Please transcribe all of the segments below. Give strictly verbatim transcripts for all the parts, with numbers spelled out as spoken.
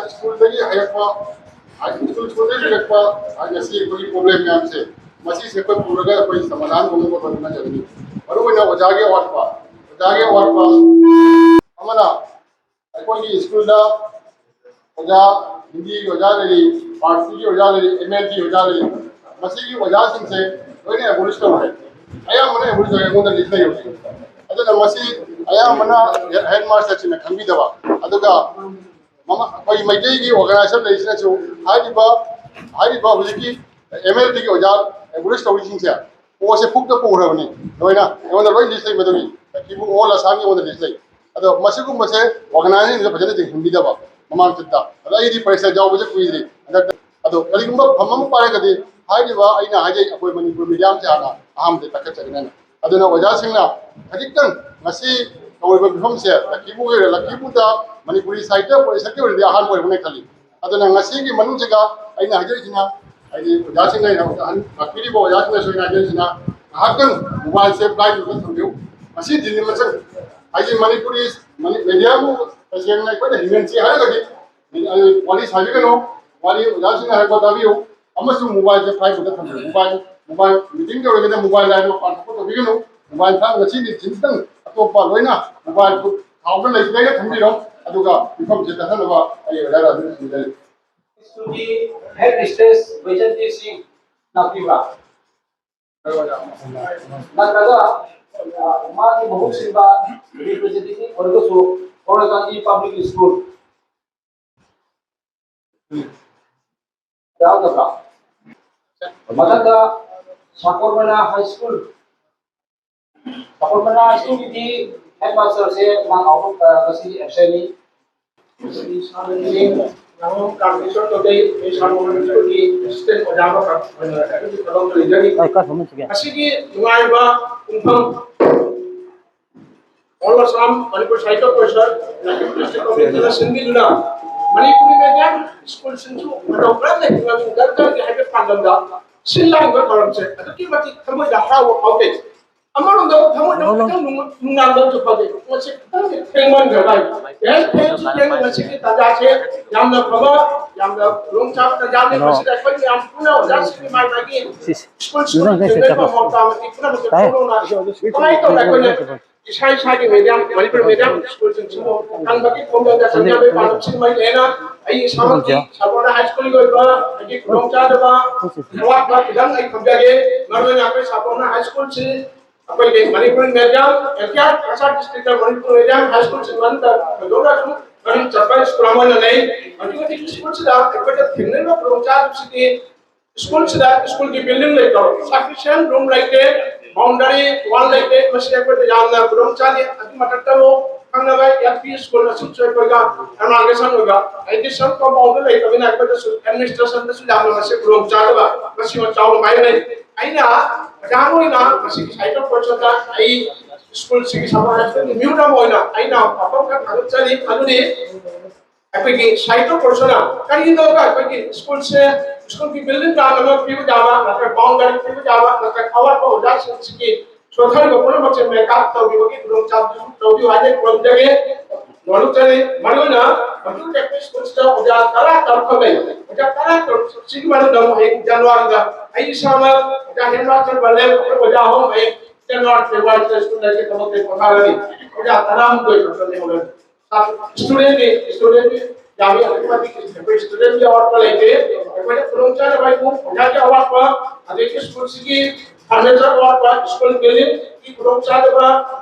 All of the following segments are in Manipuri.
ꯁ꯭ꯀꯨꯜꯗꯒꯤ ꯍꯥꯏꯔꯛꯄ, ꯁ꯭ꯀꯨꯜ ꯁ꯭ꯀꯨꯜꯗꯒꯤ ꯍꯥꯏꯔꯛꯄ, ꯉꯁꯤ ꯑꯩꯈꯣꯏꯒꯤ ꯄ꯭ꯔꯣꯕ꯭ꯂꯦꯝ ꯃꯌꯥꯝꯁꯦ, ꯃꯁꯤꯁꯦ ꯑꯩꯈꯣꯏ ꯄꯨꯔꯒ ꯑꯩꯈꯣꯏ ꯁꯃꯥꯙꯥꯟ ꯇꯧꯅꯕ ꯍꯣꯠꯅꯖꯒꯅꯤ꯫ ꯃꯔꯨꯑꯣꯏꯅ ꯑꯣꯖꯥꯒꯤ ꯑꯋꯥꯠꯄ, ꯑꯣꯖꯥꯒꯤ ꯑꯋꯥꯠꯄ ꯑꯃꯅ ꯑꯩꯈꯣꯏꯒꯤ ꯁ꯭ꯀꯨꯜꯗ ꯑꯣꯖꯥ, ꯍꯤꯟꯗꯤꯒꯤ ꯑꯣꯖꯥ ꯂꯩꯔꯤ, ꯐꯥꯔꯁꯤꯒꯤ ꯑꯣꯖꯥ ꯂꯩꯔꯤ, ꯑꯦꯝ ꯑꯦꯜ ꯇꯤ ꯑꯣꯖꯥ ꯂꯩꯔꯤ꯫ ꯃꯁꯤꯒꯤ ꯑꯣꯖꯥꯁꯤꯡꯁꯦ ꯂꯣꯏꯅ ꯑꯦꯕꯣꯂꯤꯁ ꯇꯧꯔꯦ꯫ ꯑꯌꯥꯝꯕꯅ ꯑꯦꯕꯣꯂꯤꯁ ꯇꯧꯔꯦ, ꯑꯩꯉꯣꯟꯗ ꯂꯤꯁ ꯂꯩ ꯍꯧꯖꯤꯛ꯫ ꯑꯗꯨꯅ ꯃꯁꯤ ꯑꯌꯥꯝꯕꯅ ꯍꯦꯗ ꯃꯥꯁꯇꯔꯁꯤꯡꯅ ꯈꯪꯕꯤꯗꯕ, ꯑꯗꯨꯒ ꯃꯃꯥ ꯑꯩꯈꯣꯏ ꯃꯩꯇꯩꯒꯤ ꯑꯣꯔꯒꯅꯥꯏꯖꯦꯁꯟ ꯂꯩꯔꯤꯁꯤꯅꯁꯨ ꯍꯥꯏꯔꯤꯕ, ꯍꯥꯏꯔꯤꯕ ꯍꯧꯖꯤꯛꯀꯤ ꯑꯦꯝ ꯑꯦꯜ ꯇꯤꯒꯤ ꯑꯣꯖꯥ ꯑꯦꯕꯣꯂꯤꯁ ꯇꯧꯔꯤꯁꯤꯡꯁꯦ ꯄꯣꯠꯁꯦ ꯄꯨꯛꯇ ꯄꯨꯈ꯭ꯔꯕꯅꯤ꯫ ꯂꯣꯏꯅ ꯑꯩꯉꯣꯟꯗ ꯂꯣꯏ ꯂꯤꯁ ꯂꯩꯕꯗꯨꯅꯤ꯫ ꯀꯤꯕꯨ ꯑꯣꯜ ꯑꯁꯥꯝꯒꯤ ꯑꯩꯉꯣꯟꯗ ꯂꯤꯁ ꯂꯩ꯫ ꯑꯗꯣ ꯃꯁꯤꯒꯨꯝꯕꯁꯦ ꯑꯣꯔꯒꯅꯥꯏꯖꯦꯁꯟꯁꯤꯡꯗ ꯐꯖꯅ ꯌꯦꯡꯁꯤꯟꯕꯤꯗꯕ, ꯃꯃꯥꯡ ꯆꯠꯇ꯫ ꯑꯗꯣ ꯑꯩꯗꯤ ꯄꯔꯤꯈ꯭ꯌꯥ ꯌꯥꯎꯕꯁꯦ ꯀꯨꯏꯗ꯭ꯔꯤ꯫ ꯍꯟꯗꯛꯇ ꯑꯗꯣ ꯀꯔꯤꯒꯨꯝꯕ ꯐꯝ ꯑꯃ ꯄꯥꯏꯔꯒꯗꯤ ꯍꯥꯏꯔꯤꯕ ꯑꯩꯅ ꯍꯥꯏꯖꯩ ꯑꯩꯈꯣꯏ ꯃꯅꯤꯄꯨꯔ ꯃꯤꯗꯤꯌꯥꯁꯦ ꯍꯥꯟꯅ ꯑꯍꯥꯟꯕꯗ ꯇꯛꯈꯠꯆꯒꯅꯤ꯫ ꯑꯗꯨꯅ ꯑꯣꯖꯥꯁꯤꯡꯅ ꯈꯖꯤꯛꯇꯪ ꯉꯁꯤ ꯇꯧꯔꯤꯕ ꯃꯤꯐꯝꯁꯦ ꯂꯛꯈꯤꯕꯨ ꯑꯣꯏꯔꯦ, ꯂꯛꯈꯤꯕꯨꯗ ꯃꯅꯤꯄꯨꯔꯤ ꯁꯥꯍꯤꯇ꯭ꯌ ꯄꯔꯤꯁꯠꯀꯤ ꯑꯣꯏꯅꯗꯤ ꯑꯍꯥꯟꯕ ꯑꯣꯏꯔꯝꯒꯅꯤ ꯈꯜꯂꯤ꯫ ꯑꯗꯨꯅ ꯉꯁꯤꯒꯤ ꯃꯅꯨꯡꯁꯤꯗ ꯑꯩꯅ ꯍꯥꯏꯖꯔꯤꯁꯤꯅ, ꯍꯥꯏꯗꯤ ꯑꯣꯖꯥꯁꯤꯡꯅ ꯑꯩꯅ ꯑꯍꯟ ꯂꯥꯛꯄꯤꯔꯤꯕ ꯑꯣꯖꯥꯁꯤꯡꯅꯁꯨ ꯑꯩꯅ ꯍꯥꯏꯖꯔꯤꯁꯤꯅ ꯉꯥꯏꯍꯥꯛꯇꯪ ꯃꯣꯕꯥꯏꯜꯁꯦ ꯐ꯭ꯂꯥꯏꯠ ꯃꯣꯗꯇ ꯊꯝꯕꯤꯌꯨ꯫ ꯉꯁꯤ ꯗꯤꯜꯂꯤ ꯃꯁꯪ ꯍꯥꯏꯗꯤ ꯃꯅꯤꯄꯨꯔꯤ ꯃꯅꯤ-, ꯃꯦꯗꯤꯌꯥꯕꯨ ꯇꯁꯦꯡꯅ ꯑꯩꯈꯣꯏꯅ ꯍꯤꯡꯍꯟꯁꯤ ꯍꯥꯏꯔꯒꯗꯤ ꯋꯥꯔꯤ ꯁꯥꯕꯤꯒꯅꯨ, ꯋꯥꯔꯤ ꯑꯣꯖꯥꯁꯤꯡꯅ ꯍꯥꯏꯔꯛꯄ ꯇꯥꯕꯤꯌꯨ꯫ ꯑꯃꯁꯨꯡ ꯃꯣꯕꯥꯏꯜꯁꯦ ꯐ꯭ꯂꯥꯏꯠ ꯃꯣꯗꯇ ꯊꯝꯕꯤꯌꯨ꯫ ꯃꯣꯕꯥꯏꯜ, ꯃꯣꯕꯥꯏꯜ ꯃꯤꯇꯤꯡ ꯇꯧꯔꯒꯅ ꯃꯣꯕꯥꯏꯜ ꯂꯥꯏꯟ ꯃꯄꯥꯟ ꯊꯣꯛꯄ ꯇꯧꯕꯤꯒꯅꯨ꯫ ꯃꯣꯕꯥꯏꯜ ꯊꯥꯡ ꯉꯁꯤꯗꯤ ꯊꯤꯟꯖꯤꯟ ꯑꯇꯣꯞꯄ ꯂꯣꯏꯅ ꯃꯣꯕꯥꯏꯜ ꯊꯥꯎꯗ ꯂꯩ ꯂꯩꯅ ꯊꯝꯕꯤꯔꯣ꯫ ꯑꯗꯨꯒ ꯃꯤꯐꯝꯁꯦ ꯆꯠꯊꯅꯕ ꯑꯩ ꯑꯣꯖꯥ ꯔꯥꯖꯨꯅ ꯊꯝꯖꯔꯤ꯫ ꯁ꯭ꯀꯨꯜꯒꯤ ꯍꯦꯗ ꯃꯤꯁꯇ꯭ꯔꯦꯁ ꯕꯩꯖꯟꯇꯤ ꯁꯤꯡ ꯂꯥꯛꯄꯤꯕ꯭ꯔꯥ? ꯅꯠꯇ꯭ꯔꯒ, ꯑ, ꯃꯥꯒꯤ ꯃꯍꯨꯠ ꯁꯤꯟꯕ ꯔꯤꯄ꯭ꯔꯦꯖꯦꯟꯇꯦꯇꯤꯚ ꯑꯣꯏꯔꯒꯁꯨ ꯀꯣꯔꯣꯂꯦꯀꯥꯟꯗꯤ ꯄꯕ꯭ꯂꯤꯛ ꯁ꯭ꯀꯨꯜ ꯌꯥꯎꯗꯕ꯭ꯔꯥ? ꯃꯊꯪꯗ ꯁꯥꯀꯣꯔꯃꯅꯥ ꯍꯥꯏ ꯁ꯭ꯀꯨꯜ, ꯁꯥꯀꯣꯔꯃꯅꯥ ꯍꯥꯏ ꯁ꯭ꯀꯨꯜꯒꯤꯗꯤ ꯍꯦꯗ ꯃꯥꯁꯇꯔꯁꯦ ꯃꯥ ꯑꯥꯎꯠ ꯑꯣꯐ, ꯑ, ꯉꯁꯤ ꯑꯦꯕꯁꯦꯟꯅꯤ꯫ ꯉꯥꯉꯣꯝ ꯀꯥꯃꯦꯁꯣꯔ ꯇꯣꯇꯩ, ꯑꯩ ꯁꯥꯀꯣꯔꯃꯅꯥ ꯍꯥꯏ ꯁ꯭ꯀꯨꯜꯒꯤ ꯑꯦꯁꯤꯁꯇꯦꯟ ꯑꯣꯖꯥ ꯑꯃꯈꯛ ꯑꯣꯏꯅ ꯑꯗꯨꯒꯤ ꯊꯕꯛ ꯂꯩꯖꯔꯤ꯫ ꯑ, ꯀꯥ ꯊꯝꯃꯨ ꯁꯤꯒꯦ꯫ ꯉꯁꯤꯒꯤ ꯅꯨꯡꯉꯥꯏꯕ ꯄꯨꯡꯐꯝ ꯑꯣꯜ ꯑꯁꯥꯝ ꯃꯅꯤꯄꯨꯔ ꯁꯥꯍꯤꯇ꯭ꯌ ꯄꯔꯤꯁꯠ ꯂꯛꯈꯤꯄꯨꯔ ꯗꯤꯁꯇ꯭ꯔꯤꯛ ꯀꯃꯤꯇꯤꯅ ꯁꯤꯟꯕꯤꯗꯨꯅ ꯃꯅꯤꯄꯨꯔꯤ ꯃꯦꯗꯤꯌꯝ ꯁ꯭ꯀꯨꯜꯁꯤꯡꯁꯨ ꯃꯇꯧ ꯀꯔꯝꯅ ꯍꯤꯡꯍꯟꯒꯗꯒꯦ ꯍꯥꯏꯕ ꯄꯥꯟꯗꯝꯗ ꯁꯤꯜ ꯂꯥꯡꯕ ꯊꯧꯔꯝꯁꯦ ꯑꯗꯨꯛꯀꯤ ꯃꯇꯤꯛ ꯊꯃꯣꯏꯗ ꯍꯔꯥꯎꯕ ꯐꯥꯎꯖꯩ꯫ ꯑꯃꯔꯣꯝꯗ ꯊꯃꯣꯏꯗ ꯈꯤꯇꯪ ꯅꯨꯡ- ꯅꯨꯡꯉꯥꯏꯕ ꯑꯃꯁꯨ ꯐꯥꯎꯏ꯫ ꯃꯁꯤ ꯈꯤꯇꯪꯗꯤ ꯊꯦꯡꯃꯟꯈ꯭ꯔꯕ ꯍꯥꯏ꯫ ꯌꯥꯏ, ꯊꯦꯡꯁꯨ ꯊꯦꯡꯅ ꯉꯁꯤꯒꯤ ꯇꯥꯟꯖꯥꯁꯦ ꯌꯥꯝꯅ ꯐꯕ, ꯌꯥꯝꯅ ꯈꯨꯗꯣꯡꯆꯥꯕ ꯇꯥꯟꯖꯥꯅꯤ꯫ ꯃꯁꯤꯗ ꯑꯩꯈꯣꯏ ꯃꯌꯥꯝ ꯄꯨꯟꯅ ꯑꯣꯖꯥꯁꯤꯡꯒꯤ ꯃꯥꯏ ꯃꯥꯒꯤ ꯁ꯭ꯀꯨꯜꯁꯤꯡ ꯆꯦꯟꯕ ꯃꯍꯨꯠꯇ ꯃꯇꯤꯛ ꯄꯨꯝꯅꯃꯛꯇ ꯈꯪꯍꯧꯅ ꯀꯃꯥꯏꯅ ꯇꯧꯅ ꯑꯩꯈꯣꯏꯅ ꯏꯁꯥ ꯏꯁꯥꯒꯤ ꯃꯦꯗꯤꯌꯝ, ꯃꯅꯤꯄꯨꯔ ꯃꯦꯗꯤꯌꯝ ꯁ꯭ꯀꯨꯜꯁꯤꯡꯁꯤꯕꯨ ꯍꯥꯡꯕꯒꯤ ꯈꯣꯡꯖꯪꯗ ꯆꯪꯖꯕꯒꯤ ꯄꯥꯟꯗꯝꯁꯤꯡ ꯃꯔꯤ ꯂꯩꯅꯅ ꯑꯩ ꯏꯁꯥꯃꯛꯀꯤ ꯁꯥꯒꯣꯜꯅ ꯍꯥꯏ ꯁ꯭ꯀꯨꯜꯒꯤ ꯑꯣꯏꯕ ꯑꯩꯒꯤ ꯈꯨꯗꯣꯡꯆꯥꯗꯕ ꯑꯋꯥꯠꯄ ꯈꯤꯇꯪ ꯑꯩ ꯊꯝꯖꯒꯦ꯫ ꯃꯔꯨꯑꯣꯏꯅ ꯑꯩꯈꯣꯏ ꯁꯥꯒꯣꯜꯅ ꯍꯥꯏ ꯁ꯭ꯀꯨꯜꯁꯤ ꯑꯩꯈꯣꯏꯒꯤ Manipur medium, entire Cachar district Manipur medium high ꯁ꯭ꯀꯨꯜꯁꯤꯡ ꯃꯅꯨꯡꯗ ꯊꯣꯏꯗꯣꯛꯅ ꯑꯗꯨꯝ ꯃꯃꯤꯡ ꯆꯠꯄ ꯁ꯭ꯀꯨꯜ ꯑꯃ ꯑꯣꯏꯅ ꯂꯩ꯫ ꯍꯧꯖꯤꯛ ꯍꯧꯖꯤꯛ ꯁ꯭ꯀꯨꯜꯁꯤꯗ ꯑꯩꯈꯣꯏꯗ ꯊꯦꯡꯅꯔꯤꯕ ꯈꯨꯗꯣꯡꯆꯥꯗꯕꯁꯤꯗꯤ ꯁ꯭ꯀꯨꯜꯁꯤꯗ ꯁ꯭ꯀꯨꯜꯒꯤ ꯕꯤꯜꯗꯤꯡ ꯂꯩꯇꯕ, ꯁꯐꯤꯁꯤꯌꯦꯟ ꯔꯨꯝ ꯂꯩꯇꯦ, ꯕꯥꯎꯟꯗꯔꯤ ꯋꯥꯜ ꯂꯩꯇꯦ꯫ ꯃꯁꯤ ꯑꯩꯈꯣꯏꯗ ꯌꯥꯝꯅ ꯈꯨꯗꯣꯡ ꯆꯥꯗꯦ꯫ ꯑꯗꯨ ꯃꯊꯛꯇ ꯑꯃꯨꯛ ꯈꯪꯅꯕ ꯑꯦꯜ ꯄꯤ ꯁ꯭ꯀꯨꯜ ꯑꯁꯤꯁꯨ ꯑꯩꯈꯣꯏꯗ ꯑꯦꯃꯥꯜꯒꯦꯁꯟ ꯑꯣꯏꯕ, ꯑꯦꯗꯤꯁꯅꯦꯜ ꯀꯝꯄꯥꯎꯟꯗ ꯂꯩꯇꯕꯅꯤꯅ ꯑꯩꯈꯣꯏꯗꯁꯨ ꯑꯦꯗꯃꯤꯅꯤꯁꯇ꯭ꯔꯦꯁꯟꯗꯁꯨ ꯌꯥꯝꯅ ꯃꯁꯤ ꯈꯨꯗꯣꯡ ꯆꯥꯗꯕ ꯃꯁꯤꯃ ꯆꯥꯎꯅ ꯃꯥꯌꯣꯛꯅꯩ꯫ ꯑꯩꯅ ꯑꯣꯖꯥ ꯑꯣꯏꯅ ꯃꯁꯤꯒꯤ ꯁꯥꯏꯠ ꯑꯣꯐ ꯄꯔꯁꯟꯗ ꯑꯩ ꯁ꯭ꯀꯨꯜꯁꯤꯒꯤ ꯁꯃꯥꯖ ꯃꯤꯍꯨꯠ ꯑꯃ ꯑꯣꯏꯅ ꯑꯩꯅ ꯋꯥꯐꯝ ꯈꯔ ꯊꯥꯒꯠꯆꯔꯤ꯫ ꯑꯗꯨꯗꯤ ꯑꯩꯈꯣꯏꯒꯤ ꯁꯥꯏꯠ ꯑꯣꯐ ꯄꯔꯁꯟꯅ ꯀꯔꯤꯒꯤꯅꯣꯗ ꯑꯩꯈꯣꯏꯒꯤ ꯁ꯭ꯀꯨꯜꯁꯦ, ꯁ꯭ꯀꯨꯜꯒꯤ ꯕꯤꯜꯗꯤꯡ ꯄ꯭ꯂꯥꯟ ꯑꯃ ꯄꯤꯕ ꯌꯥꯕ, ꯅꯠꯇ꯭ꯔꯒ ꯕꯥꯎꯟꯗꯔꯤ ꯄꯤꯕ ꯌꯥꯕ, ꯅꯠꯇ꯭ꯔꯒ ꯑꯋꯥꯠꯄ ꯑꯣꯖꯥꯁꯤꯡꯁꯤꯒꯤ ꯁꯣꯊꯔꯤꯕ ꯄꯨꯝꯅꯃꯛꯁꯦ ꯃꯦꯀꯞ ꯇꯧꯕꯤꯕꯒꯤ ꯈꯨꯗꯣꯡꯆꯥꯕꯗꯨ ꯇꯧꯕꯤꯌꯨ ꯍꯥꯏꯅ ꯈꯨꯔꯨꯝꯖꯒꯦ꯫ ꯅꯣꯂꯨꯛꯆꯔꯤ꯫ ꯃꯔꯨꯑꯣꯏꯅ ꯃꯟꯇ꯭ꯔꯤ ꯀꯦꯟꯗ꯭ꯔ ꯁ꯭ꯀꯨꯜꯁꯤꯗ ꯑꯣꯖꯥ ꯇꯔꯥ ꯇꯔꯨꯛ ꯈꯛ ꯂꯩ꯫ ꯑꯣꯖꯥ ꯇꯔꯥ ꯇꯔꯨꯛꯁꯤꯒꯤ ꯃꯅꯨꯡꯗ ꯑꯃꯨꯛ ꯍꯌꯦꯡ ꯖꯅꯋꯥꯔꯤꯗ ꯑꯩ ꯏꯁꯥꯃꯛ ꯑꯣꯖꯥ ꯍꯦꯗꯃꯥꯁꯇꯔ ꯕꯂꯦꯟ, ꯑꯩꯈꯣꯏ ꯑꯣꯖꯥ ꯑꯍꯨꯝ ꯍꯌꯦꯡ ꯖꯅꯋꯥꯔꯤ, ꯐꯦꯕ꯭ꯔꯨꯋꯥꯔꯤꯗ ꯁ꯭ꯀꯨꯜ ꯂꯩꯇꯦ, ꯊꯕꯛ ꯂꯩ, ꯄꯣꯊꯥꯔꯅꯤ꯫ ꯑꯣꯖꯥ ꯇꯔꯥꯍꯨꯝꯗꯣꯏ ꯈꯛꯇ ꯂꯩꯍꯧꯔꯅꯤ꯫ ꯁ꯭ꯇꯨꯗꯦꯟꯒꯤ, ꯁ꯭ꯇꯨꯗꯦꯟꯒꯤ ꯌꯥꯝꯃꯤ, ꯑꯗꯨꯛꯀꯤ ꯃꯇꯤꯛ ꯑꯩꯈꯣꯏ ꯁ꯭ꯇꯨꯗꯦꯟꯒꯤ ꯑꯋꯥꯠꯄ ꯂꯩꯇꯦ꯫ ꯑꯩꯈꯣꯏꯅ ꯈꯨꯗꯣꯡꯆꯥꯗꯕ ꯍꯥꯏꯕꯨ ꯑꯣꯖꯥꯒꯤ ꯑꯋꯥꯠꯄ, ꯑꯗꯒꯤ ꯁ꯭ꯀꯨꯜꯁꯤꯒꯤ ꯐꯔꯅꯤꯆꯔ ꯑꯋꯥꯠꯄ, ꯁ꯭ꯀꯨꯜ ꯕꯤꯜꯗꯤꯡꯒꯤ ꯈꯨꯗꯣꯡꯆꯥꯗꯕ,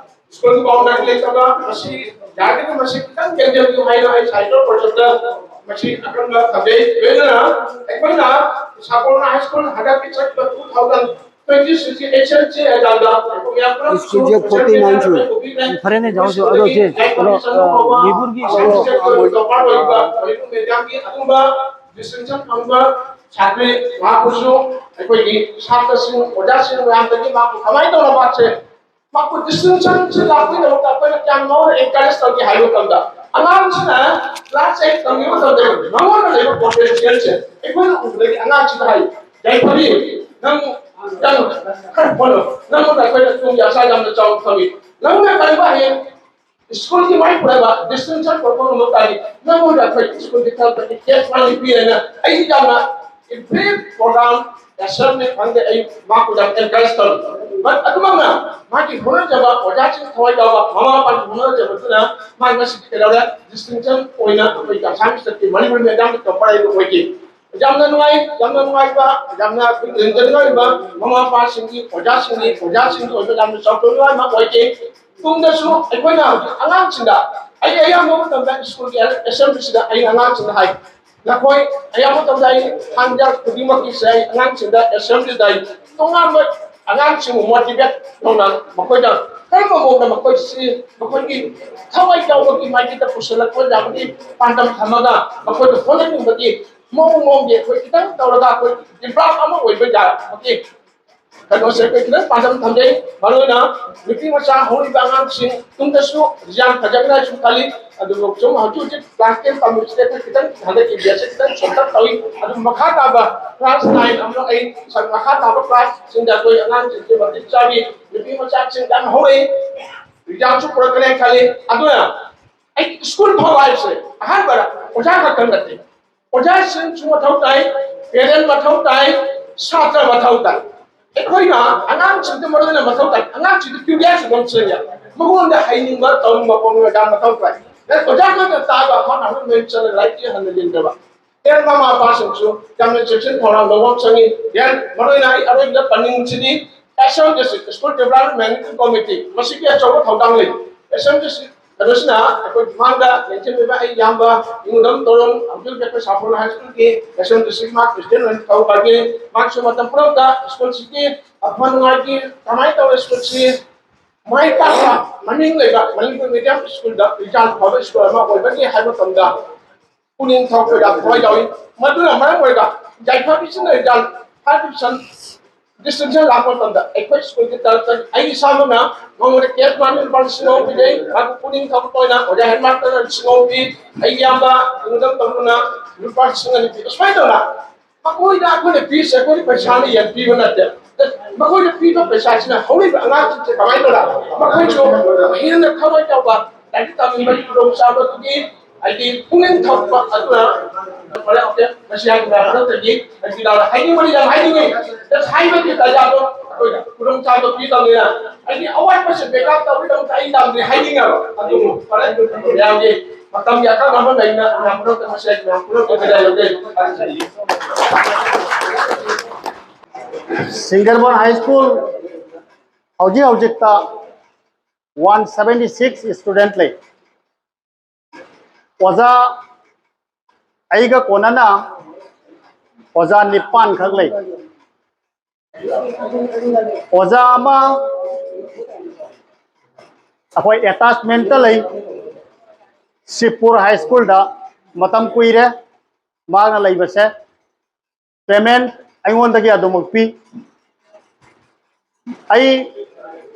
ꯁ꯭ꯀꯨꯜꯒꯤ ꯕꯥꯎꯟꯗꯔꯤ ꯂꯩꯇꯕ, ꯃꯁꯤ ꯌꯥꯔꯒꯗꯤ ꯃꯁꯤ ꯈꯤꯇꯪ ꯌꯦꯡꯁꯤꯟꯕꯤꯌꯨ ꯍꯥꯏꯅ ꯑꯩ ꯁꯥꯏꯠ ꯑꯣꯐ ꯄꯔꯁꯟꯗ ꯃꯁꯤ ꯑꯀꯟꯕ ꯊꯝꯖꯩ꯫ ꯂꯣꯏꯅꯅ ꯑꯩꯈꯣꯏꯅ ꯁꯥꯄꯣꯔꯅ ꯍꯥꯏ ꯁ꯭ꯀꯨꯜ ꯍꯟꯗꯛꯀꯤ ꯆꯠꯄ ꯇꯨ ꯊꯥꯎꯖꯟ ꯇ꯭ꯋꯦꯟꯇꯤ ꯁꯤꯛꯁꯀꯤ ꯑꯦꯁ ꯑꯦꯜ ꯁꯤ ꯑꯦꯛꯖꯥꯝꯗ ꯑꯩꯈꯣꯏ ꯃꯌꯥꯝ ꯄꯨꯂꯞ ꯁ꯭ꯀꯨꯜꯁꯦ ꯐꯣꯔꯇꯤ ꯅꯥꯏꯟ ꯁꯨꯔꯦ꯫ ꯐꯔꯦꯅꯦ, ꯖꯥꯎꯁꯨ ꯑꯗꯣ ꯁꯤ ꯀꯩꯅꯣ, ꯑ, ꯃꯤꯕꯨꯔꯒꯤ ꯀꯩꯅꯣ, ꯇꯣꯄꯔ ꯑꯣꯏꯕ, ꯃꯅꯤꯄꯨꯔ ꯃꯦꯗꯤꯌꯝꯒꯤ ꯑꯗꯨꯝꯕ ꯗꯤꯁꯇꯤꯡꯁꯟ ꯐꯪꯕ ꯁꯥꯇ꯭ꯔꯤ ꯃꯍꯥꯛꯄꯨꯁꯨ ꯑꯩꯈꯣꯏꯒꯤ ꯁꯥꯇ꯭ꯔꯁꯤꯡ, ꯑꯣꯖꯥꯁꯤꯡ ꯃꯌꯥꯝꯗꯒꯤ ꯃꯍꯥꯛꯄꯨ ꯀꯃꯥꯏꯅ ꯇꯧꯔ ꯃꯍꯥꯛꯁꯦ, ꯃꯍꯥꯛꯄꯨ ꯗꯤꯁꯇꯤꯡꯁꯟꯁꯤ ꯂꯥꯛꯄꯒꯤꯗꯃꯛꯇ ꯑꯩꯈꯣꯏꯅ ꯀꯌꯥꯝ ꯃꯉꯣꯟꯗ ꯑꯦꯟꯀꯔꯦꯖ ꯇꯧꯒꯦ ꯍꯥꯏꯕ ꯃꯇꯝꯗ, ꯑꯉꯥꯡꯁꯤꯅ ꯀ꯭ꯂꯥꯁ ꯑꯩꯠ ꯇꯝꯕ ꯃꯇꯝꯗ ꯃꯉꯣꯟꯗ ꯂꯩꯕ ꯄꯣꯇꯦꯟꯁꯤꯌꯦꯜꯁꯦ ꯑꯩꯈꯣꯏꯅ ꯎꯕꯗꯒꯤ ꯑꯉꯥꯡꯁꯤꯗ ꯍꯥꯏ, ꯌꯥꯏꯐꯔꯤ, ꯅꯪ ꯅꯪ ꯈꯔ ꯍꯣꯠꯅꯧ꯫ ꯅꯪꯉꯣꯟꯗ ꯑꯩꯈꯣꯏꯅ ꯇꯨꯡꯒꯤ ꯑꯁꯥ ꯌꯥꯝꯅ ꯆꯥꯎꯅ ꯊꯝꯃꯤ꯫ ꯅꯪꯅ ꯀꯔꯤꯒꯨꯝꯕ ꯍꯌꯦꯡ ꯁ꯭ꯀꯨꯜꯒꯤ ꯃꯥꯏ ꯄꯨꯔꯛꯑꯕ ꯗꯤꯁꯇꯤꯡꯁꯟ ꯄꯨꯔꯛꯄ ꯉꯝꯂꯛ ꯇꯥꯔꯗꯤ, ꯅꯪꯉꯣꯟꯗ ꯑꯩꯈꯣꯏ ꯁ꯭ꯀꯨꯜꯒꯤ ꯊꯥꯛꯇꯒꯤ ꯀꯦꯁ ꯃꯥꯅꯤ ꯄꯤꯔꯦꯅ ꯑꯩꯗꯤ ꯌꯥꯝꯅ ꯏꯝꯄ꯭ꯔꯦꯁ ꯄ꯭ꯔꯣꯒ꯭ꯔꯥꯝ ꯑꯦꯁꯦꯝꯕ꯭ꯂꯤ ꯈꯪꯗꯦ, ꯑꯩ ꯃꯥꯕꯨ ꯌꯥꯝ ꯑꯦꯟꯀꯔꯦꯖ ꯇꯧꯏ꯫ ꯕꯠ ꯑꯗꯨꯃꯛꯅ ꯃꯥꯒꯤ ꯍꯣꯠꯅꯖꯕ, ꯑꯣꯖꯥꯁꯤꯡ ꯊꯋꯥꯏ ꯌꯥꯎꯕ, ꯃꯃꯥ ꯃꯄꯥꯒꯤ ꯍꯣꯠꯅꯖꯕꯗꯨꯅ ꯃꯥꯒꯤ ꯉꯁꯤꯗꯤ ꯀꯩꯗꯧꯔꯦ, ꯗꯤꯁꯇꯤꯡꯁꯟ ꯑꯣꯏꯅ ꯑꯩꯈꯣꯏ ꯑꯁꯥꯝ ꯁ꯭ꯇꯦꯠꯀꯤ ꯃꯅꯤꯄꯨꯔ ꯃꯦꯗꯥꯝꯒꯤ ꯇꯣꯞꯄꯔ ꯍꯥꯏꯗꯣ ꯑꯣꯏꯈꯤ꯫ ꯌꯥꯝꯅ ꯅꯨꯡꯉꯥꯏ, ꯌꯥꯝꯅ ꯅꯨꯡꯉꯥꯏꯕ, ꯌꯥꯝꯅ ꯄꯨꯛꯅꯤꯡ ꯍꯨꯅꯤꯡꯉꯥꯏ ꯑꯣꯏꯕ ꯃꯃꯥ ꯃꯄꯥꯁꯤꯡꯒꯤ, ꯑꯣꯖꯥꯁꯤꯡꯒꯤ, ꯑꯣꯖꯥꯁꯤꯡꯒꯤ ꯑꯣꯏꯕ ꯌꯥꯝꯅ ꯆꯥꯎꯊꯣꯛꯅꯤꯡꯉꯥꯏ ꯑꯃ ꯑꯣꯏꯈꯤ꯫ ꯇꯨꯡꯗꯁꯨ ꯑꯩꯈꯣꯏꯅ ꯍꯧꯖꯤꯛ ꯑꯉꯥꯡꯁꯤꯡꯗ, ꯑꯩ ꯑꯌꯥꯝꯕ ꯃꯇꯝꯗ ꯁ꯭ꯀꯨꯜꯒꯤ ꯑꯦꯁꯦꯝꯕ꯭ꯂꯤꯁꯤꯗ ꯑꯩꯅ ꯑꯉꯥꯡꯁꯤꯡꯗ ꯍꯥꯏ, ꯅꯈꯣꯏ ꯑꯌꯥꯝꯕ ꯃꯇꯝꯗ ꯑꯩ ꯊꯥꯡꯖ ꯈꯨꯗꯤꯡꯃꯛꯀꯤꯁꯦ ꯑꯩ ꯑꯉꯥꯡꯁꯤꯡꯗ ꯑꯦꯁꯦꯝꯕ꯭ꯂꯤꯗ ꯑꯩ ꯇꯣꯉꯥꯟꯕ ꯑꯉꯥꯡꯁꯤꯡꯕꯨ ꯃꯣꯇꯤꯚꯦꯠ ꯇꯧꯅ ꯃꯈꯣꯏꯗ ꯀꯔꯝꯕ ꯃꯑꯣꯡꯗ ꯃꯈꯣꯏꯁꯤ ꯃꯈꯣꯏꯒꯤ ꯊꯋꯥꯏ ꯌꯥꯎꯕꯒꯤ ꯃꯥꯏꯀꯩꯗ ꯄꯨꯁꯤꯜꯂꯛꯄ ꯌꯥꯕꯒꯤ ꯄꯥꯟꯗꯝ ꯊꯝꯃꯒ ꯃꯈꯣꯏꯗ ꯍꯣꯠꯅꯅꯤꯡꯕꯒꯤ ꯃꯑꯣꯡ ꯃꯑꯣꯡꯒꯤ ꯑꯩꯈꯣꯏ ꯈꯤꯇꯪ ꯇꯧꯔꯒ ꯑꯩꯈꯣꯏ ꯗꯤꯕ꯭ꯂꯞ ꯑꯃ ꯑꯣꯏꯕ ꯌꯥꯕꯒꯤ ꯀꯩꯅꯣꯁꯦ ꯑꯩꯈꯣꯏ ꯈꯤꯇꯪ ꯄꯥꯟꯗꯝ ꯊꯝꯖꯩ꯫ ꯃꯔꯨꯑꯣꯏꯅ ꯅꯨꯄꯤ ꯃꯆꯥ ꯍꯧꯔꯤꯕ ꯑꯉꯥꯡꯁꯤꯡ ꯇꯨꯡꯗꯁꯨ ꯔꯤꯖꯜ ꯐꯖꯒꯅꯤ ꯍꯥꯏꯁꯨ ꯈꯜꯂꯤ꯫ ꯑꯗꯨꯕꯨ ꯁꯨꯝ ꯍꯧꯖꯤꯛ ꯍꯧꯖꯤꯛ ꯀ꯭ꯂꯥꯁ ꯇꯦꯟ ꯇꯝꯕꯁꯤꯗ ꯑꯩꯈꯣꯏ ꯈꯤꯇꯪ ꯍꯟꯗꯛꯀꯤ ꯕꯦꯁꯁꯦ ꯈꯤꯇꯪ ꯁꯣꯟꯇꯛ ꯇꯧꯏ꯫ ꯑꯗꯨ ꯃꯈꯥ ꯇꯥꯕ ꯀ꯭ꯂꯥꯁ ꯅꯥꯏꯟ ꯑꯃꯁꯨꯡ ꯑꯩꯠ ꯃꯈꯥ ꯇꯥꯕ ꯀ꯭ꯂꯥꯁꯁꯤꯡꯗ ꯑꯩꯈꯣꯏ ꯑꯉꯥꯡꯁꯤꯡꯁꯦ ꯃꯇꯤꯛ ꯆꯥꯕꯤ ꯅꯨꯄꯤ ꯃꯆꯥꯁꯤꯡ ꯌꯥꯝ ꯍꯧꯔꯛꯏ꯫ ꯔꯤꯖꯜꯁꯨ ꯄꯨꯔꯛꯀꯅꯤ ꯈꯜꯂꯤ꯫ ꯑꯗꯨꯅ ꯑꯩ ꯁ꯭ꯀꯨꯜ ꯐꯕ ꯍꯥꯏꯕꯁꯦ ꯑꯍꯥꯟꯕꯗ ꯑꯣꯖꯥ ꯈꯛꯇꯪ ꯅꯠꯇꯦ, ꯑꯣꯖꯥꯁꯤꯡꯁꯨ ꯃꯊꯧ ꯇꯥꯏ, ꯄꯦꯔꯦꯟ ꯃꯊꯧ ꯇꯥꯏ, ꯁꯥꯇ꯭ꯔ ꯃꯊꯧ ꯇꯥꯏ꯫ ꯑꯩꯈꯣꯏꯅ ꯑꯉꯥꯡꯁꯤꯡꯗ ꯃꯔꯨ ꯑꯣꯏꯅ ꯃꯊꯧ ꯇꯥꯏ꯫ ꯑꯉꯥꯡꯁꯤꯡꯗ ꯀ꯭ꯌꯨꯔꯤꯌꯁ ꯑꯃ ꯆꯪꯉꯦ꯫ ꯃꯉꯣꯟꯗ ꯍꯩꯅꯤꯡꯕ ꯇꯧꯅꯤꯡꯕ ꯄꯣꯛꯅꯤꯡꯕ ꯌꯥꯝ ꯃꯊꯧ ꯇꯥꯏ꯫ ꯑꯦ, ꯑꯣꯖꯥ ꯈꯛꯇ ꯇꯥꯕ, ꯃꯥꯅ ꯍꯧꯖꯤꯛ ꯃꯌꯨꯝ ꯆꯠꯂꯒ ꯂꯥꯏꯔꯤꯛ ꯍꯟꯅ ꯌꯦꯡꯗꯕ꯫ ꯑꯦ, ꯃꯃꯥ ꯃꯄꯥꯁꯤꯡꯁꯨ ꯌꯥꯝꯅ ꯆꯦꯛꯁꯤꯟ ꯊꯧꯔꯥꯡ ꯂꯧꯕ ꯑꯃ ꯆꯪꯉꯤ꯫ ꯌꯥꯏ, ꯃꯔꯨ ꯑꯣꯏꯅ ꯑꯩ ꯑꯔꯣꯏꯕꯗ ꯄꯟꯅꯤꯡꯕꯁꯤꯗꯤ ꯑꯦꯁꯦꯝ ꯗꯤꯁꯇ꯭ꯔꯤꯛ ꯁ꯭ꯀꯨꯜ ꯗꯦꯕꯂꯞꯃꯦꯟ ꯀꯣꯃꯤꯇꯤ, ꯃꯁꯤꯒꯤ ꯑꯆꯧꯕ ꯊꯧꯗꯥꯡ ꯂꯩ꯫ ꯑꯦꯁꯦꯝ ꯗꯤꯁꯇ꯭ꯔꯤꯛ ꯀꯩꯅꯣꯁꯤꯅ ꯑꯩꯈꯣꯏ ꯃꯃꯥꯡꯗ ꯂꯦꯡꯖꯤꯟꯕꯤꯕ ꯑꯩ ꯏꯌꯥꯝꯕ ꯏꯉꯨꯗꯝ ꯇꯣꯔꯣꯟ, ꯍꯧꯖꯤꯛ ꯍꯧꯖꯤꯛ ꯑꯩꯈꯣꯏ ꯁꯥꯐꯣꯔ ꯍꯥꯏ ꯁ꯭ꯀꯨꯜꯒꯤ ꯑꯦꯁꯦꯝ ꯗꯤꯁꯇ꯭ꯔꯤꯛ ꯃꯥ ꯄ꯭ꯔꯁꯤꯗꯦꯟ ꯑꯣꯏꯅ ꯊꯧ ꯄꯥꯏꯕꯤ, ꯃꯥꯁꯨ ꯃꯇꯝ ꯄꯨꯝꯅꯃꯛꯇ ꯁ꯭ꯀꯨꯜꯁꯤꯒꯤ ꯑꯐ ꯅꯨꯡꯉꯥꯏꯒꯤ ꯀꯃꯥꯏꯅ ꯇꯧꯔ ꯁ꯭ꯀꯨꯜꯁꯤ ꯃꯥꯏ ꯄꯥꯛꯄ ꯃꯃꯤꯡ ꯂꯩꯕ ꯃꯅꯤꯄꯨꯔ ꯃꯤꯗꯤꯌꯝ ꯁ꯭ꯀꯨꯜꯗ ꯔꯤꯖꯜ ꯐꯕ ꯁ꯭ꯀꯨꯜ ꯑꯃ ꯑꯣꯏꯕꯒꯦ ꯍꯥꯏꯕ ꯃꯇꯝꯗ ꯄꯨꯛꯅꯤꯡ ꯊꯧꯒꯠꯄ ꯌꯥꯝ ꯊꯋꯥꯏ ꯌꯥꯎꯏ꯫ ꯃꯗꯨꯅ ꯃꯔꯝ ꯑꯣꯏꯔꯒ ꯌꯥꯏꯐꯕꯤꯁꯤꯡꯅ ꯔꯤꯖꯜ ꯐꯥꯏꯚ ꯗꯤꯕꯤꯖꯟ ꯗꯤꯁꯇꯤꯡꯁꯟ ꯂꯥꯛꯄ ꯃꯇꯝꯗ ꯑꯩꯈꯣꯏ ꯁ꯭ꯀꯨꯜꯒꯤ ꯇꯔꯐꯇ ꯑꯩ ꯏꯁꯥꯃꯛꯅ ꯃꯉꯣꯟꯗ ꯀꯦꯁ ꯃꯥꯅꯤ ꯂꯨꯄꯥ ꯂꯤꯁꯤꯡ ꯑꯍꯨꯝ ꯄꯤꯖꯩ꯫ ꯃꯥꯒꯤ ꯄꯨꯛꯅꯤꯡ ꯊꯧꯒꯠꯄ ꯑꯣꯏꯅ ꯑꯣꯖꯥ ꯍꯦꯗꯃꯥꯁꯇꯔꯅ ꯂꯤꯁꯤꯡ ꯑꯍꯨꯝ ꯄꯤ, ꯑꯩꯒꯤ ꯏꯌꯥꯝꯕ ꯏꯉꯨꯗꯝ ꯇꯝꯕꯅ ꯂꯨꯄꯥ ꯂꯤꯁꯤꯡ ꯑꯅꯤ ꯄꯤ꯫ ꯑꯁꯨꯃꯥꯏꯅ ꯇꯧꯅ ꯃꯈꯣꯏꯗ ꯑꯩꯈꯣꯏꯅ ꯄꯤꯔꯤꯁꯦ ꯑꯩꯈꯣꯏꯅ ꯄꯩꯁꯥꯅ ꯌꯦꯟ ꯄꯤꯕ ꯅꯠꯇꯦ꯫ ꯃꯈꯣꯏꯅ ꯄꯤꯕ ꯄꯩꯁꯥꯁꯤꯅ ꯍꯧꯔꯤꯕ ꯑꯉꯥꯡꯁꯤꯡꯁꯦ ꯀꯃꯥꯏꯅ ꯇꯧꯔ ꯃꯈꯣꯏꯁꯨ ꯍꯦꯟꯅ ꯊꯋꯥꯏ ꯌꯥꯎꯕ ꯂꯥꯏꯔꯤꯛ ꯇꯝꯅꯤꯡꯕꯒꯤ ꯈꯨꯗꯣꯡꯆꯥꯕꯗꯨꯒꯤ ꯍꯥꯏꯗꯤ ꯄꯨꯛꯅꯤꯡ ꯊꯧꯒꯠꯄ ꯑꯗꯨꯅ ꯐꯔꯦ꯫ ꯑꯣꯀꯦ, ꯃꯁꯤ ꯍꯥꯏꯕ ꯃꯔꯛꯇꯒꯤ ꯑꯩ ꯍꯥꯏꯅꯤꯡꯕꯅꯤ, ꯌꯥꯝ ꯍꯥꯏꯅꯤꯡꯉꯤ꯫ ꯍꯥꯏꯕꯒꯤ ꯇꯥꯟꯖꯥꯗꯣ ꯑꯩꯈꯣꯏꯅ ꯈꯨꯗꯣꯡꯆꯥꯕ ꯄꯤꯗꯕꯅꯤꯅ ꯍꯥꯏꯗꯤ ꯑꯋꯥꯠꯄꯁꯦ ꯕꯦꯛꯑꯞ ꯇꯧꯕꯒꯤꯗꯃꯛꯇ ꯑꯩ ꯌꯥꯝꯅ ꯍꯥꯏꯅꯤꯡꯉꯦꯕ꯫ ꯑꯗꯨꯕꯨ ꯐꯔꯦ, ꯃꯌꯥꯝꯒꯤ ꯃꯇꯝꯒꯤ ꯑꯀꯛꯅꯕ ꯂꯩꯅ ꯃꯌꯥꯝ ꯄꯨꯝꯅꯃꯛꯇ ꯃꯁꯤ ꯑꯩ ꯃꯌꯥꯝ ꯄꯨꯝꯅꯃꯛꯇ ꯕꯤꯗꯥꯏ ꯂꯧꯖꯩ꯫ ꯁꯤꯡꯒꯔꯕꯣꯟ ꯍꯥꯏ ꯁ꯭ꯀꯨꯜ ꯍꯧꯖꯤꯛ ꯍꯧꯖꯤꯛꯇ ꯋꯥꯟ ꯁꯕꯦꯟꯇꯤ ꯁꯤꯛꯁ ꯁ꯭ꯇꯨꯗꯦꯟꯠ ꯂꯩ꯫ ꯑꯣꯖꯥ ꯑꯩꯒ ꯀꯣꯟꯅꯅ ꯑꯣꯖꯥ ꯅꯤꯄꯥꯟ ꯈꯛ ꯂꯩ꯫ ꯑꯣꯖꯥ ꯑꯃ ꯑꯩꯈꯣꯏ ꯑꯦꯇꯥꯆꯃꯦꯟꯇ ꯂꯩ, ꯁꯤꯕꯄꯨꯔ ꯍꯥꯏ ꯁ꯭ꯀꯨꯜꯗ ꯃꯇꯝ ꯀꯨꯏꯔꯦ ꯃꯥꯅ ꯂꯩꯕꯁꯦ꯫ ꯄꯦꯃꯦꯟ ꯑꯩꯉꯣꯟꯗꯒꯤ ꯑꯗꯨꯃꯛ ꯄꯤ꯫ ꯑꯩ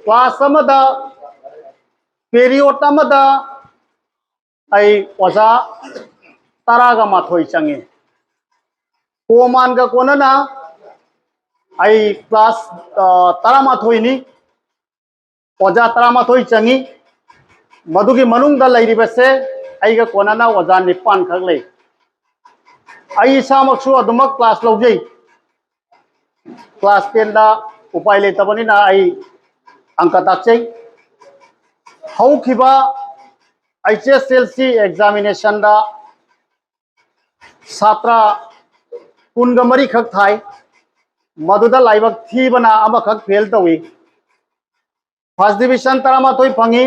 ꯀ꯭ꯂꯥꯁ ꯑꯃꯗ, ꯄꯦꯔꯤꯌꯣꯗ ꯑꯃꯗ ꯑꯩ ꯑꯣꯖꯥ ꯇꯔꯥꯒ ꯃꯥꯊꯣꯏ ꯆꯪꯉꯤ꯫ ꯀꯣꯃꯥꯟꯒ ꯀꯣꯟꯅꯅ ꯑꯩ ꯀ꯭ꯂꯥꯁ, ꯑ, ꯇꯔꯥꯃꯥꯊꯣꯏꯅꯤ꯫ ꯑꯣꯖꯥ ꯇꯔꯥꯃꯥꯊꯣꯏ ꯆꯪꯉꯤ꯫ ꯃꯗꯨꯒꯤ ꯃꯅꯨꯡꯗ ꯂꯩꯔꯤꯕꯁꯦ ꯑꯩꯒ ꯀꯣꯟꯅꯅ ꯑꯣꯖꯥ ꯅꯤꯄꯥꯟ ꯈꯛ ꯂꯩ꯫ ꯑꯩ ꯏꯁꯥꯃꯛꯁꯨ ꯑꯗꯨꯃꯛ ꯀ꯭ꯂꯥꯁ ꯂꯧꯖꯩ꯫ ꯀ꯭ꯂꯥꯁ ꯇꯦꯟꯗ ꯎꯄꯥꯏ ꯂꯩꯇꯕꯅꯤꯅ ꯑꯩ ꯑꯪꯀ ꯇꯥꯛꯆꯩ꯫ ꯍꯧꯈꯤꯕ ꯑꯩꯆ ꯑꯦꯁ ꯑꯦꯜ ꯁꯤ ꯑꯦꯛꯖꯥꯃꯤꯅꯦꯁꯟꯗ ꯁꯥꯇ꯭ꯔ ꯀꯨꯟꯒ ꯃꯔꯤꯈꯛ ꯊꯥꯏ꯫ ꯃꯗꯨꯗ ꯂꯥꯏꯕꯛ ꯊꯤꯕꯅ ꯑꯃꯈꯛ ꯐꯦꯜ ꯇꯧꯏ꯫ ꯐꯥꯔꯁ ꯗꯤꯕꯤꯖꯟ ꯇꯔꯥꯃꯥꯊꯣꯏ ꯐꯪꯉꯤ,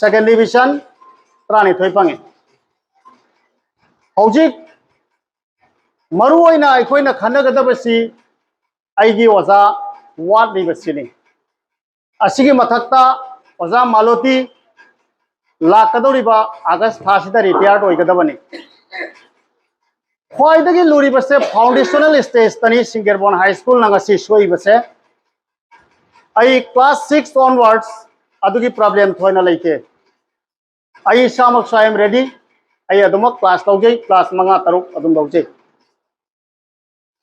ꯁꯦꯀꯦꯟ ꯗꯤꯕꯤꯖꯟ ꯇꯔꯥꯅꯤꯊꯣꯏ ꯐꯪꯉꯤ꯫ ꯍꯧꯖꯤꯛ ꯃꯔꯨ ꯑꯣꯏꯅ ꯑꯩꯈꯣꯏꯅ ꯈꯟꯅꯒꯗꯕꯁꯤ ꯑꯩꯒꯤ ꯑꯣꯖꯥ ꯋꯥꯠꯂꯤꯕꯁꯤꯅꯤ꯫ ꯑꯁꯤꯒꯤ ꯃꯊꯛꯇ ꯑꯣꯖꯥ ꯃꯥꯂꯣꯇꯤ ꯂꯥꯛꯀꯗꯧꯔꯤꯕ ꯑꯥꯒꯁ ꯊꯥꯁꯤꯗ ꯔꯤꯇꯥꯌꯔ ꯑꯣꯏꯒꯗꯕꯅꯤ꯫ ꯈ꯭ꯋꯥꯏꯗꯒꯤ ꯂꯨꯔꯤꯕꯁꯦ ꯐꯥꯎꯟꯗꯦꯁꯅꯦꯜ ꯁ꯭ꯇꯦꯖꯇꯅꯤ ꯁꯤꯡꯒꯦꯔꯕꯣꯟ ꯍꯥꯏ ꯁ꯭ꯀꯨꯜꯅ ꯉꯁꯤ ꯁꯣꯛꯏꯕꯁꯦ꯫ ꯑꯩ ꯀ꯭ꯂꯥꯁ ꯁꯤꯛꯁ ꯑꯣꯟꯋꯥꯔꯗꯁ ꯑꯗꯨꯒꯤ ꯄ꯭ꯔꯣꯕ꯭ꯂꯦꯝ ꯊꯣꯏꯅ ꯂꯩꯇꯦ꯫ ꯑꯩ ꯏꯁꯥꯃꯛꯁꯨ I am ready꯫ ꯑꯩ ꯑꯗꯨꯃꯛ ꯀ꯭ꯂꯥꯁ ꯂꯧꯖꯩ, ꯀ꯭ꯂꯥꯁ ꯃꯉꯥ ꯇꯔꯨꯛ ꯑꯗꯨꯝ ꯂꯧꯖꯩ꯫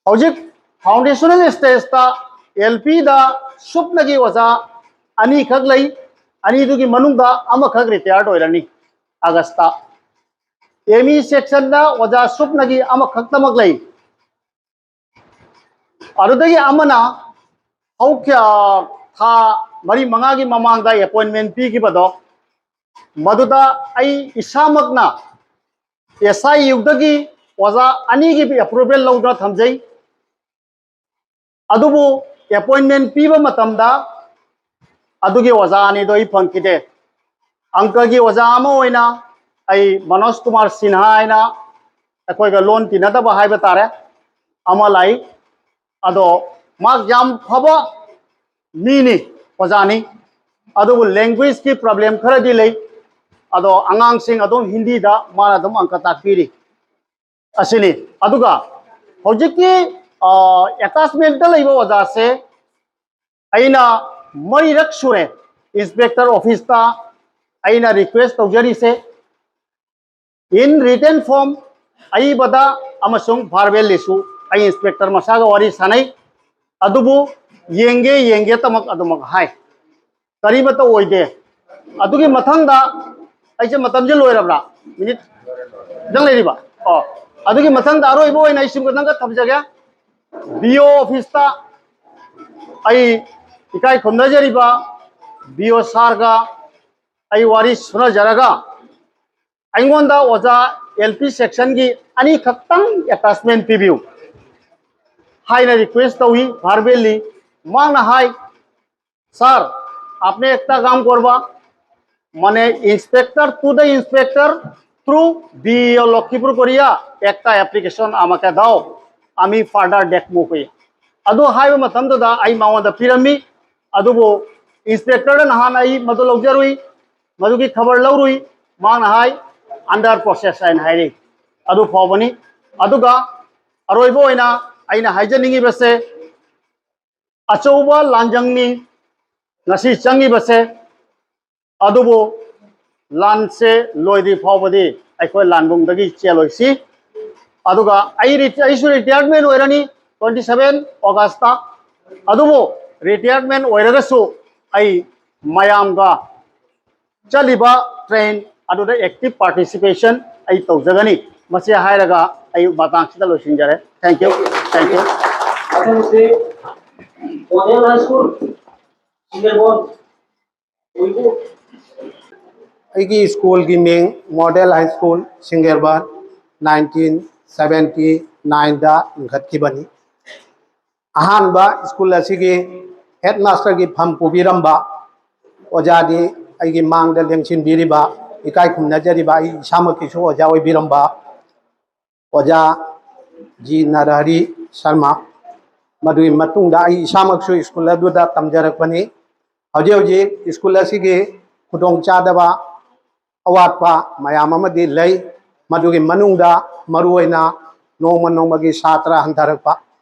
ꯍꯧꯖꯤꯛ foundational stageꯇ L Pꯗ ꯁꯨꯞꯅꯒꯤ ꯑꯣꯖꯥ ꯑꯅꯤꯈꯛ ꯂꯩ꯫ ꯑꯅꯤꯗꯨꯒꯤ ꯃꯅꯨꯡꯗ ꯑꯃꯈꯛ retired ꯑꯣꯏꯔꯅꯤ ꯑꯥꯒꯁꯇ꯫ M E sectionꯗ ꯑꯣꯖꯥ ꯁꯨꯞꯅꯒꯤ ꯑꯃꯈꯛꯇꯃꯛ ꯂꯩ꯫ ꯑꯗꯨꯗꯒꯤ ꯑꯃꯅ ꯍꯧꯈꯤꯕ ꯊꯥ ꯃꯔꯤ ꯃꯉꯥꯒꯤ ꯃꯃꯥꯡꯗ appointment ꯄꯤꯈꯤꯕꯗꯣ, ꯃꯗꯨꯗ ꯑꯩ ꯏꯁꯥꯃꯛꯅ S I Uꯗꯒꯤ ꯑꯣꯖꯥ ꯑꯅꯤꯒꯤ approval ꯂꯧꯗꯨꯅ ꯊꯝꯖꯩ꯫ ꯑꯗꯨꯕꯨ appointment ꯄꯤꯕ ꯃꯇꯝꯗ ꯑꯗꯨꯒꯤ ꯑꯣꯖꯥ ꯑꯅꯤꯗꯣ ꯑꯩ ꯐꯪꯈꯤꯗꯦ꯫ ꯑꯪꯀꯒꯤ ꯑꯣꯖꯥ ꯑꯃ ꯑꯣꯏꯅ ꯑꯩ ꯃꯅꯣꯖ ꯀꯨꯃꯥꯔ ꯁꯤꯟꯍꯥ ꯍꯥꯏꯅ, ꯑꯩꯈꯣꯏꯒ ꯂꯣꯟ ꯇꯤꯟꯅꯗꯕ ꯍꯥꯏꯕ ꯇꯥꯔꯦ, ꯑꯃ ꯂꯥꯛꯏ꯫ ꯑꯗꯣ ꯃꯍꯥꯛ ꯌꯥꯝ ꯐꯕ ꯃꯤꯅꯤ, ꯑꯣꯖꯥꯅꯤ꯫ ꯑꯗꯨꯕꯨ languageꯀꯤ problem ꯈꯔꯗꯤ ꯂꯩ꯫ ꯑꯗꯣ ꯑꯉꯥꯡꯁꯤꯡ ꯑꯗꯨꯝ ꯍꯤꯟꯗꯤꯗ ꯃꯥꯅ ꯑꯗꯨꯝ ꯑꯪꯀ ꯇꯥꯛꯄꯤꯔꯤ꯫ ꯑꯁꯤꯅꯤ꯫ ꯑꯗꯨꯒ ꯍꯧꯖꯤꯛꯀꯤ, ꯑ, attachmentꯇ ꯂꯩꯕ ꯑꯣꯖꯥꯁꯦ ꯑꯩꯅ ꯃꯔꯤꯔꯛ ꯁꯨꯔꯦ inspector officeꯇ ꯑꯩꯅ request ꯇꯧꯖꯔꯤꯁꯦ꯫ In written form, ꯑꯏꯕꯗ ꯑꯃꯁꯨꯡ verballyꯁꯨ ꯑꯩ inspector ꯃꯁꯥꯒ ꯋꯥꯔꯤ ꯁꯥꯟꯅꯩ꯫ ꯑꯗꯨꯕꯨ ꯌꯦꯡꯒꯦ, ꯌꯦꯡꯒꯦ ꯇꯃꯛ ꯑꯗꯨꯃꯛ ꯍꯥꯏ꯫ ꯀꯔꯤꯃꯠꯇ ꯑꯣꯏꯗꯦ꯫ ꯑꯗꯨꯒꯤ ꯃꯊꯪꯗ, ꯑꯩꯁꯦ ꯃꯇꯝꯁꯦ ꯂꯣꯏꯔꯕ꯭ꯔꯥ? Minute ꯈꯤꯇꯪ ꯂꯩꯔꯤꯕ? ꯑꯣ, ꯑꯗꯨꯒꯤ ꯃꯊꯪꯗ ꯑꯔꯣꯏꯕ ꯑꯣꯏꯅ ꯑꯩ ꯁꯤꯃ ꯈꯤꯇꯪꯒ ꯊꯝꯖꯒꯦ꯫ B O officeꯇ ꯑꯩ ꯏꯀꯥꯏ ꯈꯨꯝꯅꯖꯔꯤꯕ B O sirꯒ ꯑꯩ ꯋꯥꯔꯤ ꯁꯨꯅꯖꯔꯒ, ꯑꯩꯉꯣꯟꯗ ꯑꯣꯖꯥ L P sectionꯒꯤ ꯑꯅꯤꯈꯛꯇꯪ attachment ꯄꯤꯕꯤꯌꯨ ꯍꯥꯏꯅ request ꯇꯧꯏ verbally꯫ ꯃꯍꯥꯛꯅ ꯍꯥꯏ, "Sir, आपने একটা কাম করবা, মানে inspector to the inspector through B E O Lakshmipur করিয়া একটা application আমাকে দাও, আমি further দেখবো ꯀꯨꯏ"꯫ ꯑꯗꯨ ꯍꯥꯏꯕ ꯃꯇꯝꯗꯨꯗ ꯑꯩ ꯃꯉꯣꯟꯗ ꯄꯤꯔꯝꯃꯤ꯫ ꯑꯗꯨꯕꯨ inspectorꯗ ꯅꯍꯥꯟ ꯑꯩ ꯃꯗꯨ ꯂꯧꯖꯔꯨꯏ, ꯃꯗꯨꯒꯤ ꯈꯕꯔ ꯂꯧꯔꯨꯏ꯫ ꯃꯍꯥꯛꯅ ꯍꯥꯏ, "Under process" ꯍꯥꯏꯅ ꯍꯥꯏꯔꯤ꯫ ꯑꯗꯨ ꯐꯥꯎꯕꯅꯤ꯫ ꯑꯗꯨꯒ ꯑꯔꯣꯏꯕ ꯑꯣꯏꯅ ꯑꯩꯅ ꯍꯥꯏꯖꯅꯤꯡꯉꯤꯕꯁꯦ, ꯑꯆꯧꯕ ꯂꯥꯟꯖꯪꯅꯤ ꯉꯁꯤ ꯆꯪꯉꯤꯕꯁꯦ꯫ ꯑꯗꯨꯕꯨ ꯂꯥꯟꯁꯦ ꯂꯣꯏꯗ꯭ꯔꯤ ꯐꯥꯎꯕꯗꯤ ꯑꯩꯈꯣꯏ ꯂꯥꯟꯕꯨꯡꯗꯒꯤ ꯆꯦꯜꯂꯣꯏꯁꯤ꯫ ꯑꯗꯨꯒ ꯑꯩ ꯔꯤ-, ꯑꯩꯁꯨ retirement ꯑꯣꯏꯔꯅꯤ꯫ Twenty seven August. ꯑꯗꯨꯕꯨ ꯔꯤꯇꯥꯌꯔꯃꯦꯟ ꯑꯣꯏꯔꯒꯁꯨ ꯑꯩ ꯃꯌꯥꯝꯒ ꯆꯠꯂꯤꯕ ꯇ꯭ꯔꯦꯟ ꯑꯗꯨꯗ ꯑꯦꯛꯇꯤꯚ ꯄꯥꯔꯇꯤꯁꯤꯄꯦꯁꯟ ꯑꯩ ꯇꯧꯖꯒꯅꯤ꯫ ꯃꯁꯤ ꯍꯥꯏꯔꯒ ꯑꯩ ꯃꯇꯥꯡꯁꯤꯗ ꯂꯣꯏꯁꯤꯟꯖꯔꯦ꯫ Thank you, thank you꯫ ꯃꯊꯪꯁꯤ ꯃꯣꯗꯦꯜ ꯍꯥꯏ ꯁ꯭ꯀꯨꯜ ꯁꯤꯡꯒꯦꯔꯕꯣꯟ ꯑꯣꯏꯕꯨ꯫ ꯑꯩꯒꯤ ꯁ꯭ꯀꯨꯜꯒꯤ ꯃꯤꯡ model high school Singerbon nineteen seventy ꯅꯥꯏꯟꯗ ꯂꯤꯡꯈꯠꯈꯤꯕꯅꯤ꯫ ꯑꯍꯥꯟꯕ ꯁ꯭ꯀꯨꯜ ꯑꯁꯤꯒꯤ ꯍꯦꯗ ꯃꯥꯁꯇꯔꯒꯤ ꯐꯝ ꯄꯨꯕꯤꯔꯝꯕ ꯑꯣꯖꯥꯗꯤ ꯑꯩꯒꯤ ꯃꯥꯡꯗ ꯂꯦꯡꯁꯤꯟꯕꯤꯔꯤꯕ, ꯏꯀꯥꯏ ꯈꯨꯝꯅꯖꯔꯤꯕ ꯑꯩ ꯏꯁꯥꯃꯛꯀꯤꯁꯨ ꯑꯣꯖꯥ ꯑꯣꯏꯕꯤꯔꯝꯕ ꯑꯣꯖꯥ ꯖꯤ ꯅꯔꯍꯔꯤ ꯁꯔꯃ꯫ ꯃꯗꯨꯒꯤ ꯃꯇꯨꯡꯗ ꯑꯩ ꯏꯁꯥꯃꯛꯁꯨ ꯁ꯭ꯀꯨꯜ ꯑꯗꯨꯗ ꯇꯝꯖꯔꯛꯄꯅꯤ꯫ ꯍꯧꯖꯤꯛ ꯍꯧꯖꯤꯛ ꯁ꯭ꯀꯨꯜ ꯑꯁꯤꯒꯤ ꯈꯨꯗꯣꯡꯆꯥꯗꯕ, ꯑꯋꯥꯠꯄ ꯃꯌꯥꯝ ꯑꯃꯗꯤ ꯂꯩ꯫ ꯃꯗꯨꯒꯤ ꯃꯅꯨꯡꯗ ꯃꯔꯨꯑꯣꯏꯅ ꯅꯣꯡꯃ ꯅꯣꯡꯃꯒꯤ ꯁꯥꯇ꯭ꯔ ꯍꯟꯊꯔꯛꯄ꯫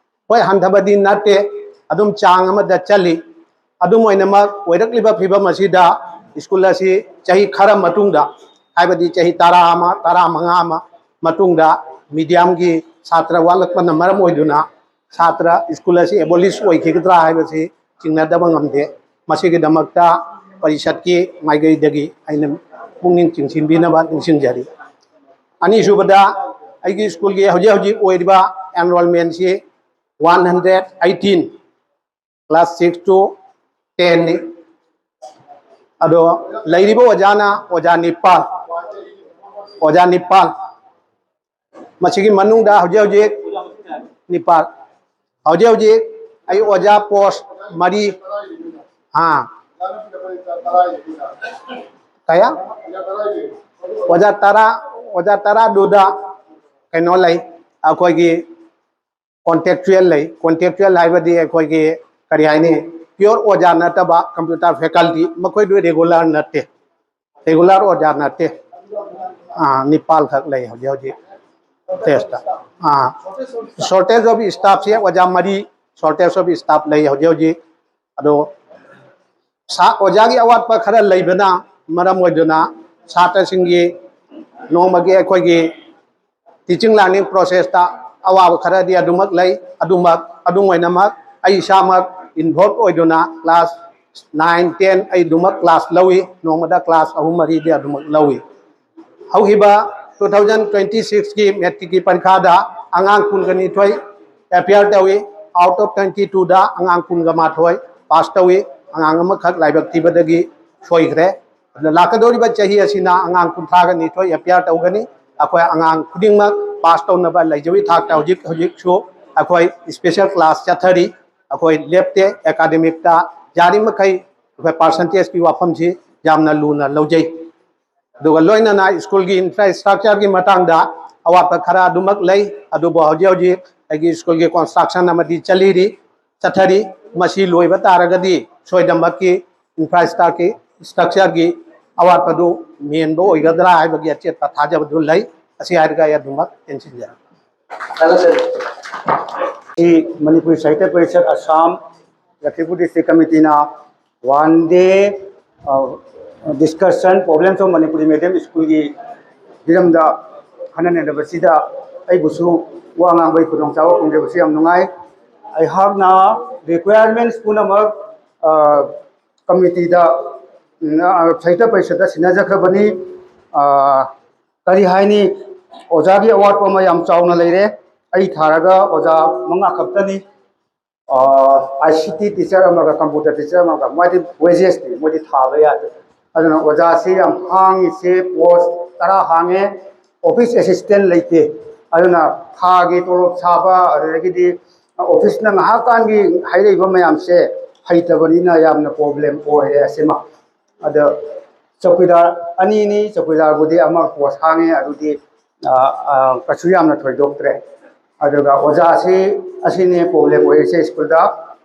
ꯍꯣꯏ, ꯍꯟꯊꯕꯗꯤ ꯅꯠꯇꯦ, ꯑꯗꯨꯝ ꯆꯥꯡ ꯑꯃꯗ ꯆꯠꯂꯤ꯫ ꯑꯗꯨꯝ ꯑꯣꯏꯅꯃꯛ, ꯑꯣꯏꯔꯛꯂꯤꯕ ꯐꯤꯕꯝ ꯑꯁꯤꯗ ꯁ꯭ꯀꯨꯜ ꯑꯁꯤ ꯆꯍꯤ ꯈꯔ ꯃꯇꯨꯡꯗ, ꯍꯥꯏꯕꯗꯤ ꯆꯍꯤ ꯇꯔꯥ ꯑꯃ, ꯇꯔꯥꯃꯉꯥ ꯑꯃ ꯃꯇꯨꯡꯗ ꯃꯤꯗꯤꯌꯝꯒꯤ ꯁꯥꯇ꯭ꯔ ꯋꯥꯠꯂꯛꯄꯅ ꯃꯔꯝ ꯑꯣꯏꯗꯨꯅ ꯁꯥꯇ꯭ꯔ ꯁ꯭ꯀꯨꯜ ꯑꯁꯤ ꯑꯦꯕꯣꯂꯤꯁ ꯑꯣꯏꯈꯤꯒꯗ꯭ꯔꯥ ꯍꯥꯏꯕꯁꯤ ꯆꯤꯡꯅꯗꯕ ꯉꯝꯗꯦ꯫ ꯃꯁꯤꯒꯤꯗꯃꯛꯇ ꯄꯔꯤꯁꯠꯀꯤ ꯃꯥꯏꯀꯩꯗꯒꯤ ꯑꯩꯅ ꯄꯨꯛꯅꯤꯡ ꯆꯤꯡꯁꯤꯟꯕꯤꯅꯕ ꯅꯤꯡꯁꯤꯡꯖꯔꯤ꯫ ꯑꯅꯤꯁꯨꯕꯗ, ꯑꯩꯒꯤ ꯁ꯭ꯀꯨꯜꯒꯤ ꯍꯧꯖꯤꯛ ꯍꯧꯖꯤꯛ ꯑꯣꯏꯔꯤꯕ ꯑꯦꯟꯔꯣꯜꯃꯦꯟꯁꯤ one hundred eighteen, class six to ten ꯅꯤ꯫ ꯑꯗꯣ ꯂꯩꯔꯤꯕ ꯑꯣꯖꯥꯅ ꯑꯣꯖꯥ ꯅꯤꯄꯥꯜ, ꯑꯣꯖꯥ ꯅꯤꯄꯥꯜ꯫ ꯃꯁꯤꯒꯤ ꯃꯅꯨꯡꯗ ꯍꯧꯖꯤꯛ ꯍꯧꯖꯤꯛ ꯅꯤꯄꯥꯜ, ꯍꯧꯖꯤꯛ ꯍꯧꯖꯤꯛ ꯑꯩ ꯑꯣꯖꯥ ꯄꯣꯁ ꯃꯔꯤ, ꯑꯥ, ꯀꯌꯥ? ꯑꯣꯖꯥ ꯇꯔꯥ, ꯑꯣꯖꯥ ꯇꯔꯥꯗꯨꯗ ꯀꯩꯅꯣ ꯂꯩ, ꯑꯩꯈꯣꯏꯒꯤ ꯀꯣꯟꯇ꯭ꯔꯦꯛꯆꯨꯋꯦꯜ ꯂꯩ꯫ ꯀꯣꯟꯇ꯭ꯔꯦꯛꯆꯨꯋꯦꯜ ꯍꯥꯏꯕꯗꯤ ꯑꯩꯈꯣꯏꯒꯤ ꯀꯔꯤ ꯍꯥꯏꯅꯤ, ꯄꯤꯌꯣꯔ ꯑꯣꯖꯥ ꯅꯠꯇꯕ, ꯀꯝꯄ꯭ꯌꯨꯇꯔ ꯐꯦꯀꯜꯇꯤ, ꯃꯈꯣꯏꯗꯨ ꯔꯤꯒꯨꯂꯔ ꯅꯠꯇꯦ, ꯔꯤꯒꯨꯂꯔ ꯑꯣꯖꯥ ꯅꯠꯇꯦ꯫ ꯑꯥ, ꯅꯤꯄꯥꯜ ꯈꯛ ꯂꯩ ꯍꯧꯖꯤꯛ ꯍꯧꯖꯤꯛ ꯇꯦꯁꯇ꯫ ꯑꯥ, ꯁꯣꯔꯇꯦꯖ ꯑꯣꯐ ꯁ꯭ꯇꯥꯐꯁꯦ ꯑꯣꯖꯥ ꯃꯔꯤ ꯁꯣꯔꯇꯦꯖ ꯑꯣꯐ ꯁ꯭ꯇꯥꯐ ꯂꯩ ꯍꯧꯖꯤꯛ ꯍꯧꯖꯤꯛ꯫ ꯑꯗꯣ ꯁꯥ-, ꯑꯣꯖꯥꯒꯤ ꯑꯋꯥꯠꯄ ꯈꯔ ꯂꯩꯕꯅ ꯃꯔꯝ ꯑꯣꯏꯗꯨꯅ ꯁꯥꯇ꯭ꯔꯁꯤꯡꯒꯤ ꯅꯣꯡꯃꯒꯤ ꯑꯩꯈꯣꯏꯒꯤ ꯇꯤꯆꯤꯡ ꯂꯔꯅꯤꯡ ꯄ꯭ꯔꯣꯁꯦꯁꯇ ꯑꯋꯥꯕ ꯈꯔꯗꯤ ꯑꯗꯨꯃꯛ ꯂꯩ꯫ ꯑꯗꯨꯃꯛ, ꯑꯗꯨꯝ ꯑꯣꯏꯅꯃꯛ, ꯑꯩ ꯏꯁꯥꯃꯛ involve ꯑꯣꯏꯗꯨꯅ class nine, ten ꯑꯩ ꯑꯗꯨꯃꯛ class ꯂꯧꯏ꯫ ꯅꯣꯡꯃꯗ class ꯑꯍꯨꯝ ꯃꯔꯤꯗꯤ ꯑꯗꯨꯃꯛ ꯂꯧꯏ꯫ ꯍꯧꯈꯤꯕ two thousand twenty sixꯀꯤ matricꯀꯤ ꯄꯔꯤꯈꯥꯗ ꯑꯉꯥꯡ ꯀꯨꯟꯒ ꯅꯤꯊꯣꯏ appear ꯇꯧꯏ꯫ Out of twenty twoꯗ ꯑꯉꯥꯡ ꯀꯨꯟꯒ ꯃꯥꯊꯣꯏ pass ꯇꯧꯏ꯫ ꯑꯉꯥꯡ ꯑꯃꯈꯛ ꯂꯥꯏꯕꯛ ꯊꯤꯕꯗꯒꯤ ꯁꯣꯏꯈ꯭ꯔꯦ꯫ ꯑꯗꯨꯅ ꯂꯥꯛꯀꯗꯧꯔꯤꯕ ꯆꯍꯤ ꯑꯁꯤꯅ ꯑꯉꯥꯡ ꯀꯨꯟꯊ꯭ꯔꯥꯒ ꯅꯤꯊꯣꯏ appear ꯇꯧꯒꯅꯤ꯫ ꯑꯩꯈꯣꯏ ꯑꯉꯥꯡ ꯈꯨꯗꯤꯡꯃꯛ pass ꯇꯧꯅꯕ ꯂꯩꯖꯕꯤ ꯊꯥꯛꯇ ꯍꯧꯖꯤꯛ ꯍꯧꯖꯤꯛꯁꯨ ꯑꯩꯈꯣꯏ special class ꯆꯠꯊꯔꯤ꯫ ꯑꯩꯈꯣꯏ ꯂꯦꯞꯇꯦ꯫ Academicꯇ ꯌꯥꯔꯤꯃꯈꯩ ꯑꯩꯈꯣꯏ percentageꯀꯤ ꯋꯥꯐꯝꯁꯤ ꯌꯥꯝꯅ ꯂꯨꯅ ꯂꯧꯖꯩ꯫ ꯑꯗꯨꯒ ꯂꯣꯏꯅꯅ ꯁ꯭ꯀꯨꯜꯒꯤ infrastructureꯒꯤ ꯃꯇꯥꯡꯗ ꯑꯋꯥꯠꯄ ꯈꯔ ꯑꯗꯨꯃꯛ ꯂꯩ꯫ ꯑꯗꯨꯕꯨ ꯍꯧꯖꯤꯛ ꯍꯧꯖꯤꯛ ꯑꯩꯒꯤ ꯁ꯭ꯀꯨꯜꯒꯤ construction ꯑꯃꯗꯤ ꯆꯠꯂꯤꯔꯤ, ꯆꯠꯊꯔꯤ꯫ ꯃꯁꯤ ꯂꯣꯏꯕ ꯇꯥꯔꯒꯗꯤ ꯁꯣꯏꯗꯅꯃꯛꯀꯤ infrastructureꯒꯤ, structureꯒꯤ ꯑꯋꯥꯠꯄꯗꯨ ꯃꯦꯟꯕ ꯑꯣꯏꯒꯗ꯭ꯔꯥ ꯍꯥꯏꯕꯒꯤ ꯑꯆꯦꯠꯄ ꯊꯥꯖꯕꯗꯨ ꯂꯩ꯫ ꯑꯁꯤ ꯍꯥꯏꯔꯒ ꯑꯩ ꯑꯗꯨꯃꯛ ꯇꯦꯟꯁꯤꯟꯖꯔꯦ꯫ ꯁꯤ ꯃꯅꯤꯄꯨꯔꯤ ꯁꯥꯍꯤꯇ꯭ꯌ parishad Assam ꯂꯈꯤꯃꯄꯨꯔ district committeeꯅ one day, ꯑ, discussion problems of Manipuri medium schoolꯒꯤ ꯍꯤꯔꯝꯗ ꯈꯟꯅ ꯅꯩꯅꯕꯁꯤꯗ ꯑꯩꯕꯨꯁꯨ ꯋꯥ ꯉꯥꯡꯕꯒꯤ ꯈꯨꯗꯣꯡꯆꯥꯕ ꯐꯪꯖꯕꯁꯤ ꯌꯥꯝ ꯅꯨꯡꯉꯥꯏ꯫ ꯑꯩꯍꯥꯛꯅ requirements ꯄꯨꯝꯅꯃꯛ, ꯑ, committeeꯗ, ꯎꯝ, ꯑ, ꯁꯥꯍꯤꯇ꯭ꯌ ꯄꯔꯤꯁꯠꯇ ꯁꯤꯟꯅꯖꯈ꯭ꯔꯕꯅꯤ꯫ ꯑ, ꯀꯔꯤ ꯍꯥꯏꯅꯤ, ꯑꯣꯖꯥꯒꯤ ꯑꯋꯥꯠꯄ ꯑꯃ ꯌꯥꯝ ꯆꯥꯎꯅ ꯂꯩꯔꯦ꯫ ꯑꯩ ꯊꯥꯔꯒ ꯑꯣꯖꯥ ꯃꯉꯥ ꯈꯛꯇꯅꯤ꯫ ꯑ, ICT teacher ꯑꯃꯒ computer teacher ꯑꯃꯒ, ꯃꯣꯏꯗꯤ wagesꯅꯤ, ꯃꯣꯏꯗꯤ ꯊꯥꯕ ꯌꯥꯗꯦ꯫ ꯑꯗꯨꯅ ꯑꯣꯖꯥꯁꯤ ꯌꯥꯝ ꯍꯥꯡꯉꯤꯁꯦ, post ꯇꯔꯥ ꯍꯥꯡꯉꯦ, office assistant ꯂꯩꯇꯦ꯫ ꯑꯗꯨꯅ ꯊꯥꯒꯤ ꯇꯣꯂꯣꯞ ꯁꯥꯕ, ꯑꯗꯨꯗꯒꯤꯗꯤ officeꯅ ꯉꯥꯏꯍꯥꯛꯀꯥꯟꯒꯤ ꯍꯥꯏꯔꯛꯏꯕ ꯃꯌꯥꯝꯁꯦ ꯍꯩꯇꯕꯅꯤꯅ ꯌꯥꯝꯅ problem ꯑꯣꯏꯔꯦ ꯑꯁꯤꯃ꯫ ꯑꯗ ꯆꯧꯀꯤꯗꯥꯔ ꯑꯅꯤꯅꯤ, ꯆꯧꯀꯤꯗꯥꯔꯕꯨꯗꯤ ꯑꯃ post ꯍꯥꯡꯉꯦ, ꯑꯗꯨꯗꯤ, ꯑ, ꯑ, ꯀꯩꯁꯨ ꯌꯥꯝꯅ ꯊꯣꯏꯗꯣꯛꯇ꯭ꯔꯦ꯫ ꯑꯗꯨꯒ ꯑꯣꯖꯥꯁꯤ, ꯑꯁꯤꯅꯤ problem ꯑꯣꯏꯔꯤꯁꯦ ꯁ꯭ꯀꯨꯜꯗ꯫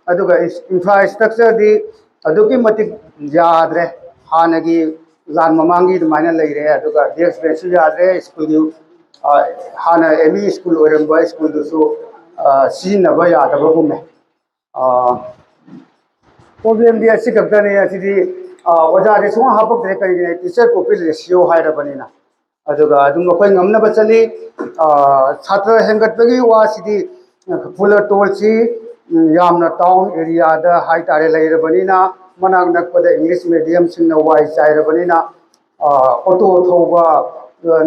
ꯑꯗꯨꯒ ꯏꯟꯐ꯭ꯔꯥꯁ꯭ꯇ꯭ꯔꯛꯆꯔꯗꯤ ꯑꯗꯨꯛꯀꯤ ꯃꯇꯤꯛ ꯌꯥꯗ꯭ꯔꯦ꯫ ꯍꯥꯟꯅꯒꯤ ꯂꯥꯟ ꯃꯃꯥꯡꯒꯤ ꯑꯗꯨꯃꯥꯏꯅ ꯂꯩꯔꯦ꯫ ꯑꯗꯨꯒ ꯗꯦꯁ꯭ꯛ ꯕꯦꯟꯁꯁꯨ ꯌꯥꯗ꯭ꯔꯦ꯫ ꯁ꯭ꯀꯨꯜꯒꯤ, ꯑ, ꯍꯥꯟꯅ ꯑꯦꯝ ꯏ ꯁ꯭ꯀꯨꯜ ꯑꯣꯏꯔꯝꯕ ꯁ꯭ꯀꯨꯜꯗꯨꯁꯨ, ꯑ, ꯁꯤꯖꯤꯟꯅꯕ ꯌꯥꯗꯕꯒꯨꯝꯃꯦ꯫ ꯑ, problemꯗꯤ ꯑꯁꯤ ꯈꯛꯇꯅꯤ꯫ ꯑꯁꯤꯗꯤ, ꯑ, ꯑꯣꯖꯥꯗꯤ ꯁꯨꯡꯍꯥꯞ ꯍꯥꯞꯄꯛꯇ꯭ꯔꯦ꯫ ꯀꯔꯤꯒꯤꯅꯣ? Teacher post ratio ꯍꯥꯏꯔꯕꯅꯤꯅ꯫ ꯑꯗꯨꯒ ꯑꯗꯨꯝ ꯑꯩꯈꯣꯏ ꯉꯝꯅꯕ ꯆꯠꯂꯤ꯫ ꯁꯥꯇ꯭ꯔ ꯍꯦꯟꯒꯠꯄꯒꯤ ꯋꯥꯁꯤꯗꯤ ꯐꯨꯂꯔ ꯇꯣꯜꯁꯤ ꯌꯥꯝꯅ ꯇꯥꯎꯟ ꯑꯦꯔꯤꯌꯥꯗ ꯍꯥꯏꯇꯥꯔꯦ ꯂꯩꯔꯕꯅꯤꯅ, ꯃꯅꯥꯛ ꯅꯛꯄꯗ ꯏꯪꯂꯤꯁ ꯃꯦꯗꯤꯌꯝꯁꯤꯡꯅ ꯋꯥꯏ ꯆꯥꯏꯔꯕꯅꯤꯅ, ꯑꯣꯇꯣ ꯊꯧꯕ,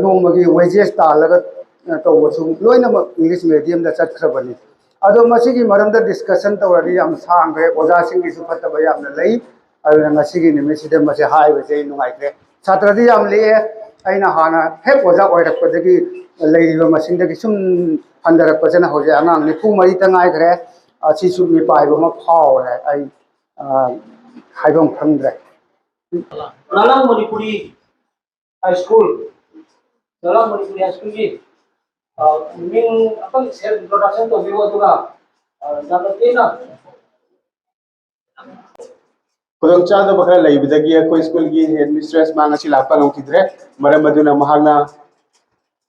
ꯅꯣꯡꯃꯒꯤ ꯋꯦꯖꯦꯁ ꯇꯥꯜꯂꯒ ꯇꯧꯕꯁꯨ ꯂꯣꯏꯅꯃꯛ ꯏꯪꯂꯤꯁ ꯃꯦꯗꯤꯌꯝꯗ ꯆꯠꯈ꯭ꯔꯕꯅꯤ꯫ ꯑꯗꯣ ꯃꯁꯤꯒꯤ ꯃꯔꯝꯗ ꯗꯤꯁꯀꯁꯟ ꯇꯧꯔꯗꯤ ꯌꯥꯝ ꯁꯥꯡꯈ꯭ꯔꯦ, ꯑꯣꯖꯥꯁꯤꯡꯒꯤꯁꯨ ꯐꯠꯇꯕ ꯌꯥꯝꯅ ꯂꯩ꯫ ꯑꯗꯨꯅ ꯉꯁꯤꯒꯤ ꯅꯨꯃꯤꯠꯁꯤꯗ ꯃꯁꯤ ꯍꯥꯏꯕꯁꯦ ꯑꯩ ꯅꯨꯡꯉꯥꯏꯇ꯭ꯔꯦ꯫ ꯁꯥꯇ꯭ꯔꯗꯤ ꯌꯥꯝ ꯂꯤꯛꯑꯦ꯫ ꯑꯩꯅ ꯍꯥꯟꯅ ꯍꯦꯛ ꯑꯣꯖꯥ ꯑꯣꯏꯔꯛꯄꯗꯒꯤ ꯂꯩꯔꯤꯕ ꯃꯁꯤꯡꯗꯒꯤ ꯁꯨꯝ ꯍꯟꯊꯔꯛꯄꯁꯤꯅ ꯍꯧꯖꯤꯛ ꯑꯉꯥꯡ ꯅꯤꯐꯨ ꯃꯔꯤꯇ ꯉꯥꯏꯈ꯭ꯔꯦ꯫ ꯑꯁꯤꯁꯨ ꯃꯤꯄꯥꯏꯕ ꯑꯃ ꯐꯥꯎꯔꯦ꯫ ꯑꯩ ꯍꯥꯏꯐꯝ ꯈꯪꯗ꯭ꯔꯦ꯫ ꯂꯥꯂꯥꯡ ꯃꯅꯤꯄꯨꯔꯤ ꯍꯥꯏ ꯁ꯭ꯀꯨꯜ, ꯂꯥꯂꯥꯡ ꯃꯅꯤꯄꯨꯔꯤ ꯍꯥꯏ ꯁ꯭ꯀꯨꯜꯒꯤ ꯃꯤꯡ ꯑꯃꯇꯪ ꯁꯦꯜꯐ ꯏꯟꯇ꯭ꯔꯣꯗꯛꯁꯟ ꯇꯧꯕꯤꯌꯨ, ꯑꯗꯨꯒ ꯌꯥꯝꯅ ꯇꯦꯟꯅ꯫ ꯈꯨꯗꯣꯡꯆꯥꯗꯕ ꯈꯔ ꯂꯩꯕꯗꯒꯤ ꯑꯩꯈꯣꯏ ꯁ꯭ꯀꯨꯜꯒꯤ ꯍꯦꯗ ꯃꯤꯁꯇ꯭ꯔꯦꯁ ꯃꯥ ꯉꯁꯤ ꯂꯥꯛꯄ ꯉꯝꯈꯤꯗ꯭ꯔꯦ꯫ ꯃꯔꯝ ꯑꯗꯨꯅ ꯃꯍꯥꯛꯅ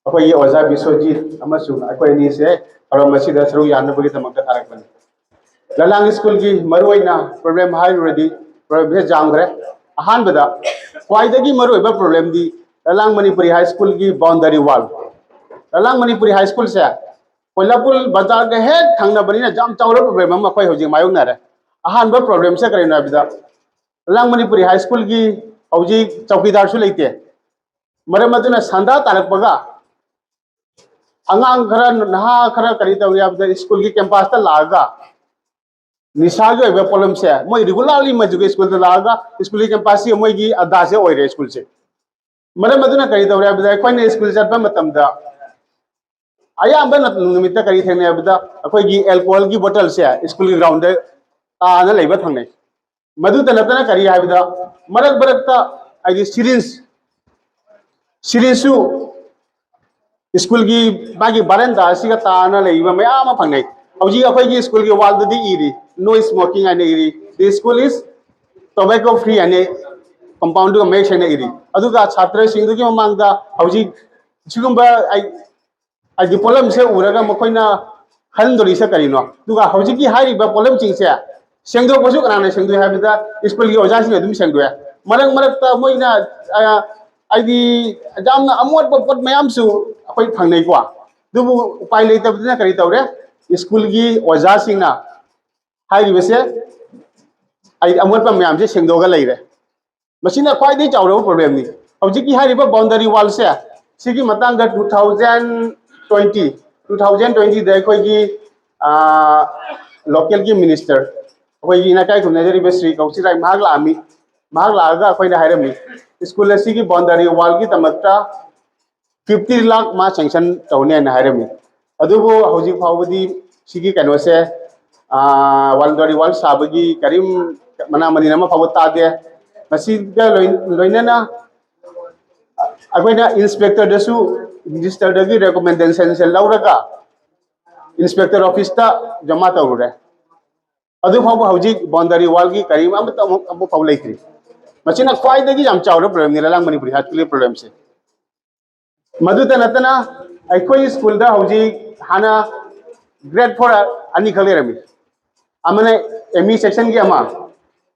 ꯑꯩꯈꯣꯏꯒꯤ ꯑꯣꯖꯥ ꯕꯤꯁ꯭ꯋꯖꯤꯠ ꯑꯃꯁꯨꯡ ꯑꯩꯈꯣꯏ ꯑꯅꯤꯁꯦ ꯊꯧꯔꯝ ꯑꯁꯤꯗ ꯁꯔꯨꯛ ꯌꯥꯅꯕꯒꯤꯗꯃꯛꯇ ꯊꯥꯔꯛꯄꯅꯤ꯫ ꯂꯂꯥꯡ ꯁ꯭ꯀꯨꯜꯒꯤ ꯃꯔꯨꯑꯣꯏꯅ ꯄ꯭ꯔꯣꯕ꯭ꯂꯦꯝ ꯍꯥꯏꯔꯨꯔꯗꯤ ꯄ꯭ꯔꯣꯕ꯭ꯂꯦꯝꯁꯦ ꯌꯥꯝꯈ꯭ꯔꯦ꯫ ꯑꯍꯥꯟꯕꯗ ꯈ꯭ꯋꯥꯏꯗꯒꯤ ꯃꯔꯨꯑꯣꯏꯕ ꯄ꯭ꯔꯣꯕ꯭ꯂꯦꯝꯗꯤ ꯂꯂꯥꯡ ꯃꯅꯤꯄꯨꯔꯤ ꯍꯥꯏ ꯁ꯭ꯀꯨꯜꯒꯤ ꯕꯥꯎꯟꯗꯔꯤ ꯋꯥꯜ꯫ ꯂꯂꯥꯡ ꯃꯅꯤꯄꯨꯔꯤ ꯍꯥꯏ ꯁ꯭ꯀꯨꯜꯁꯦ ꯀꯣꯏꯂꯥꯄꯨꯜ ꯕꯖꯥꯔꯒ ꯍꯦꯛ ꯊꯪꯅꯕꯅꯤꯅ ꯌꯥꯝ ꯆꯥꯎꯔꯕ ꯄ꯭ꯔꯣꯕ꯭ꯂꯦꯝ ꯑꯃ ꯑꯩꯈꯣꯏ ꯍꯧꯖꯤꯛ ꯃꯥꯌꯣꯛꯅꯔꯦ꯫ ꯑꯍꯥꯟꯕ ꯄ꯭ꯔꯣꯕ꯭ꯂꯦꯝꯁꯦ ꯀꯔꯤꯅꯣ ꯍꯥꯏꯕꯗ, ꯂꯂꯥꯡ ꯃꯅꯤꯄꯨꯔꯤ ꯍꯥꯏ ꯁ꯭ꯀꯨꯜꯒꯤ ꯍꯧꯖꯤꯛ ꯆꯧꯀꯤꯗꯥꯔꯁꯨ ꯂꯩꯇꯦ꯫ ꯃꯔꯝ ꯑꯗꯨꯅ ꯁꯟꯗꯥ ꯇꯥꯔꯛꯄꯒ ꯑꯉꯥꯡ ꯈꯔ, ꯅꯍꯥ ꯈꯔ ꯀꯔꯤ ꯇꯧꯏ ꯍꯥꯏꯕꯗ, ꯁ꯭ꯀꯨꯜꯒꯤ ꯀꯦꯝꯄꯁꯇ ꯂꯥꯛꯑꯒ ꯅꯤꯁꯥꯒꯤ ꯑꯣꯏꯕ ꯄꯣꯠꯂꯝꯁꯦ ꯃꯣꯏ ꯔꯤꯒꯨꯂꯔꯂꯤ ꯃꯗꯨꯒꯤ ꯁ꯭ꯀꯨꯜꯗ ꯂꯥꯛꯑꯒ ꯁ꯭ꯀꯨꯜꯒꯤ ꯀꯦꯝꯄꯁꯁꯤ ꯃꯣꯏꯒꯤ ꯑꯗꯥꯁꯦ ꯑꯣꯏꯔꯦ ꯁ꯭ꯀꯨꯜꯁꯦ꯫ ꯃꯔꯝ ꯑꯗꯨꯅ ꯀꯔꯤ ꯇꯧꯔꯦ ꯍꯥꯏꯕꯗ, ꯑꯩꯈꯣꯏꯅ ꯁ꯭ꯀꯨꯜ ꯆꯠꯄ ꯃꯇꯝꯗ ꯑꯌꯥꯝꯕ ꯅꯨꯃꯤꯠꯇ ꯀꯔꯤ ꯊꯦꯡꯅꯩ ꯍꯥꯏꯕꯗ, ꯑꯩꯈꯣꯏꯒꯤ ꯑꯦꯜꯀꯣꯍꯣꯜꯒꯤ ꯕꯣꯇꯜꯁꯦ ꯁ꯭ꯀꯨꯜꯒꯤ ꯒ꯭ꯔꯥꯎꯟꯗ ꯇꯥꯅ ꯂꯩꯕ ꯊꯦꯡꯅꯩ꯫ ꯃꯗꯨꯇ ꯅꯠꯇꯅ ꯀꯔꯤ ꯍꯥꯏꯕꯗ, ꯃꯔꯛ ꯃꯔꯛꯇ ꯍꯥꯏꯗꯤ ꯁꯤꯔꯤꯟꯁ, ꯁꯤꯔꯤꯟꯁꯁꯨ ꯁ꯭ꯀꯨꯜꯒꯤ ꯃꯥꯒꯤ ꯕꯥꯔꯦꯟꯗꯥ ꯑꯁꯤꯒ ꯇꯥꯅ ꯂꯩꯕ ꯃꯌꯥꯝ ꯑꯃ ꯐꯪꯅꯩ꯫ ꯍꯧꯖꯤꯛ ꯑꯩꯈꯣꯏꯒꯤ ꯁ꯭ꯀꯨꯜꯒꯤ ꯋꯥꯜꯗꯗꯤ ꯏꯔꯤ, "No smoking" ꯍꯥꯏꯅ ꯏꯔꯤ꯫ "The school is tobacco free" ꯍꯥꯏꯅ ꯀꯝꯄꯥꯎꯟꯗꯨꯒ ꯃꯌꯦꯛ ꯁꯦꯡꯅ ꯏꯔꯤ꯫ ꯑꯗꯨꯒ ꯁꯥꯇ꯭ꯔꯁꯤꯡꯗꯨꯒꯤ ꯃꯃꯥꯡꯗ ꯍꯧꯖꯤꯛ ꯁꯤꯒꯨꯝꯕ ꯍꯥꯏꯗꯤ ꯄꯣꯠꯂꯝꯁꯦ ꯎꯔꯒ ꯃꯈꯣꯏꯅ ꯈꯟꯗꯣꯔꯤꯁꯦ ꯀꯔꯤꯅꯣ? ꯑꯗꯨꯒ ꯍꯧꯖꯤꯛꯀꯤ ꯍꯥꯏꯔꯤꯕ ꯄꯣꯠꯂꯝꯁꯤꯡꯁꯦ ꯁꯦꯡꯗꯣꯛꯄꯁꯨ ꯀꯅꯥꯅ ꯁꯦꯡꯗꯣꯛꯏ ꯍꯥꯏꯕꯗ, ꯁ꯭ꯀꯨꯜꯒꯤ ꯑꯣꯖꯥꯁꯤꯡꯅ ꯑꯗꯨꯝ ꯁꯦꯡꯗꯣꯛꯑꯦ꯫ ꯃꯔꯛ ꯃꯔꯛꯇ ꯃꯣꯏꯅ, ꯑ, ꯍꯥꯏꯗꯤ ꯌꯥꯝꯅ ꯑꯃꯣꯠꯄ ꯄꯣꯠ ꯃꯌꯥꯝꯁꯨ ꯑꯩꯈꯣꯏ ꯐꯪꯅꯩꯀꯣ꯫ ꯑꯗꯨꯕꯨ ꯎꯄꯥꯏ ꯂꯩꯇꯕꯗꯨꯅ ꯀꯔꯤ ꯇꯧꯔꯦ? ꯁ꯭ꯀꯨꯜꯒꯤ ꯑꯣꯖꯥꯁꯤꯡꯅ ꯍꯥꯏꯔꯤꯕꯁꯦ ꯍꯥꯏꯗꯤ ꯑꯃꯣꯠꯄ ꯃꯌꯥꯝꯁꯦ ꯁꯦꯡꯗꯣꯛꯑꯒ ꯂꯩꯔꯦ꯫ ꯃꯁꯤꯅ ꯈ꯭ꯋꯥꯏꯗꯒꯤ ꯆꯥꯎꯔꯕ ꯄ꯭ꯔꯣꯕ꯭ꯂꯦꯝꯅꯤ꯫ ꯍꯧꯖꯤꯛꯀꯤ ꯍꯥꯏꯔꯤꯕ ꯕꯥꯎꯟꯗꯔꯤ ꯋꯥꯜꯁꯦ, ꯁꯤꯒꯤ ꯃꯇꯥꯡꯗ two thousand twenty two thousand ꯇ꯭ꯋꯦꯟꯇꯤꯗ ꯑꯩꯈꯣꯏꯒꯤ ꯂꯣꯀꯦꯜꯒꯤ ꯃꯤꯅꯤꯁꯇꯔ, ꯑꯩꯈꯣꯏꯒꯤ ꯏꯅꯥꯀꯥꯏ ꯈꯨꯝꯅꯖꯔꯤꯕ ꯁ꯭ꯔꯤ ꯀꯧꯁꯤꯔꯥꯏ, ꯃꯍꯥꯛ ꯂꯥꯛꯑꯝꯃꯤ꯫ ꯃꯍꯥꯛ ꯂꯥꯛꯑꯒ ꯑꯩꯈꯣꯏꯅ ꯍꯥꯏꯔꯝꯃꯤ, ꯁ꯭ꯀꯨꯜ ꯑꯁꯤꯒꯤ ꯕꯥꯎꯟꯗꯔꯤ ꯋꯥꯜꯒꯤꯗꯃꯛꯇ ꯐꯤꯐꯇꯤ ꯂꯥꯛ ꯃꯥ ꯁꯦꯡꯁꯟ ꯇꯧꯅꯤ ꯍꯥꯏꯅ ꯍꯥꯏꯔꯝꯃꯤ꯫ ꯑꯗꯨꯕꯨ ꯍꯧꯖꯤꯛ ꯐꯥꯎꯕꯗꯤ ꯁꯤꯒꯤ ꯀꯩꯅꯣꯁꯦ, ꯕꯥꯎꯟꯗꯔꯤ ꯋꯥꯜ ꯁꯥꯕꯒꯤ ꯀꯔꯤꯝ ꯃꯅꯥ ꯃꯅꯤꯟ ꯑꯃ ꯐꯥꯎꯕ ꯇꯥꯗꯦ꯫ ꯃꯁꯤꯒ ꯂꯣꯏ- ꯂꯣꯏꯅꯅ ꯑꯩꯈꯣꯏꯅ ꯏꯟꯁꯄꯦꯛꯇꯔꯗꯁꯨ, ꯃꯤꯅꯤꯁꯇꯔꯗꯒꯤ ꯔꯦꯀꯣꯃꯦꯟꯗꯦꯁꯟꯁꯦ ꯂꯧꯔꯒ ꯏꯟꯁꯄꯦꯛꯇꯔ ꯑꯣꯐꯤꯁꯇ ꯖꯃꯥ ꯇꯧꯔꯨꯔꯦ꯫ ꯑꯗꯨ ꯐꯥꯎꯕ ꯍꯧꯖꯤꯛ ꯕꯥꯎꯟꯗꯔꯤ ꯋꯥꯜꯒꯤ ꯀꯔꯤꯝ ꯑꯃꯠꯇ ꯑꯃꯨꯛ ꯑꯃꯨꯛ ꯐꯥꯎ ꯂꯩꯇ꯭ꯔꯤ꯫ ꯃꯁꯤꯅ ꯈ꯭ꯋꯥꯏꯗꯒꯤ ꯌꯥꯝ ꯆꯥꯎꯔꯕ ꯄ꯭ꯔꯣꯕ꯭ꯂꯦꯝꯅꯤ ꯂꯂꯥꯡ ꯃꯅꯤꯄꯨꯔꯤ ꯍꯥꯏ ꯁ꯭ꯀꯨꯜꯒꯤ ꯄ꯭ꯔꯣꯕ꯭ꯂꯦꯝꯁꯦ꯫ ꯃꯗꯨꯇ ꯅꯠꯇꯅ ꯑꯩꯈꯣꯏ ꯁ꯭ꯀꯨꯜꯗ ꯍꯧꯖꯤꯛ ꯍꯥꯟꯅ ꯒ꯭ꯔꯦꯗ ꯐꯣꯔ ꯑꯅꯤꯈꯛ ꯂꯩꯔꯝꯃꯤ꯫ ꯑꯃꯅ ꯑꯦꯝ ꯏ ꯁꯦꯛꯁꯟꯒꯤ ꯑꯃ,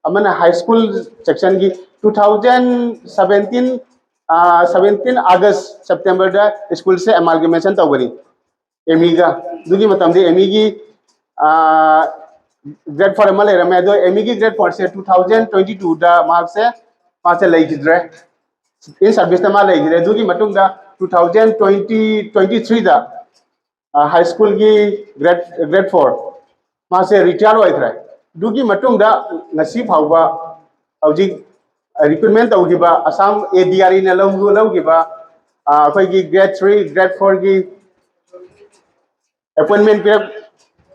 ꯑꯃꯅ ꯍꯥꯏ ꯁ꯭ꯀꯨꯜ ꯁꯦꯛꯁꯟꯒꯤ꯫ Two thousand seventeen seventeen August ꯁꯦꯞꯇꯦꯝꯕꯔꯗ ꯁ꯭ꯀꯨꯜꯁꯦ ꯑꯦꯃꯥꯜꯒꯃꯦꯁꯟ ꯇꯧꯕꯅꯤ ꯑꯦꯝ ꯏꯒ꯫ ꯑꯗꯨꯒꯤ ꯃꯇꯝꯗ ꯑꯦꯝ ꯏꯒꯤ ꯒ꯭ꯔꯦꯗ ꯐꯣꯔ ꯑꯃ ꯂꯩꯔꯝꯃꯦ꯫ ꯑꯗꯣ ꯑꯦꯝ ꯏꯒꯤ ꯒ꯭ꯔꯦꯗ ꯐꯣꯔꯁꯦ ꯇꯨ ꯊꯥꯎꯖꯟ ꯇ꯭ꯋꯦꯟꯇꯤ ꯇꯨꯗ ꯃꯍꯥꯛꯁꯦ ꯃꯥꯁꯦ ꯂꯩꯈꯤꯗ꯭ꯔꯦ꯫ ꯏꯟ ꯁꯥꯔꯚꯤꯁꯇ ꯃꯥ ꯂꯩꯈꯤꯗ꯭ꯔꯦ꯫ ꯑꯗꯨꯒꯤ ꯃꯇꯨꯡꯗ ꯇꯨ ꯊꯥꯎꯖꯟ ꯇ꯭ꯋꯦꯟꯇꯤ ꯇ꯭ꯋꯦꯟꯇꯤ ꯊ꯭ꯔꯤꯗ ꯍꯥꯏ ꯁ꯭ꯀꯨꯜꯒꯤ ꯒ꯭ꯔꯦꯗ ꯒ꯭ꯔꯦꯗ ꯐꯣꯔ ꯃꯥꯁꯦ ꯔꯤꯇꯥꯌꯔ ꯑꯣꯏꯈ꯭ꯔꯦ꯫ ꯑꯗꯨꯒꯤ ꯃꯇꯨꯡꯗ ꯉꯁꯤ ꯐꯥꯎꯕ ꯍꯧꯖꯤꯛ ꯔꯤꯀ꯭ꯔꯨꯠꯃꯦꯟ ꯇꯧꯈꯤꯕ ꯑꯁꯥꯝ ꯑꯦ ꯗꯤ ꯑꯥꯔ ꯏꯅ ꯂꯧ ꯂꯧꯈꯤꯕ ꯑꯩꯈꯣꯏꯒꯤ ꯒ꯭ꯔꯦꯗ ꯊ꯭ꯔꯤ ꯒ꯭ꯔꯦꯗ ꯐꯣꯔꯒꯤ ꯑꯦꯄꯣꯏꯟꯃꯦꯟ ꯄꯤꯔꯛ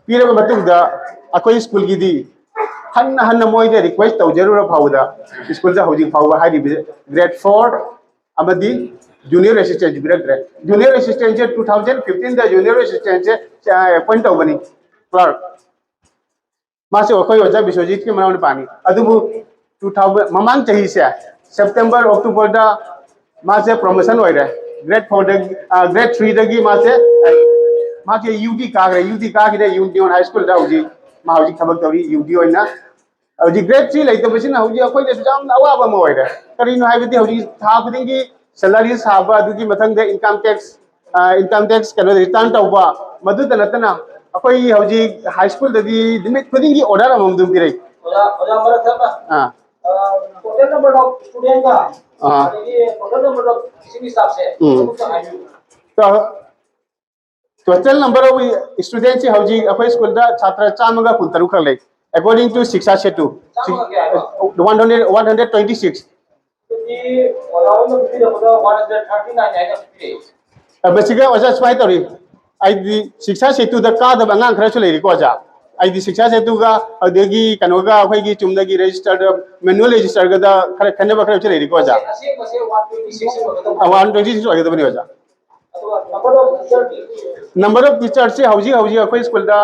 ꯄꯤꯔꯕ ꯃꯇꯨꯡꯗ ꯑꯩꯈꯣꯏ ꯁ꯭ꯀꯨꯜꯒꯤꯗꯤ ꯍꯟꯅ ꯍꯟꯅ ꯃꯣꯏꯗ ꯔꯤꯀ꯭ꯋꯦꯁ ꯇꯧꯖꯔꯨꯔ ꯐꯥꯎꯕꯗ ꯁ꯭ꯀꯨꯜꯗ ꯍꯧꯖꯤꯛ ꯐꯥꯎꯕ ꯍꯥꯏꯔꯤꯕ ꯒ꯭ꯔꯦꯗ ꯐꯣꯔ ꯑꯃꯗꯤ ꯖꯨꯅꯤꯌꯔ ꯑꯦꯁꯤꯁꯇꯦꯟꯁꯤ ꯄꯤꯔꯛꯇ꯭ꯔꯦ꯫ ꯖꯨꯅꯤꯌꯔ ꯑꯦꯁꯤꯁꯇꯦꯟꯁꯦ ꯇꯨ ꯊꯥꯎꯖꯟ ꯐꯤꯐꯇꯤꯟꯗ ꯖꯨꯅꯤꯌꯔ ꯑꯦꯁꯤꯁꯇꯦꯟꯁꯦ ꯑꯦꯄꯣꯏꯟ ꯇꯧꯕꯅꯤ, ꯀ꯭ꯂꯥꯔꯛ꯫ ꯃꯥꯁꯦ ꯑꯩꯈꯣꯏ ꯑꯣꯖꯥ ꯕꯤꯁ꯭ꯋꯖꯤꯠꯀꯤ ꯃꯅꯥꯎꯅꯨꯄꯥꯅꯤ꯫ ꯑꯗꯨꯕꯨ ꯇꯨ ꯊꯥꯎꯖꯟ ꯃꯃꯥꯡ ꯆꯍꯤꯁꯦ ꯁꯦꯞꯇꯦꯝꯕꯔ ꯑꯣꯛꯇꯣꯕꯔꯗ ꯃꯥꯁꯦ ꯄ꯭ꯔꯣꯃꯣꯁꯟ ꯑꯣꯏꯔꯦ꯫ ꯒ꯭ꯔꯦꯗ ꯐꯣꯔꯗꯒꯤ ꯒ꯭ꯔꯦꯗ ꯊ꯭ꯔꯤꯗꯒꯤ ꯃꯥꯁꯦ ꯃꯥꯁꯦ ꯌꯨ ꯗꯤ ꯀꯥꯈ꯭ꯔꯦ꯫ ꯌꯨ ꯗꯤ ꯀꯥꯈꯤꯗꯦ, ꯌꯨꯅꯤꯌꯟ ꯍꯥꯏ ꯁ꯭ꯀꯨꯜꯗ ꯍꯧꯖꯤꯛ ꯃꯥ ꯍꯧꯖꯤꯛ ꯊꯕꯛ ꯇꯧꯔꯤ ꯌꯨ ꯗꯤ ꯑꯣꯏꯅ꯫ ꯍꯧꯖꯤꯛ ꯒ꯭ꯔꯦꯗ ꯊ꯭ꯔꯤ ꯂꯩꯇꯕꯁꯤꯅ ꯍꯧꯖꯤꯛ ꯑꯩꯈꯣꯏꯗꯁꯨ ꯌꯥꯝꯅ ꯑꯋꯥꯕ ꯑꯃ ꯑꯣꯏꯔꯦ꯫ ꯀꯔꯤꯅꯣ ꯍꯥꯏꯕꯗꯤ ꯍꯧꯖꯤꯛ ꯊꯥ ꯈꯨꯗꯤꯡꯒꯤ ꯁꯦꯂꯔꯤ ꯁꯥꯕ, ꯑꯗꯨꯒꯤ ꯃꯊꯪꯗ ꯏꯟꯀꯝ ꯇꯦꯛꯁ, ꯏꯟꯀꯝ ꯇꯦꯛꯁ ꯀꯩꯅꯣ ꯔꯤꯇꯔꯟ ꯇꯧꯕ, ꯃꯗꯨꯇ ꯅꯠꯇꯅ ꯑꯩꯈꯣꯏ ꯍꯧꯖꯤꯛ ꯍꯥꯏ ꯁ꯭ꯀꯨꯜꯗꯗꯤ ꯅꯨꯃꯤꯠ ꯈꯨꯗꯤꯡꯒꯤ ꯑꯣꯔꯗꯔ ꯑꯃꯃꯝ ꯑꯗꯨꯝ ꯄꯤꯔꯛꯏ꯫ ꯑꯣꯖꯥ, ꯑꯣꯖꯥ, ꯃꯔꯛ ꯊꯠꯅ, ꯑꯥ꯫ ꯑ, total number of student ꯀ, ꯑꯥ꯫ ꯑꯗꯒꯤ total number of teaching staff ꯁꯦ ꯎꯝ꯫ ꯑꯃꯨꯛꯇ ꯍꯥꯏꯕꯤꯌꯨ꯫ ꯇꯣꯇꯦꯜ ꯅꯝꯕꯔ ꯑꯣꯐ ꯁ꯭ꯇꯨꯗꯦꯟꯁꯤ ꯍꯧꯖꯤꯛ ꯑꯩꯈꯣꯏ ꯁ꯭ꯀꯨꯜꯗ ꯁꯥꯇ꯭ꯔ ꯆꯥꯝꯃꯒ ꯀꯨꯟꯇꯔꯨꯛ ꯈꯛ ꯂꯩ꯫ According to Shiksha Setu, ꯆꯥꯝꯃꯒ ꯀꯌꯥ ꯍꯥꯏꯕ? One hundred, one hundred twenty six. ꯑꯗꯨꯗꯤ ꯑꯣꯖꯥ ꯍꯣꯏꯅ ꯄꯤꯔꯛꯄꯗ one hundred thirty nine ꯍꯥꯏꯅ ꯄꯤꯔꯛꯑꯦ꯫ ꯃꯁꯤꯒ ꯑꯣꯖꯥ ꯁꯨꯃꯥꯏꯅ ꯇꯧꯔꯤ, ꯑꯩꯗꯤ ꯁꯤꯛꯁꯥ ꯁꯦꯇꯨꯗ ꯀꯥꯗꯕ ꯑꯉꯥꯡ ꯈꯔꯁꯨ ꯂꯩꯔꯤꯀꯣ ꯑꯣꯖꯥ꯫ ꯑꯩꯗꯤ ꯁꯤꯛꯁꯥ ꯁꯦꯇꯨꯒ ꯑꯗꯒꯤ ꯀꯩꯅꯣꯒ ꯑꯩꯈꯣꯏꯒꯤ ꯆꯨꯝꯅꯒꯤ ꯔꯦꯖꯤꯁꯇꯔꯗ, ꯃꯦꯅꯨꯑꯦꯜ ꯔꯦꯖꯤꯁꯇꯔꯒꯗ ꯈꯔ ꯈꯦꯠꯅꯕ ꯈꯔꯁꯨ ꯂꯩꯔꯤꯀꯣ ꯑꯣꯖꯥ꯫ ꯑꯁꯦꯡꯕꯁꯦ one twenty six ꯑꯣꯏꯒꯗꯕ꯫ ꯋꯥꯟ ꯇ꯭ꯋꯦꯟꯇꯤ ꯁꯤꯛꯁ ꯑꯣꯏꯒꯗꯕꯅꯤ ꯑꯣꯖꯥ꯫ ꯑꯗꯨꯒ number of teacher ꯗꯤ? ꯅꯝꯕꯔ ꯑꯣꯐ ꯇꯤꯆꯔꯁꯤ ꯍꯧꯖꯤꯛ ꯍꯧꯖꯤꯛ ꯑꯩꯈꯣꯏ ꯁ꯭ꯀꯨꯜꯗ,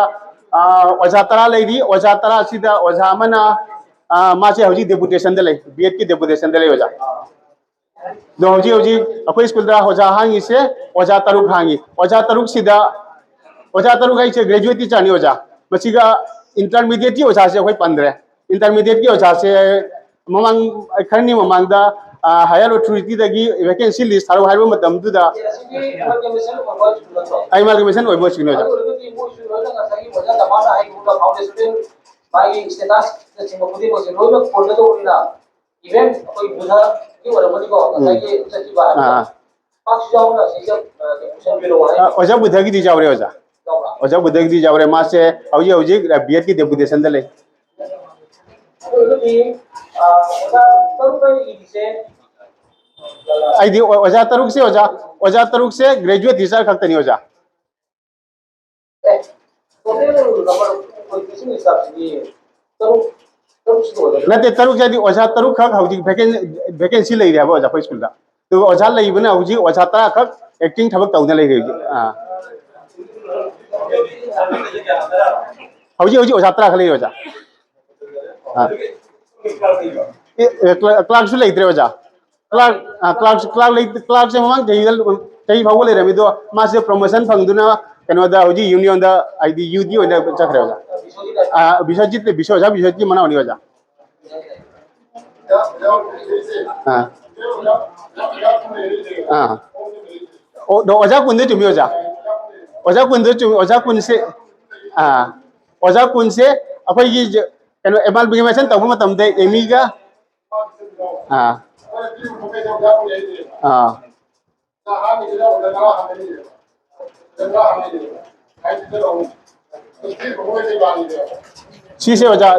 ꯑꯥ, ꯑꯣꯖꯥ ꯇꯔꯥ ꯂꯩꯔꯤ꯫ ꯑꯣꯖꯥ ꯇꯔꯥ ꯑꯁꯤꯗ ꯑꯣꯖꯥ ꯑꯃꯅ, ꯑꯥ, ꯃꯥꯁꯦ ꯍꯧꯖꯤꯛ ꯗꯦꯄꯨꯇꯦꯁꯟꯗ ꯂꯩ, ꯕꯤ ꯑꯦꯗꯀꯤ ꯗꯦꯄꯨꯇꯦꯁꯟꯗ ꯂꯩ ꯑꯣꯖꯥ꯫ ꯑꯗꯣ ꯍꯧꯖꯤꯛ ꯍꯧꯖꯤꯛ ꯑꯩꯈꯣꯏ ꯁ꯭ꯀꯨꯜꯗ ꯑꯣꯖꯥ ꯍꯥꯡꯉꯤꯁꯦ ꯑꯣꯖꯥ ꯇꯔꯨꯛ ꯍꯥꯡꯉꯤ꯫ ꯑꯣꯖꯥ ꯇꯔꯨꯛꯁꯤꯗ, ꯑꯣꯖꯥ ꯇꯔꯨꯛ ꯍꯥꯏꯁꯦ ꯒ꯭ꯔꯦꯖꯨꯋꯦꯠ ꯇꯤꯆꯔꯅꯤ ꯑꯣꯖꯥ꯫ ꯃꯁꯤꯒ ꯏꯟꯇꯔꯃꯤꯗꯤꯌꯦꯠꯀꯤ ꯑꯣꯖꯥꯁꯦ ꯑꯩꯈꯣꯏ ꯄꯟꯗ꯭ꯔꯦ꯫ ꯏꯟꯇꯔꯃꯤꯗꯤꯌꯦꯠꯀꯤ ꯑꯣꯖꯥꯁꯦ ꯃꯃꯥꯡ, ꯈꯔꯅꯤ ꯃꯃꯥꯡꯗ, ꯑ, ꯍꯥꯌꯔ ꯑꯣꯊꯣꯔꯤꯇꯤꯗꯒꯤ ꯚꯦꯀꯦꯟꯁꯤ ꯂꯤꯁ ꯊꯥꯔꯛꯎ ꯍꯥꯏꯕ ꯃꯇꯝꯗꯨꯗ ꯑꯁꯤꯒꯤ ꯑꯃꯥꯜꯒꯃꯦꯁꯟ ꯑꯣꯏꯕ ꯁ꯭ꯀꯨꯜ ꯅꯠꯇ꯭ꯔꯣ? ꯑꯃꯥꯜꯒꯃꯦꯁꯟ ꯑꯣꯏꯕ ꯁ꯭ꯀꯨꯜꯅꯤ ꯑꯣꯖꯥ꯫ ꯑꯗꯨ ꯑꯣꯏꯔꯒꯗꯤ ꯃꯣꯏꯁꯨ ꯂꯣꯏꯅ ꯉꯁꯥꯏꯒꯤ ꯑꯣꯖꯥ ꯇꯃꯥꯅ ꯍꯥꯏꯈꯤꯕꯗ ꯐꯥꯎꯟꯗꯦꯁꯟ, ꯃꯥꯒꯤ ꯁ꯭ꯇꯦꯇꯁꯅꯆꯤꯡꯕ ꯈꯨꯗꯤꯡꯃꯛꯁꯦ ꯂꯣꯏꯅ ꯀꯣꯟꯅꯗꯧꯕꯅꯤꯅ, ꯏꯚꯦꯟ ꯑꯩꯈꯣꯏ ꯕꯨꯙꯒꯤ ꯑꯣꯏꯔꯝꯒꯅꯤꯀꯣ, ꯎꯝ꯫ ꯉꯁꯥꯏꯒꯤ ꯆꯠꯈꯤꯕ ꯍꯥꯏꯕꯗꯣ꯫ ꯑꯥ꯫ ꯄꯥꯛꯁꯨ ꯌꯥꯎꯅ ꯁꯤꯗ, ꯑ, ꯄꯨꯁꯟꯕꯤꯔꯛꯑꯣ ꯍꯥꯏꯅ꯫ ꯑ, ꯑꯣꯖꯥ ꯕꯨꯙꯒꯤꯗꯤ ꯌꯥꯎꯔꯦ ꯑꯣꯖꯥ꯫ ꯌꯥꯎꯕ꯭ꯔꯥ? ꯑꯣꯖꯥ ꯕꯨꯙꯒꯤꯗꯤ ꯌꯥꯎꯔꯦ꯫ ꯃꯥꯁꯦ ꯍꯧꯖꯤꯛ ꯍꯧꯖꯤꯛ ꯕꯤ ꯑꯦꯗꯀꯤ ꯗꯦꯄꯨꯇꯦꯁꯟꯗ ꯂꯩ꯫ ꯑꯗꯨ ꯑꯣꯏꯔꯒꯗꯤ, ꯑ, ꯑꯣꯖꯥ ꯇꯔꯨꯛ ꯑꯩꯅ ꯏꯔꯤꯁꯦ꯫ ꯑꯩꯗꯤ ꯑꯣ-, ꯑꯣꯖꯥ ꯇꯔꯨꯛꯁꯦ ꯑꯣꯖꯥ, ꯑꯣꯖꯥ ꯇꯔꯨꯛꯁꯦ ꯒ꯭ꯔꯦꯖꯨꯋꯦꯠ ꯇꯤꯆꯔ ꯈꯛꯇꯅꯤ ꯑꯣꯖꯥ꯫ ꯑꯦ, total number ꯑꯩꯈꯣꯏ teaching staffꯁꯤꯗꯤ ꯇꯔꯨꯛ, ꯇꯔꯨꯛ ꯁꯨꯗꯣꯏꯔꯣ? ꯅꯠꯇꯦ, ꯇꯔꯨꯛ ꯍꯥꯏꯗꯤ ꯑꯣꯖꯥ ꯇꯔꯨꯛ ꯈꯛ ꯍꯧꯖꯤꯛ ꯚꯦꯀꯦꯟ-, ꯚꯦꯀꯦꯟꯁꯤ ꯂꯩꯔꯤ ꯍꯥꯏꯕ ꯑꯣꯖꯥ ꯑꯩꯈꯣꯏ ꯁ꯭ꯀꯨꯜꯗ꯫ ꯑꯗꯨꯒ ꯑꯣꯖꯥ ꯂꯩꯕꯅ ꯍꯧꯖꯤꯛ ꯑꯣꯖꯥ ꯇꯔꯥ ꯈꯛ ꯑꯦꯛꯇꯤꯡ ꯊꯕꯛ ꯇꯧꯗꯅ ꯂꯩꯔꯤ ꯍꯧꯖꯤꯛ꯫ ꯑꯥ꯫ ꯍꯧꯖꯤꯛ ꯍꯧꯖꯤꯛ ꯑꯣꯖꯥ ꯇꯔꯥ ꯈꯛ ꯂꯩꯔꯤ ꯑꯣꯖꯥ꯫ ꯑꯥ꯫ ꯑꯦ, ꯑꯦ, ꯀ꯭ꯂꯥ-, ꯀ꯭ꯂꯥꯔꯛꯁꯨ ꯂꯩꯇ꯭ꯔꯦ ꯑꯣꯖꯥ꯫ ꯀ꯭ꯂꯥꯔꯛ, ꯑ, ꯀ꯭ꯂꯥꯔꯛ, ꯀ꯭ꯂꯥꯔꯛ ꯂꯩ-, ꯀ꯭ꯂꯥꯔꯛꯁꯦ ꯃꯃꯥꯡ ꯆꯍꯤꯗ, ꯆꯍꯤ ꯐꯥꯎꯕ ꯂꯩꯔꯝꯃꯤ, ꯑꯗꯣ ꯃꯥꯁꯦ ꯄ꯭ꯔꯣꯃꯣꯁꯟ ꯐꯪꯗꯨꯅ ꯀꯩꯅꯣꯗ ꯍꯧꯖꯤꯛ ꯌꯨꯅꯤꯌꯟꯗ, ꯍꯥꯏꯗꯤ ꯌꯨꯗꯤ ꯑꯣꯏꯅ ꯆꯠꯈ꯭ꯔꯦ ꯑꯣꯖꯥ꯫ ꯑ, ꯕꯤꯁ꯭ꯋꯖꯤꯠ, ꯕꯤꯁ꯭ꯋ-, ꯑꯣꯖꯥ ꯕꯤꯁ꯭ꯋꯖꯤꯠꯀꯤ ꯃꯅꯥꯎꯅꯤ ꯑꯣꯖꯥ꯫ ꯑ꯫ ꯑꯥ꯫ ꯑꯣ, ꯑꯣꯖꯥ ꯀꯨꯟꯗꯣ ꯆꯨꯝꯃꯤ, ꯑꯣꯖꯥ꯫ ꯑꯣꯖꯥ ꯀꯨꯟꯗꯣ ꯆꯨꯝꯃꯤ, ꯑꯣꯖꯥ ꯀꯨꯟꯁꯦ, ꯑꯥ, ꯑꯣꯖꯥ ꯀꯨꯟꯁꯦ ꯑꯩꯈꯣꯏꯒꯤ ꯀꯩꯅꯣ, ꯑꯦꯃꯥꯜꯒꯃꯦꯁꯟ ꯇꯧꯕ ꯃꯇꯝꯗ ꯑꯦꯃꯤꯒ, ꯑꯥ, ꯑꯥ꯫ ꯁꯤꯁꯦ ꯑꯣꯖꯥ,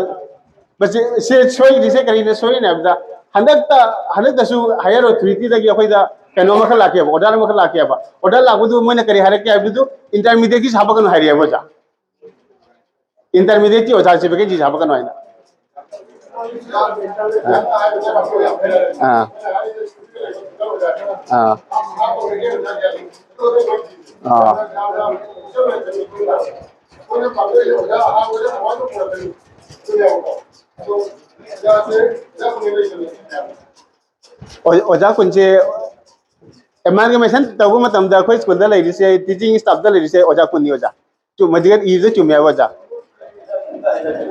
ꯃꯁꯤ, ꯁꯤ ꯁꯣꯏꯔꯤꯁꯦ ꯀꯔꯤꯅ ꯁꯣꯏꯔꯤꯅꯦ ꯍꯥꯏꯕꯗ, ꯍꯟꯗꯛꯇ, ꯍꯟꯗꯛꯇꯁꯨ ꯍꯥꯏꯌꯔ ꯑꯣꯊꯣꯔꯤꯇꯤꯗꯒꯤ ꯑꯩꯈꯣꯏꯗ ꯀꯩꯅꯣ ꯑꯃꯈꯛ ꯂꯥꯛꯀꯦꯕ, ꯑꯣꯔꯗꯔ ꯑꯃꯈꯛ ꯂꯥꯛꯀꯦꯕ꯫ ꯑꯣꯔꯗꯔ ꯂꯥꯛꯄꯗꯨ ꯃꯣꯏꯅ ꯀꯔꯤ ꯍꯥꯏꯔꯛꯀꯦ ꯍꯥꯏꯕꯗꯨ, ꯏꯟꯇꯔꯃꯤꯗꯤꯌꯦꯠꯀꯤꯁꯨ ꯍꯥꯞꯄꯛꯀꯅꯨ ꯍꯥꯏꯔꯛꯑꯦꯕ ꯑꯣꯖꯥ꯫ ꯏꯟꯇꯔꯃꯤꯗꯤꯌꯦꯠꯀꯤ ꯑꯣꯖꯥꯁꯦ ꯚꯦꯀꯦꯟꯁꯤꯁꯦ ꯍꯥꯞꯄꯛꯀꯅꯨ ꯍꯥꯏꯅ꯫ ꯑꯥ꯫ ꯑꯥ꯫ ꯑꯥ꯫ ꯑꯣ-, ꯑꯣꯖꯥ ꯀꯨꯟꯁꯦ ꯑꯦꯃꯥꯜꯒꯃꯦꯁꯟ ꯇꯧꯕ ꯃꯇꯝꯗ ꯑꯩꯈꯣꯏ ꯁ꯭ꯀꯨꯜꯗ ꯂꯩꯔꯤꯁꯦ, ꯇꯤꯆꯤꯡ ꯁ꯭ꯇꯥꯐꯇ ꯂꯩꯔꯤꯁꯦ ꯑꯣꯖꯥ ꯀꯨꯟꯅꯤ ꯑꯣꯖꯥ꯫ ꯆꯨꯝꯃꯗꯤ ꯏꯗ ꯆꯨꯝꯃꯦ ꯍꯥꯏꯕ ꯑꯣꯖꯥ꯫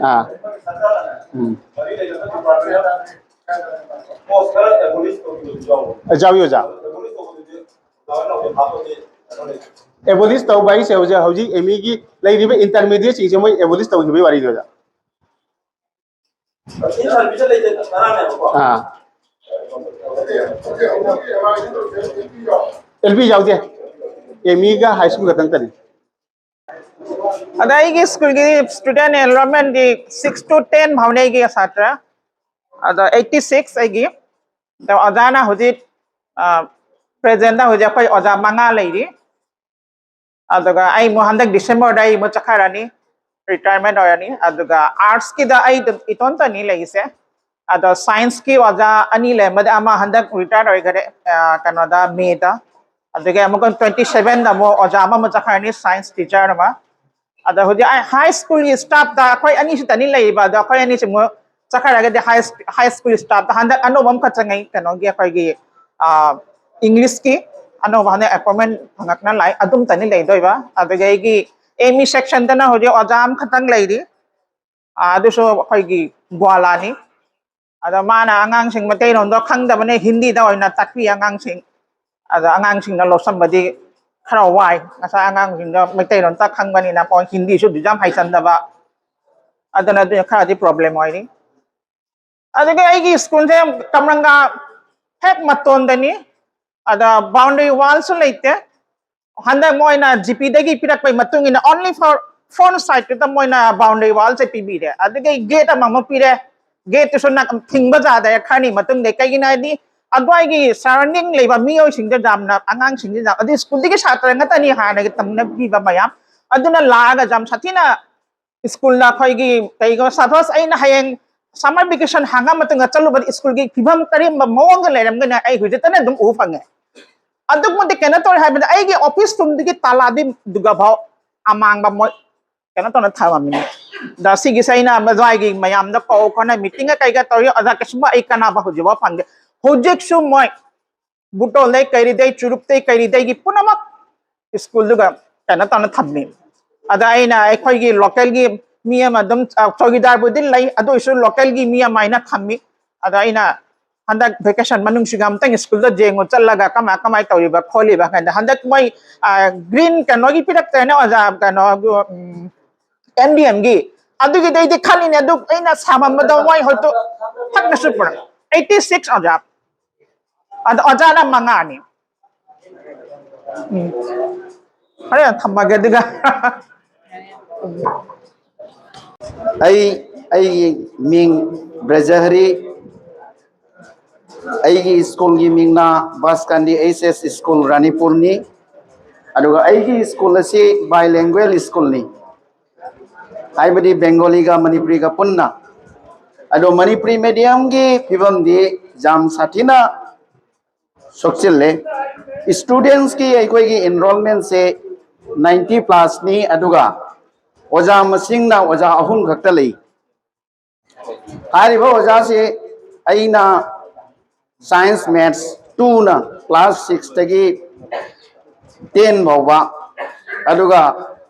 ꯑꯥ꯫ ꯎꯝ꯫ ꯌꯥꯎꯏ ꯑꯣꯖꯥ꯫ ꯑꯦꯕꯣꯂꯤꯁ ꯇꯧꯕ ꯍꯥꯏꯁꯦ ꯍꯧꯖꯤꯛ, ꯍꯧꯖꯤꯛ ꯑꯦꯃꯤꯒꯤ ꯂꯩꯔꯤꯕ ꯏꯟꯇꯔꯃꯤꯗꯤꯌꯦꯠꯁꯤꯡꯁꯦ ꯃꯣꯏ ꯑꯦꯕꯣꯂꯤꯁ ꯇꯧꯈꯤꯕꯒꯤ ꯋꯥꯔꯤꯅꯤ ꯑꯣꯖꯥ꯫ ꯑꯥ꯫ ꯑꯦꯜ ꯄꯤ ꯌꯥꯎꯗꯦ꯫ ꯑꯦꯃꯤꯒ ꯍꯥꯏ ꯁ꯭ꯀꯨꯜ ꯈꯛꯇꯪ ꯇꯅꯤ꯫ ꯑꯗ ꯑꯩꯒꯤ ꯁ꯭ꯀꯨꯜꯒꯤ ꯁ꯭ꯇꯨꯗꯦꯟ ꯑꯦꯟꯔꯣꯜꯃꯦꯟꯗꯤ six to ten ꯐꯥꯎꯅꯦ ꯑꯩꯒꯤ ꯁꯥꯇ꯭ꯔ꯫ ꯑꯗꯣ eighty six ꯑꯩꯒꯤ꯫ ꯑꯗꯣ ꯑꯣꯖꯥꯅ ꯍꯧꯖꯤꯛ, ꯑ, ꯄ꯭ꯔꯦꯖꯦꯟꯗ ꯍꯧꯖꯤꯛ ꯑꯩꯈꯣꯏ ꯑꯣꯖꯥ ꯃꯉꯥ ꯂꯩꯔꯤ꯫ ꯑꯗꯨꯒ ꯑꯩ ꯑꯃꯨꯛ ꯍꯟꯗꯛ ꯗꯤꯁꯦꯝꯕꯔꯗ ꯑꯩ ꯑꯃꯨꯛ ꯆꯠꯈ꯭ꯔꯅꯤ, ꯔꯤꯇꯥꯌꯔꯃꯦꯟ ꯑꯣꯏꯔꯅꯤ꯫ ꯑꯗꯨꯒ ꯑꯥꯔꯠꯁꯀꯤꯗ ꯑꯩ ꯏꯇꯣꯝꯇꯅꯤ ꯂꯩꯔꯤꯁꯦ꯫ ꯑꯗꯣ ꯁꯥꯏꯟꯁꯀꯤ ꯑꯣꯖꯥ ꯑꯅꯤ ꯂꯩꯔꯝꯕꯗ ꯑꯃ ꯍꯟꯗꯛ ꯔꯤꯇꯥꯌꯔ ꯑꯣꯏꯈꯔꯦ, ꯑ, ꯀꯩꯅꯣꯗ, ꯃꯦꯗ꯫ ꯑꯗꯨꯗꯒꯤ ꯑꯃꯨꯛꯀ twenty sevenꯗ ꯑꯃꯨꯛ ꯑꯣꯖꯥ ꯑꯃꯃꯨꯛ ꯆꯠꯈ꯭ꯔꯅꯤ, ꯁꯥꯏꯟꯁ ꯇꯤꯆꯔ ꯑꯃ꯫ ꯑꯗꯣ ꯍꯧꯖꯤꯛ ꯑꯩ ꯍꯥꯏ ꯁ꯭ꯀꯨꯜꯒꯤ ꯁ꯭ꯇꯥꯐꯇ ꯑꯩꯈꯣꯏ ꯑꯅꯤꯁꯤꯇꯅꯤ ꯂꯩꯔꯤꯕ, ꯑꯗꯣ ꯑꯩꯈꯣꯏ ꯑꯅꯤꯁꯤ ꯑꯃꯨꯛ ꯆꯠꯈ꯭ꯔꯒꯗꯤ ꯍꯥꯏ ꯁ꯭ꯀ-, ꯍꯥꯏ ꯁ꯭ꯀꯨꯜ ꯁ꯭ꯇꯥꯐꯇ ꯍꯟꯗꯛ ꯑꯅꯧꯕ ꯑꯃꯈꯛ ꯆꯪꯉꯛꯏ, ꯀꯩꯅꯣꯒꯤ ꯑꯩꯈꯣꯏꯒꯤ, ꯑ, ꯏꯪꯂꯤꯁꯀꯤ ꯑꯅꯧꯕ ꯍꯟꯗꯛ ꯑꯦꯄꯣꯏꯟꯃꯦꯟ ꯐꯪꯉꯛꯅ ꯂꯥꯛꯏ, ꯑꯗꯨꯝꯇꯅꯤ ꯂꯩꯗꯣꯏꯕ꯫ ꯑꯗꯨꯗꯒꯤ ꯑꯦꯝ ꯏ ꯁꯦꯛꯁꯟꯗꯅ ꯍꯧꯖꯤꯛ ꯑꯣꯖꯥ ꯑꯃꯈꯛꯇꯪ ꯂꯩꯔꯤ, ꯑ, ꯑꯗꯨꯁꯨ ꯑꯩꯈꯣꯏꯒꯤ ꯒ꯭ꯋꯥꯂꯥꯅꯤ꯫ ꯑꯗꯣ ꯃꯥꯅ ꯑꯉꯥꯡꯁꯤꯡ ꯃꯩꯇꯩꯂꯣꯟꯗꯣ ꯈꯪꯗꯕꯅꯦ, ꯍꯤꯟꯗꯤꯗ ꯑꯣꯏꯅ ꯇꯥꯛꯄꯤ ꯑꯉꯥꯡꯁꯤꯡ꯫ ꯑꯗꯣ ꯑꯉꯥꯡꯁꯤꯡꯅ ꯂꯧꯁꯟꯕꯗꯤ ꯈꯔ ꯋꯥꯏ꯫ ꯉꯁꯥꯏ ꯑꯉꯥꯡꯁꯤꯡꯗꯣ ꯃꯩꯇꯩꯂꯣꯟꯇ ꯈꯪꯕꯅꯤꯅ ꯃꯣꯏ ꯍꯤꯟꯗꯤꯁꯨ ꯑꯗꯨ ꯌꯥꯝ ꯍꯩꯁꯟꯗꯕ꯫ ꯑꯗꯨꯅ ꯑꯗꯨ ꯈꯔꯗꯤ ꯄ꯭ꯔꯣꯕ꯭ꯂꯦꯝ ꯑꯣꯏꯔꯤ꯫ ꯑꯗꯨꯒ ꯑꯩꯒꯤ ꯁ꯭ꯀꯨꯜꯁꯦ ꯀꯝꯔꯪꯒꯥ ꯍꯦꯛ ꯃꯇꯣꯟꯗꯅꯤ꯫ ꯑꯗ ꯕꯥꯎꯟꯗꯔꯤ ꯋꯥꯜꯁꯨ ꯂꯩꯇꯦ꯫ ꯍꯟꯗꯛ ꯃꯣꯏꯅ ꯖꯤꯄꯤꯗꯒꯤ ꯄꯤꯔꯛꯄꯒꯤ ꯃꯇꯨꯡ ꯏꯟꯅ only for front side ꯇꯨꯗ ꯃꯣꯏꯅ ꯕꯥꯎꯟꯗꯔꯤ ꯋꯥꯜꯁꯦ ꯄꯤꯕꯤꯔꯦ꯫ ꯑꯗꯨꯗꯒꯤ ꯒꯦꯠ ꯑꯃꯃꯨꯛ ꯄꯤꯔꯦ꯫ ꯒꯦꯠꯇꯨꯁꯨ ꯅꯛ-, ꯊꯤꯡꯕ ꯌꯥꯗ꯭ꯔꯦ ꯈꯔꯅꯤ ꯃꯇꯨꯡꯗ꯫ ꯀꯩꯒꯤꯅꯣ ꯍꯥꯏꯗꯤ ꯑꯗꯨꯋꯥꯏꯒꯤ ꯁꯔꯥꯎꯟꯗꯤꯡ ꯂꯩꯕ ꯃꯤꯑꯣꯏꯁꯤꯡꯗ ꯌꯥꯝꯅ, ꯑꯉꯥꯡꯁꯤꯡꯁꯤꯗ, ꯑꯗꯨ ꯁ꯭ꯀꯨꯜꯗꯒꯤ ꯁꯥꯇ꯭ꯔ ꯉꯥꯛꯇꯅꯤ ꯍꯥꯟꯅꯒꯤ ꯇꯝꯅꯕꯤꯕ ꯃꯌꯥꯝ, ꯑꯗꯨꯅ ꯂꯥꯛꯑꯒ ꯌꯥꯝ ꯁꯥꯊꯤꯅ ꯁ꯭ꯀꯨꯜꯗ ꯑꯩꯈꯣꯏꯒꯤ ꯀꯩꯒꯨꯝꯕ ꯁꯄꯣꯁ ꯑꯩꯅ ꯍꯌꯦꯡ ꯁꯝꯃꯔ ꯚꯦꯀꯦꯁꯟ ꯍꯥꯡꯉ ꯃꯇꯨꯡꯗ ꯆꯠꯂꯨꯕꯗ ꯁ꯭ꯀꯨꯜꯒꯤ ꯐꯤꯕꯝ ꯀꯔꯝꯕ ꯃꯑꯣꯡꯗ ꯂꯩꯔꯝꯒꯅꯤ ꯑꯩ ꯍꯧꯖꯤꯛꯇꯅ ꯑꯗꯨꯝ ꯎꯕ ꯐꯪꯉꯦ꯫ ꯑꯗꯨꯛ ꯃꯇꯤꯛ ꯀꯩꯅꯣ ꯇꯧꯔꯦ ꯍꯥꯏꯕꯗ ꯑꯩꯒꯤ ꯑꯣꯐꯤꯁ ꯔꯨꯝꯗꯒꯤ ꯇꯥꯂꯥꯗꯤ ꯗꯨꯒꯐꯥꯎ ꯑꯃꯥꯡꯕ ꯃꯣꯏ ꯀꯩꯅꯣ ꯇꯧꯅ ꯊꯝꯃꯝꯃꯤꯅꯦ꯫ ꯑꯗ ꯁꯤꯒꯤꯁꯦ ꯑꯩꯅ ꯃꯗ꯭ꯋꯥꯏꯒꯤ ꯃꯌꯥꯝꯗ ꯀꯧ ꯈꯣꯠꯅ ꯃꯤꯇꯤꯡꯒ ꯀꯩꯒ ꯇꯧꯔꯤ, ꯑꯣꯖꯥ ꯀꯩꯁꯨꯝꯕ ꯑꯩ ꯀꯥꯟꯅꯕ ꯍꯧꯖꯤꯛꯐꯥꯎ ꯐꯪꯗꯦ꯫ ꯍꯧꯖꯤꯛꯁꯨ ꯃꯣꯏ ꯕꯨꯇꯣꯜꯗꯩ ꯀꯩꯔꯤꯗꯩ ꯆꯨꯔꯨꯞꯇꯩ ꯀꯩꯔꯤꯗꯩꯒꯤ ꯄꯨꯝꯅꯃꯛ ꯁ꯭ꯀꯨꯜꯗꯨꯒ ꯀꯩꯅꯣ ꯇꯧꯅ ꯊꯝꯃꯤ꯫ ꯑꯗ ꯑꯩꯅ ꯑꯩꯈꯣꯏꯒꯤ ꯂꯣꯀꯦꯜꯒꯤ ꯃꯤ ꯑꯃ ꯑꯗꯨꯝ, ꯑ, ꯆꯧꯀꯤꯗꯥꯔꯕꯨꯗꯤ ꯂꯩ, ꯑꯗꯨ ꯑꯣꯏꯔꯁꯨ ꯂꯣꯀꯦꯜꯒꯤ ꯃꯤ ꯑꯃ ꯑꯩꯅ ꯊꯝꯃꯤ꯫ ꯑꯗ ꯑꯩꯅ ꯍꯟꯗꯛ ꯚꯦꯀꯦꯁꯟ ꯃꯅꯨꯡꯁꯤꯒ ꯑꯝꯇꯪ ꯁ꯭ꯀꯨꯜꯗ ꯌꯦꯡꯉꯨ ꯆꯠꯂꯒ ꯀꯃꯥꯏ ꯀꯃꯥꯏ ꯇꯧꯔꯤꯕ ꯈꯣꯠꯂꯤꯕ ꯍꯥꯏꯅ꯫ ꯍꯟꯗꯛ ꯃꯣꯏ, ꯑ, ꯒ꯭ꯔꯤꯟ ꯀꯩꯅꯣꯒꯤ ꯄꯤꯔꯛꯇ꯭ꯔꯦꯅꯦ ꯑꯣꯖꯥ, ꯀꯩꯅꯣ, ꯎꯝ, ꯑꯦꯟ ꯗꯤ ꯑꯦꯝꯒꯤ꯫ ꯑꯗꯨꯒꯤꯗꯤ ꯑꯩꯗꯤ ꯈꯜꯂꯤꯅꯦ, ꯑꯗꯨ ꯑꯩꯅ ꯁꯥꯃꯟꯕꯗꯣ ꯃꯣꯏ ꯍꯧꯖꯤꯛ ꯐꯠꯅꯁꯨ ꯄꯨꯔꯛ-, eighty six ꯑꯣꯖꯥ꯫ ꯑꯗꯣ ꯑꯣꯖꯥꯅ ꯃꯉꯥꯅꯤ꯫ ꯎꯝ꯫ ꯍꯣꯔꯦꯟ ꯊꯝꯃꯒꯦ ꯑꯗꯨꯒ꯫ ꯑꯩ ꯑꯩꯒꯤ ꯃꯤꯡ ꯕ꯭ꯔꯖꯍꯔꯤ꯫ ꯑꯩꯒꯤ ꯁ꯭ꯀꯨꯜꯒꯤ ꯃꯤꯡꯅ ꯕꯥꯁꯀꯥꯟꯗꯤ ꯑꯩꯆ ꯑꯦꯁ ꯁ꯭ꯀꯨꯜ ꯔꯥꯅꯤꯄꯨꯔꯅꯤ꯫ ꯑꯗꯨꯒ ꯑꯩꯒꯤ ꯁ꯭ꯀꯨꯜ ꯑꯁꯤ ꯕꯥꯏꯂꯦꯡꯒ꯭ꯋꯦꯜ ꯁ꯭ꯀꯨꯜꯅꯤ, ꯍꯥꯏꯕꯗꯤ ꯕꯦꯡꯒꯣꯂꯤꯒ ꯃꯅꯤꯄꯨꯔꯤꯒ ꯄꯨꯟꯅ꯫ ꯑꯗꯣ ꯃꯅꯤꯄꯨꯔꯤ ꯃꯦꯗꯤꯌꯝꯒꯤ ꯐꯤꯕꯝꯗꯤ ꯌꯥꯝ ꯁꯥꯊꯤꯅ ꯁꯣꯛꯆꯤꯜꯂꯦ꯫ ꯁ꯭ꯇꯨꯗꯦꯟꯁꯀꯤ ꯑꯩꯈꯣꯏꯒꯤ ꯑꯦꯟꯔꯣꯜꯃꯦꯟꯁꯦ ꯅꯥꯏꯟꯇꯤ ꯄ꯭ꯂꯁꯅꯤ, ꯑꯗꯨꯒ ꯑꯣꯖꯥ ꯃꯁꯤꯡꯅ ꯑꯣꯖꯥ ꯑꯍꯨꯝ ꯈꯛꯇ ꯂꯩ꯫ ꯍꯥꯏꯔꯤꯕ ꯑꯣꯖꯥꯁꯤ ꯑꯩꯅ ꯁꯥꯏꯟꯁ ꯃꯦꯠꯁ ꯇꯨꯅ ꯀ꯭ꯂꯥꯁ ꯁꯤꯛꯁꯇꯒꯤ ꯇꯦꯟ ꯐꯥꯎꯕ, ꯑꯗꯨꯒ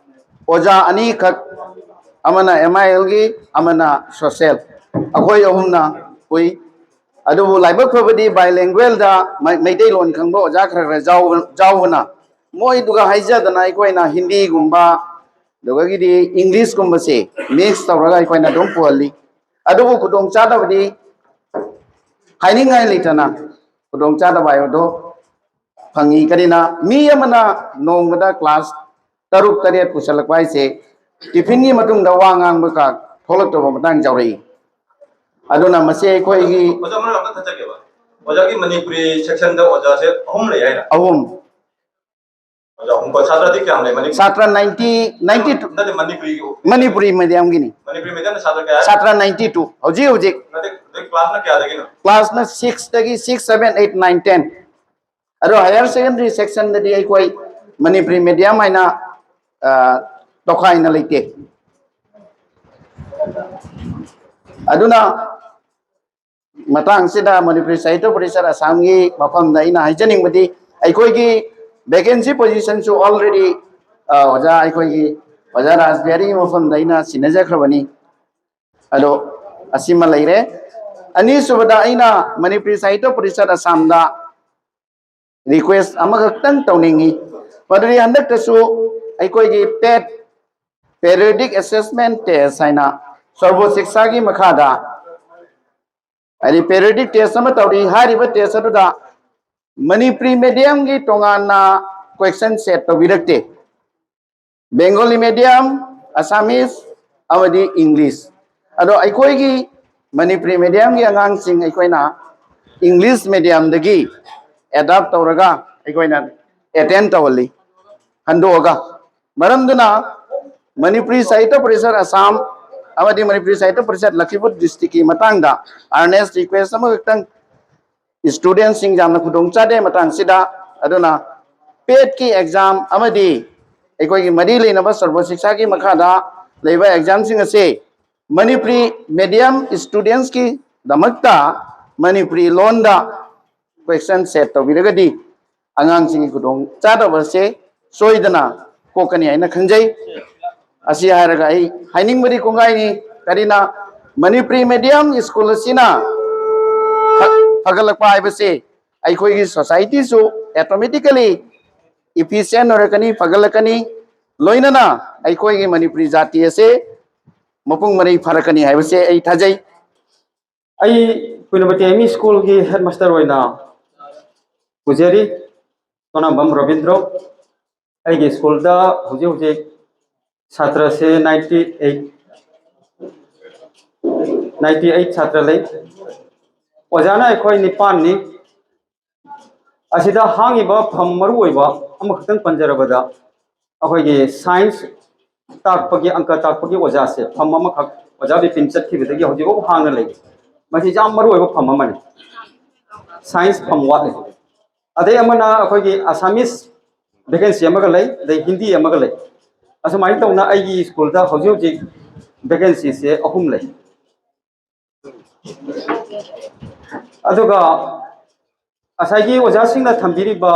ꯑꯣꯖꯥ ꯑꯅꯤꯈꯛ, ꯑꯃꯅ ꯑꯦꯝ ꯑꯥꯏ ꯑꯦꯜꯒꯤ, ꯑꯃꯅ ꯁꯣꯁꯦꯜ, ꯑꯩꯈꯣꯏ ꯑꯍꯨꯝꯅ ꯄꯨꯏ꯫ ꯑꯗꯨꯕꯨ ꯂꯥꯏꯕꯛ ꯐꯕꯗꯤ bilingualꯗ ꯃꯩꯇꯩꯂꯣꯟ ꯈꯪꯕ ꯑꯣꯖꯥ ꯈꯔ ꯈꯔ ꯌꯥꯎꯕꯅ, ꯃꯣꯏꯗꯨꯒ ꯍꯥꯏꯖꯗꯅ ꯑꯩꯈꯣꯏꯅ ꯍꯤꯟꯗꯤꯒꯨꯝꯕ, ꯑꯗꯨꯗꯒꯤꯗꯤ Englishꯀꯨꯝꯕꯁꯦ mix ꯇꯧꯔꯒ ꯑꯩꯈꯣꯏꯅ ꯑꯗꯨꯝ ꯄꯨꯍꯜꯂꯤ꯫ ꯑꯗꯨꯕꯨ ꯈꯨꯗꯣꯡꯆꯥꯗꯕꯗꯤ ꯍꯥꯏꯅꯤꯡꯉꯥꯏ ꯂꯩꯇꯅ ꯈꯨꯗꯣꯡꯆꯥꯗꯕ ꯍꯥꯏꯕꯗꯣ ꯐꯪꯉꯤ꯫ ꯀꯔꯤꯅ, ꯃꯤ ꯑꯃꯅ ꯅꯣꯡꯃꯗ class ꯇꯔꯨꯛ ꯇꯔꯦꯠ ꯄꯨꯁꯜꯂꯛꯄ ꯍꯥꯏꯁꯦ, ꯇꯤꯐꯤꯟꯒꯤ ꯃꯇꯨꯡꯗ ꯋꯥ ꯉꯥꯡꯕ ꯀꯥ ꯊꯣꯛꯂꯛꯇꯕ ꯃꯇꯥꯡ ꯌꯥꯎꯔꯛꯏ꯫ ꯑꯗꯨꯅ ꯃꯁꯤ ꯑꯩꯈꯣꯏꯒꯤ ꯑꯣꯖꯥ, ꯃꯔꯛ ꯑꯝꯇ ꯊꯠꯆꯒꯦꯕ꯫ ꯑꯣꯖꯥꯒꯤ ꯃꯅꯤꯄꯨꯔꯤ sectionꯗ ꯑꯣꯖꯥꯁꯦ ꯑꯍꯨꯝ ꯂꯩ ꯍꯥꯏꯔ? ꯑꯍꯨꯝ꯫ ꯑꯣꯖꯥ ꯑꯍꯨꯝ ꯀꯣ, ꯁꯥꯇ꯭ꯔꯗꯤ ꯀꯌꯥꯝ ꯂꯩ ꯃꯅꯤꯄꯨꯔꯤ? ꯁꯥꯇ꯭ꯔ ninety, ninety two꯫ ꯅꯠꯇꯦ, ꯃꯅꯤꯄꯨꯔꯤꯒꯤ꯫ ꯃꯅꯤꯄꯨꯔꯤ mediumꯒꯤꯅꯤ꯫ ꯃꯅꯤꯄꯨꯔꯤ mediumꯗ ꯁꯥꯇ꯭ꯔ ꯀꯌꯥ? ꯁꯥꯇ꯭ꯔ ninety two꯫ ꯍꯧꯖꯤꯛ ꯍꯧꯖꯤꯛ꯫ ꯅꯠꯇꯦ, ꯑꯗꯩ classꯅ ꯀꯌꯥꯗꯒꯤꯅꯣ? Classꯅ sixꯇꯒꯤ six, seven, eight, nine, ten꯫ ꯑꯗꯣ higher secondary sectionꯗꯗꯤ ꯑꯩꯈꯣꯏ ꯃꯅꯤꯄꯨꯔꯤ medium ꯍꯥꯏꯅ, ꯑ, ꯇꯣꯈꯥꯏꯅ ꯂꯩꯇꯦ꯫ ꯑꯗꯨꯅ ꯃꯇꯥꯡꯁꯤꯗ ꯃꯅꯤꯄꯨꯔꯤ ꯁꯥꯍꯤꯇ꯭ꯌ ꯄꯔꯤꯁꯠ ꯑꯁꯥꯝꯒꯤ ꯃꯐꯝꯗ ꯑꯩꯅ ꯍꯥꯏꯖꯅꯤꯡꯕꯗꯤ, ꯑꯩꯈꯣꯏꯒꯤ vacancy positionꯁꯨ already, ꯑ, ꯑꯣꯖꯥ, ꯑꯩꯈꯣꯏꯒꯤ ꯑꯣꯖꯥ ꯔꯥꯖꯕꯤꯍꯥꯔꯤꯒꯤ ꯃꯐꯝꯗ ꯑꯩꯅ ꯁꯤꯟꯅꯖꯈ꯭ꯔꯕꯅꯤ꯫ ꯑꯗꯣ ꯑꯁꯤꯃ ꯂꯩꯔꯦ꯫ ꯑꯅꯤꯁꯨꯕꯗ ꯑꯩꯅ ꯃꯅꯤꯄꯨꯔꯤ ꯁꯥꯍꯤꯇ꯭ꯌ ꯄꯔꯤꯁꯠ ꯑꯁꯥꯝꯗ request ꯑꯃꯈꯛꯇꯪ ꯇꯧꯅꯤꯡꯉꯤ꯫ ꯃꯗꯨꯗꯤ ꯍꯟꯗꯛꯇꯁꯨ ꯑꯩꯈꯣꯏꯒꯤ PAT, Periodic Assessment Test ꯍꯥꯏꯅ ꯁꯔꯕꯣ ꯁꯤꯛꯁꯥꯒꯤ ꯃꯈꯥꯗ, ꯍꯥꯏꯗꯤ, periodic test ꯑꯃ ꯇꯧꯔꯤ꯫ ꯍꯥꯏꯔꯤꯕ test ꯑꯗꯨꯗ ꯃꯅꯤꯄꯨꯔꯤ mediumꯒꯤ ꯇꯣꯉꯥꯟꯅ question set ꯇꯧꯕꯤꯔꯛꯇꯦ꯫ Bengali medium, Assamese ꯑꯃꯗꯤ English꯫ ꯑꯗꯣ ꯑꯩꯈꯣꯏꯒꯤ ꯃꯅꯤꯄꯨꯔꯤ mediumꯒꯤ ꯑꯉꯥꯡꯁꯤꯡ ꯑꯩꯈꯣꯏꯅ English mediumꯗꯒꯤ adapt ꯇꯧꯔꯒ ꯑꯩꯈꯣꯏꯅ attend ꯇꯧꯍꯜꯂꯤ, ꯍꯟꯗꯣꯛꯑꯒ꯫ ꯃꯔꯝꯗꯨꯅ ꯃꯅꯤꯄꯨꯔꯤ ꯁꯥꯍꯤꯇ꯭ꯌ ꯄꯔꯤꯁꯠ ꯑꯁꯥꯝ ꯑꯃꯗꯤ ꯃꯅꯤꯄꯨꯔꯤ ꯁꯥꯍꯤꯇ꯭ꯌ ꯄꯔꯤꯁꯠ ꯂꯈꯤꯄꯨꯔ districtꯀꯤ ꯃꯇꯥꯡꯗ earnest request ꯑꯃꯈꯛꯇꯪ, studentꯁꯤꯡ ꯌꯥꯝꯅ ꯈꯨꯗꯣꯡ ꯆꯥꯗꯦ ꯃꯇꯥꯡꯁꯤꯗ꯫ ꯑꯗꯨꯅ PATꯀꯤ exam ꯑꯃꯗꯤ ꯑꯩꯈꯣꯏꯒꯤ ꯃꯔꯤ ꯂꯩꯅꯕ ꯁꯔꯕꯣ ꯁꯤꯛꯁꯥꯒꯤ ꯃꯈꯥꯗ ꯂꯩꯕ examꯁꯤꯡ ꯑꯁꯤ ꯃꯅꯤꯄꯨꯔꯤ medium studentsꯀꯤꯗꯃꯛꯇ ꯃꯅꯤꯄꯨꯔꯤ ꯂꯣꯟꯗ question set ꯇꯧꯕꯤꯔꯒꯗꯤ ꯑꯉꯥꯡꯁꯤꯡꯒꯤ ꯈꯨꯗꯣꯡ ꯆꯥꯗꯕ ꯑꯁꯦ ꯁꯣꯏꯗꯅ ꯀꯣꯛꯀꯅꯤ ꯍꯥꯏꯅ ꯈꯟꯖꯩ꯫ ꯑꯁꯤ ꯍꯥꯏꯔꯒ ꯑꯩ ꯍꯥꯏꯅꯤꯡꯕꯗꯤ ꯀꯣꯡꯒꯥꯏꯅꯤ, ꯀꯔꯤꯅ ꯃꯅꯤꯄꯨꯔꯤ medium school ꯑꯁꯤꯅ ꯐꯒꯠꯂꯛꯄ ꯍꯥꯏꯕꯁꯤ ꯑꯩꯈꯣꯏꯒꯤ ꯁꯣꯁꯥꯏꯇꯤꯁꯨ ꯑꯣꯇꯣꯃꯦꯇꯤꯀꯦꯂꯤ ꯏꯐꯤꯁꯤꯌꯦꯟ ꯑꯣꯏꯔꯛꯀꯅꯤ, ꯐꯒꯠꯂꯛꯀꯅꯤ꯫ ꯂꯣꯏꯅꯅ ꯑꯩꯈꯣꯏꯒꯤ ꯃꯅꯤꯄꯨꯔꯤ ꯖꯥꯇꯤ ꯑꯁꯦ ꯃꯄꯨꯡ ꯃꯔꯩ ꯐꯔꯛꯀꯅꯤ ꯍꯥꯏꯕꯁꯦ ꯑꯩ ꯊꯥꯖꯩ꯫ ꯑꯩ ꯀꯨꯏꯅꯕꯇꯤ ꯑꯦꯝ ꯏ ꯁ꯭ꯀꯨꯜꯒꯤ ꯍꯦꯗꯃꯥꯁꯇꯔ ꯑꯣꯏꯅ ꯄꯨꯖꯔꯤ, ꯇꯣꯅꯥꯝꯕꯝ ꯔꯣꯕꯤꯟꯗ꯭ꯔꯣ꯫ ꯑꯩꯒꯤ ꯁ꯭ꯀꯨꯜꯗ ꯍꯧꯖꯤꯛ ꯍꯧꯖꯤꯛ ꯁꯥꯇ꯭ꯔꯁꯦ ninety eight, ninety eight ꯁꯥꯇ꯭ꯔ ꯂꯩ꯫ ꯑꯣꯖꯥꯅ ꯑꯩꯈꯣꯏ ꯅꯤꯄꯥꯟꯅꯤ꯫ ꯑꯁꯤꯗ ꯍꯥꯡꯉꯤꯕ ꯐꯝ ꯃꯔꯨ ꯑꯣꯏꯕ ꯑꯃꯈꯛꯇꯪ ꯄꯟꯖꯔꯕꯗ, ꯑꯩꯈꯣꯏꯒꯤ ꯁꯥꯏꯟꯁ ꯇꯥꯛꯄꯒꯤ, ꯑꯪꯀ ꯇꯥꯛꯄꯒꯤ ꯑꯣꯖꯥꯁꯦ ꯐꯝ ꯑꯃꯈꯛ ꯑꯣꯖꯥ ꯕꯤꯄꯤꯟ ꯆꯠꯈꯤꯕꯗꯒꯤ ꯍꯧꯖꯤꯛꯐꯥꯎ ꯍꯥꯡꯅ ꯂꯩ꯫ ꯃꯁꯤ ꯌꯥꯝ ꯃꯔꯨ ꯑꯣꯏꯕ ꯐꯝ ꯑꯃꯅꯤ꯫ ꯁꯥꯏꯟꯁ ꯐꯝ ꯋꯥꯠꯂꯤ꯫ ꯑꯗꯩ ꯑꯃꯅ ꯑꯩꯈꯣꯏꯒꯤ ꯑꯁꯥꯃꯤꯁ ꯚꯦꯀꯦꯟꯁꯤ ꯑꯃꯒ ꯂꯩ, ꯑꯗꯩ ꯍꯤꯟꯗꯤ ꯑꯃꯒ ꯂꯩ꯫ ꯑꯁꯨꯃꯥꯏꯅ ꯇꯧꯅ ꯑꯩꯒꯤ ꯁ꯭ꯀꯨꯜꯗ ꯍꯧꯖꯤꯛ ꯍꯧꯖꯤꯛ ꯚꯦꯀꯦꯟꯁꯤꯁꯦ ꯑꯍꯨꯝ ꯂꯩ꯫ ꯑꯗꯨꯒ ꯉꯁꯥꯏꯒꯤ ꯑꯣꯖꯥꯁꯤꯡꯅ ꯊꯝꯕꯤꯔꯤꯕ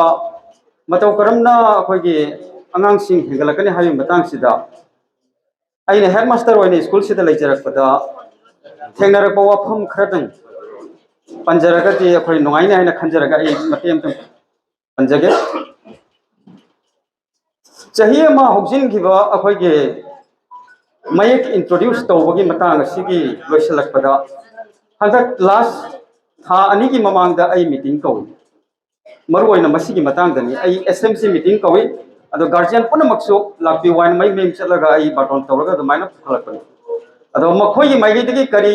ꯃꯇꯧ ꯀꯔꯝꯅ ꯑꯩꯈꯣꯏꯒꯤ ꯑꯉꯥꯡꯁꯤꯡ ꯍꯦꯟꯒꯠꯂꯛꯀꯅꯤ ꯍꯥꯏꯕꯒꯤ ꯃꯇꯥꯡꯁꯤꯗ, ꯑꯩꯅ ꯍꯦꯗꯃꯥꯁꯇꯔ ꯑꯣꯏꯅ ꯁ꯭ꯀꯨꯜꯁꯤꯗ ꯂꯩꯖꯔꯛꯄꯗ ꯊꯦꯡꯅꯔꯛꯄ ꯋꯥꯐꯝ ꯈꯔꯗꯪ ꯄꯟꯖꯔꯒꯗꯤ ꯑꯩꯈꯣꯏ ꯅꯨꯡꯉꯥꯏꯅꯤ ꯍꯥꯏꯅ ꯈꯟꯖꯔꯒ ꯑꯩ ꯃꯇꯦꯛ ꯑꯃꯇꯪ ꯄꯟꯖꯒꯦ꯫ ꯆꯍꯤ ꯑꯃ ꯍꯧꯖꯤꯟꯈꯤꯕ ꯑꯩꯈꯣꯏꯒꯤ ꯃꯌꯦꯛ ꯏꯟꯇ꯭ꯔꯣꯗ꯭ꯌꯨꯁ ꯇꯧꯕꯒꯤ ꯃꯇꯥꯡ ꯑꯁꯤꯒꯤ ꯂꯣꯏꯁꯤꯜꯂꯛꯄꯗ, ꯍꯟꯗꯛ ꯂꯥꯁ ꯊꯥ ꯑꯅꯤꯒꯤ ꯃꯃꯥꯡꯗ ꯑꯩ ꯃꯤꯇꯤꯡ ꯀꯧꯏ꯫ ꯃꯔꯨ ꯑꯣꯏꯅ ꯃꯁꯤꯒꯤ ꯃꯇꯥꯡꯗꯅꯤ꯫ ꯑꯩ ꯑꯦꯁ ꯑꯦꯝ ꯁꯤ ꯃꯤꯇꯤꯡ ꯀꯧꯏ, ꯑꯗꯣ ꯒꯥꯔꯖꯤꯌꯟ ꯄꯨꯝꯅꯃꯛꯁꯨ ꯂꯥꯛꯄꯤꯌꯨ ꯍꯥꯏꯅ ꯃꯌꯨꯝ ꯃꯌꯨꯝ ꯆꯠꯂꯒ ꯑꯩ ꯕꯥꯔꯇꯣꯟ ꯇꯧꯔꯒ ꯑꯗꯨꯃꯥꯏꯅ ꯄꯨꯈꯠꯂꯛꯄꯅꯤ꯫ ꯑꯗꯣ ꯃꯈꯣꯏꯒꯤ ꯃꯥꯏꯀꯩꯗꯒꯤ ꯀꯔꯤ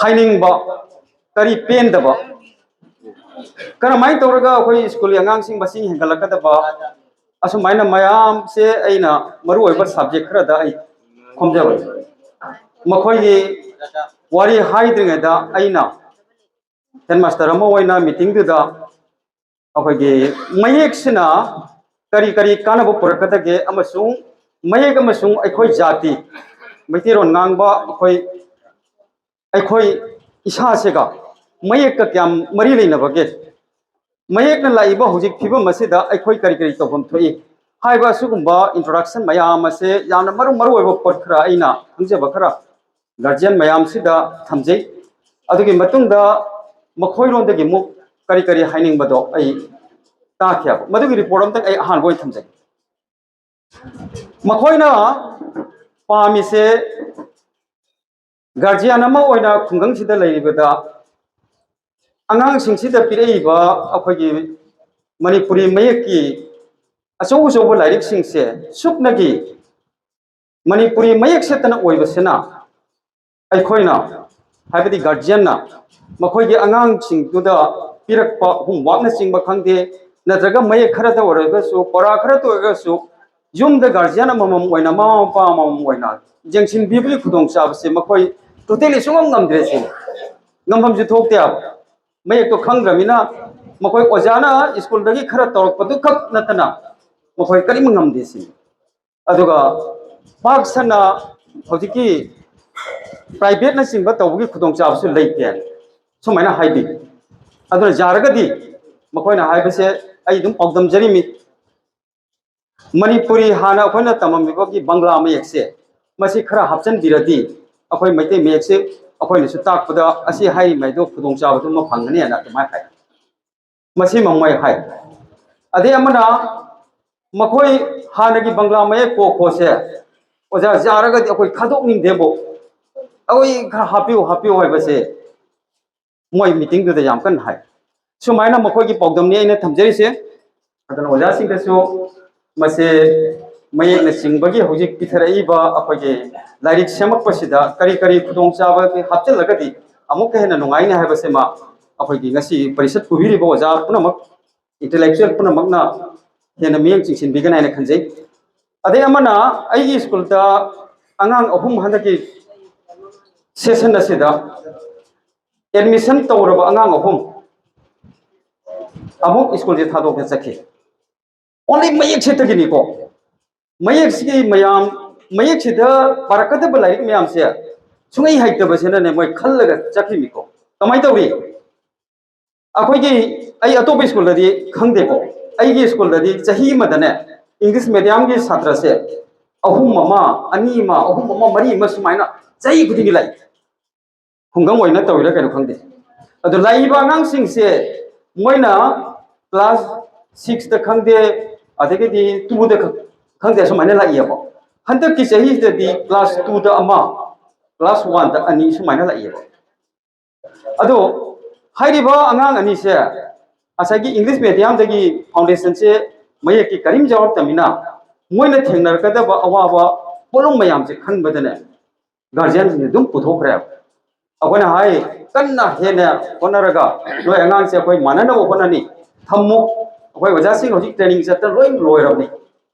ꯍꯥꯏꯅꯤꯡꯕ, ꯀꯔꯤ ꯄꯦꯟꯗꯕ, ꯀꯔꯝꯍꯥꯏꯅ ꯇꯧꯔꯒ ꯑꯩꯈꯣꯏ ꯁ꯭ꯀꯨꯜꯒꯤ ꯑꯉꯥꯡꯁꯤꯡ ꯃꯁꯤꯡ ꯍꯦꯟꯒꯠꯂꯛꯀꯗꯕ, ꯑꯁꯨꯃꯥꯏꯅ ꯃꯌꯥꯝꯁꯦ ꯑꯩꯅ ꯃꯔꯨꯑꯣꯏꯕ ꯁꯕꯖꯦꯛ ꯈꯔꯗ ꯑꯩ ꯈꯣꯝꯖꯕꯅꯤ꯫ ꯃꯈꯣꯏꯒꯤ ꯋꯥꯔꯤ ꯍꯥꯏꯗ꯭ꯔꯤꯉꯩꯗ ꯑꯩꯅ ꯍꯦꯗꯃꯥꯁꯇꯔ ꯑꯃ ꯑꯣꯏꯅ ꯃꯤꯇꯤꯡꯗꯨꯗ ꯑꯩꯈꯣꯏꯒꯤ ꯃꯌꯦꯛꯁꯤꯅ ꯀꯔꯤ ꯀꯔꯤ ꯀꯥꯟꯅꯕ ꯄꯨꯔꯛꯀꯗꯒꯦ ꯑꯃꯁꯨꯡ ꯃꯌꯦꯛ ꯑꯃꯁꯨꯡ ꯑꯩꯈꯣꯏ ꯖꯥꯇꯤ, ꯃꯩꯇꯩꯂꯣꯟ ꯉꯥꯡꯕ ꯑꯩꯈꯣꯏ, ꯑꯩꯈꯣꯏ ꯏꯁꯥꯁꯤꯒ ꯃꯌꯦꯛꯀ ꯀꯌꯥꯝ ꯃꯔꯤ ꯂꯩꯅꯕꯒꯦ? ꯃꯌꯦꯛꯅ ꯂꯥꯛꯏꯕ ꯍꯧꯖꯤꯛ ꯐꯤꯕꯝ ꯑꯁꯤꯗ ꯑꯩꯈꯣꯏ ꯀꯔꯤ ꯀꯔꯤ ꯇꯧꯐꯝ ꯊꯣꯛꯏ ꯍꯥꯏꯕ ꯑꯁꯤꯒꯨꯝꯕ ꯏꯟꯇ꯭ꯔꯣꯗꯛꯁꯟ ꯃꯌꯥꯝ ꯑꯁꯦ ꯌꯥꯝꯅ ꯃꯔꯨ ꯃꯔꯨ ꯑꯣꯏꯕ ꯄꯣꯠ ꯈꯔ ꯑꯩꯅ ꯈꯪꯖꯕ ꯈꯔ ꯒꯥꯔꯖꯤꯌꯟ ꯃꯌꯥꯝꯁꯤꯗ ꯊꯝꯖꯩ꯫ ꯑꯗꯨꯒꯤ ꯃꯇꯨꯡꯗ ꯃꯈꯣꯏꯔꯣꯝꯗꯒꯤ ꯑꯃꯨꯛ ꯀꯔꯤ ꯀꯔꯤ ꯍꯥꯏꯅꯤꯡꯕꯗꯣ ꯑꯩ ꯇꯥꯈꯤꯑꯕ꯫ ꯃꯗꯨꯒꯤ ꯔꯤꯄꯣꯔꯠ ꯑꯝꯇꯪ ꯑꯩ ꯑꯍꯥꯟꯕ ꯑꯣꯏꯅ ꯊꯝꯖꯒꯦ꯫ ꯃꯈꯣꯏꯅ ꯄꯥꯝꯃꯤꯁꯦ, ꯒꯥꯔꯖꯤꯌꯥꯟ ꯑꯃ ꯑꯣꯏꯅ ꯈꯨꯡꯒꯪꯁꯤꯗ ꯂꯩꯔꯤꯕꯗ ꯑꯉꯥꯡꯁꯤꯡꯁꯤꯗ ꯄꯤꯔꯛꯏꯕ ꯑꯩꯈꯣꯏꯒꯤ ꯃꯅꯤꯄꯨꯔꯤ ꯃꯌꯦꯛꯀꯤ ꯑꯆꯧ ꯑꯆꯧꯕ ꯂꯥꯏꯔꯤꯛꯁꯤꯡꯁꯦ ꯁꯨꯞꯅꯒꯤ ꯃꯅꯤꯄꯨꯔꯤ ꯃꯌꯦꯛ ꯁꯦꯠꯇꯅ ꯑꯣꯏꯕꯁꯤꯅ, ꯑꯩꯈꯣꯏꯅ, ꯍꯥꯏꯕꯗꯤ ꯒꯥꯔꯖꯤꯌꯟꯅ, ꯃꯈꯣꯏꯒꯤ ꯑꯉꯥꯡꯁꯤꯡꯗꯨꯗ ꯄꯤꯔꯛꯄ ꯍꯣꯝꯋꯥꯛꯅꯆꯤꯡꯕ ꯈꯪꯗꯦ, ꯅꯠꯇ꯭ꯔꯒ ꯃꯌꯦꯛ ꯈꯔꯗ ꯑꯣꯏꯔꯒꯁꯨ, ꯄꯔꯥ ꯈꯔꯗ ꯑꯣꯏꯔꯒꯁꯨ, ꯌꯨꯝꯗ ꯒꯥꯔꯖꯤꯌꯟ ꯑꯃꯃꯝ ꯑꯣꯏꯅ ꯃꯃꯥ ꯃꯄꯥ ꯑꯃꯃꯝ ꯑꯣꯏꯅ ꯌꯦꯡꯁꯤꯟꯕꯤꯕꯒꯤ ꯈꯨꯗꯣꯡꯆꯥꯕꯁꯦ ꯃꯈꯣꯏ ꯇꯣꯇꯦꯂꯤ ꯁꯨꯡꯉꯝ ꯉꯝꯗ꯭ꯔꯦ꯫ ꯁꯤ ꯉꯝꯐꯝꯁꯨ ꯊꯣꯛꯇꯦ ꯍꯥꯏꯕ꯫ ꯃꯌꯦꯛꯇꯣ ꯈꯪꯗ꯭ꯔꯃꯤꯅ ꯃꯈꯣꯏ ꯑꯣꯖꯥꯅ ꯁ꯭ꯀꯨꯜꯗꯒꯤ ꯈꯔ ꯇꯧꯔꯛꯄꯗꯨ ꯈꯛ ꯅꯠꯇꯅ ꯃꯈꯣꯏ ꯀꯔꯤꯝ ꯉꯝꯗꯦ ꯁꯤꯅꯤ꯫ ꯑꯗꯨꯒ ꯄꯥꯛ ꯁꯟꯅ ꯍꯧꯖꯤꯛꯀꯤ ꯄ꯭ꯔꯥꯏꯚꯦꯠꯅꯆꯤꯡꯕ ꯇꯧꯕꯒꯤ ꯈꯨꯗꯣꯡꯆꯥꯕꯁꯨ ꯂꯩꯇꯦ꯫ ꯁꯨꯃꯥꯏꯅ ꯍꯥꯏꯕꯤ꯫ ꯑꯗꯨꯅ ꯌꯥꯔꯒꯗꯤ ꯃꯈꯣꯏꯅ ꯍꯥꯏꯕꯁꯦ ꯑꯩ ꯑꯗꯨꯝ ꯄꯥꯎꯗꯝꯖꯔꯤꯃꯤ꯫ ꯃꯅꯤꯄꯨꯔꯤ ꯍꯥꯟꯅ ꯑꯩꯈꯣꯏꯅ ꯇꯝꯃꯝꯃꯤꯕꯒꯤ ꯕꯪꯒ꯭ꯂꯥ ꯃꯌꯦꯛꯁꯦ, ꯃꯁꯤ ꯈꯔ ꯍꯥꯞꯆꯤꯟꯕꯤꯔꯗꯤ ꯑꯩꯈꯣꯏ ꯃꯩꯇꯩ ꯃꯌꯦꯛꯁꯦ ꯑꯩꯈꯣꯏꯅꯁꯨ ꯇꯥꯛꯄꯗ ꯑꯁꯤ ꯍꯥꯏꯔꯤꯉꯩꯗꯣ ꯈꯨꯗꯣꯡꯆꯥꯕꯗꯨ ꯑꯃ ꯐꯪꯒꯅꯤꯅ ꯑꯗꯨꯃꯥꯏꯅ ꯍꯥꯏ꯫ ꯃꯁꯤꯃ ꯃꯣꯏ ꯍꯥꯏ꯫ ꯑꯗꯩ ꯑꯃꯅ ꯃꯈꯣꯏ ꯍꯥꯟꯅꯒꯤ ꯕꯪꯒ꯭ꯂꯥ ꯃꯌꯦꯛ ꯀꯣ ꯈꯣꯁꯦ ꯑꯣꯖꯥ ꯌꯥꯔꯒꯗꯤ ꯑꯩꯈꯣꯏ ꯊꯥꯗꯣꯛꯅꯤꯡꯗꯦꯕꯨ, ꯑꯩꯈꯣꯏ ꯈꯔ ꯍꯥꯞꯄꯤꯌꯨ, ꯍꯥꯞꯄꯤꯌꯨ ꯍꯥꯏꯕꯁꯦ ꯃꯣꯏ ꯃꯤꯇꯤꯡꯗꯨꯗ ꯌꯥꯝ ꯀꯟꯅ ꯍꯥꯏ꯫ ꯁꯨꯃꯥꯏꯅ ꯃꯈꯣꯏꯒꯤ ꯄꯥꯎꯗꯝꯅꯤ ꯑꯩꯅ ꯊꯝꯖꯔꯤꯁꯦ꯫ ꯑꯗꯨꯅ ꯑꯣꯖꯥꯁꯤꯡꯗꯁꯨ ꯃꯁꯦ ꯃꯌꯦꯛꯅꯆꯤꯡꯕꯒꯤ ꯍꯧꯖꯤꯛ ꯄꯤꯊꯔꯛꯏꯕ ꯑꯩꯈꯣꯏꯒꯤ ꯂꯥꯏꯔꯤꯛ ꯁꯦꯝꯃꯛꯄꯁꯤꯗ ꯀꯔꯤ ꯀꯔꯤ ꯈꯨꯗꯣꯡꯆꯥꯕ ꯍꯥꯞꯆꯤꯜꯂꯒꯗꯤ ꯑꯃꯨꯛꯀ ꯍꯦꯟꯅ ꯅꯨꯡꯉꯥꯏꯅꯤ ꯍꯥꯏꯕꯁꯤꯃ ꯑꯩꯈꯣꯏꯒꯤ ꯉꯁꯤ ꯄꯔꯤꯁꯠ ꯄꯨꯕꯤꯔꯤꯕ ꯑꯣꯖꯥ ꯄꯨꯝꯅꯃꯛ, ꯏꯟꯇꯦꯂꯦꯛꯆꯨꯋꯦꯜ ꯄꯨꯝꯅꯃꯛꯅ ꯍꯦꯟꯅ ꯃꯤꯠꯌꯦꯡ ꯆꯤꯡꯁꯤꯟꯕꯤꯒꯅꯤ ꯍꯥꯏꯅ ꯈꯟꯖꯩ꯫ ꯑꯗꯩ ꯑꯃꯅ ꯑꯩꯒꯤ ꯁ꯭ꯀꯨꯜꯗ ꯑꯉꯥꯡ ꯑꯍꯨꯝ ꯍꯟꯗꯛꯀꯤ ꯁꯦꯁꯟ ꯑꯁꯤꯗ ꯑꯦꯗꯃꯤꯁꯟ ꯇꯧꯔꯕ ꯑꯉꯥꯡ ꯑꯍꯨꯝ ꯑꯃꯨꯛ ꯁ꯭ꯀꯨꯜꯁꯦ ꯊꯥꯗꯣꯛꯇ ꯆꯠꯈꯤ꯫ ꯑꯣꯟꯂꯤ ꯃꯌꯦꯛ ꯁꯦꯠꯇꯒꯤꯅꯤꯀꯣ꯫ ꯃꯌꯦꯛꯁꯤꯒꯤ ꯃꯌꯥꯝ, ꯃꯌꯦꯛꯁꯤꯗ ꯄꯥꯔꯛꯀꯗꯕ ꯂꯥꯏꯔꯤꯛ ꯃꯌꯥꯝꯁꯦ ꯁꯨꯡꯍꯩ ꯍꯩꯇꯕꯁꯤꯅꯅꯦ ꯃꯣꯏ ꯈꯜꯂꯒ ꯆꯠꯈꯤꯕꯅꯤꯀꯣ꯫ ꯀꯃꯥꯏꯅ ꯇꯧꯔꯤ? ꯑꯩꯈꯣꯏꯒꯤ, ꯑꯩ ꯑꯇꯣꯞꯄ ꯁ꯭ꯀꯨꯜꯗꯗꯤ ꯈꯪꯗꯦꯀꯣ, ꯑꯩꯒꯤ ꯁ꯭ꯀꯨꯜꯗꯗꯤ ꯆꯍꯤ ꯑꯃꯗꯅꯦ ꯏꯪꯂꯤꯁ ꯃꯦꯗꯤꯌꯝꯒꯤ ꯁꯥꯇ꯭ꯔꯁꯦ ꯑꯍꯨꯝ ꯑꯃ, ꯑꯅꯤ ꯑꯃ, ꯑꯍꯨꯝ ꯑꯃ, ꯃꯔꯤ ꯑꯃ ꯁꯨꯃꯥꯏꯅ ꯆꯍꯤ ꯈꯨꯗꯤꯡꯒꯤ ꯂꯥꯛꯏ꯫ ꯈꯨꯡꯒꯪ ꯑꯣꯏꯅ ꯇꯧꯔꯤꯔꯥ ꯀꯩꯅꯣ ꯈꯪꯗꯦ꯫ ꯑꯗꯣ ꯂꯥꯛꯏꯕ ꯑꯉꯥꯡꯁꯤꯡꯁꯦ ꯃꯣꯏꯅ ꯀ꯭ꯂꯥꯁ ꯁꯤꯛꯁꯇ ꯈꯪꯗꯦ, ꯑꯗꯒꯤꯗꯤ ꯇꯨꯗ ꯈꯪꯗꯦ, ꯑꯁꯨꯃꯥꯏꯅ ꯂꯥꯛꯏꯑꯕ꯫ ꯍꯟꯗꯛꯀꯤ ꯆꯍꯤꯁꯤꯗꯗꯤ ꯀ꯭ꯂꯥꯁ ꯇꯨꯗ ꯑꯃ, ꯀ꯭ꯂꯥꯁ ꯋꯥꯟꯗ ꯑꯅꯤ ꯁꯨꯃꯥꯏꯅ ꯂꯥꯛꯏꯑꯕ꯫ ꯑꯗꯣ ꯍꯥꯏꯔꯤꯕ ꯑꯉꯥꯡ ꯑꯅꯤꯁꯦ ꯉꯁꯥꯏꯒꯤ ꯏꯪꯂꯤꯁ ꯃꯦꯗꯤꯌꯝꯗꯒꯤ ꯐꯥꯎꯟꯗꯦꯁꯟꯁꯦ ꯃꯌꯦꯛꯀꯤ ꯀꯔꯤꯝ ꯌꯥꯎꯔꯛꯇꯕꯅꯤꯅ ꯃꯣꯏꯅ ꯊꯦꯡꯅꯔꯛꯀꯗꯕ ꯑꯋꯥꯕ ꯄꯣꯠꯂꯨꯝ ꯃꯌꯥꯝꯁꯦ ꯈꯟꯕꯗꯅꯦ ꯒꯥꯔꯖꯤꯌꯥꯟꯁꯤꯡꯁꯦ ꯑꯗꯨꯝ ꯄꯨꯊꯣꯛꯈ꯭ꯔꯦꯕ꯫ ꯑꯩꯈꯣꯏꯅ ꯍꯥꯏ, ꯀꯟꯅ ꯍꯦꯟꯅ ꯍꯣꯠꯅꯔꯒ ꯅꯣꯏ ꯑꯉꯥꯡꯁꯦ ꯑꯩꯈꯣꯏ ꯃꯥꯟꯅꯅꯕ ꯍꯣꯠꯅꯅꯤ, ꯊꯝꯃꯨ꯫ ꯑꯩꯈꯣꯏ ꯑꯣꯖꯥꯁꯤꯡ ꯍꯧꯖꯤꯛ ꯇ꯭ꯔꯦꯅꯤꯡ ꯆꯠꯇꯅ ꯂꯣꯏ ꯂꯣꯏꯔꯕꯅꯤ꯫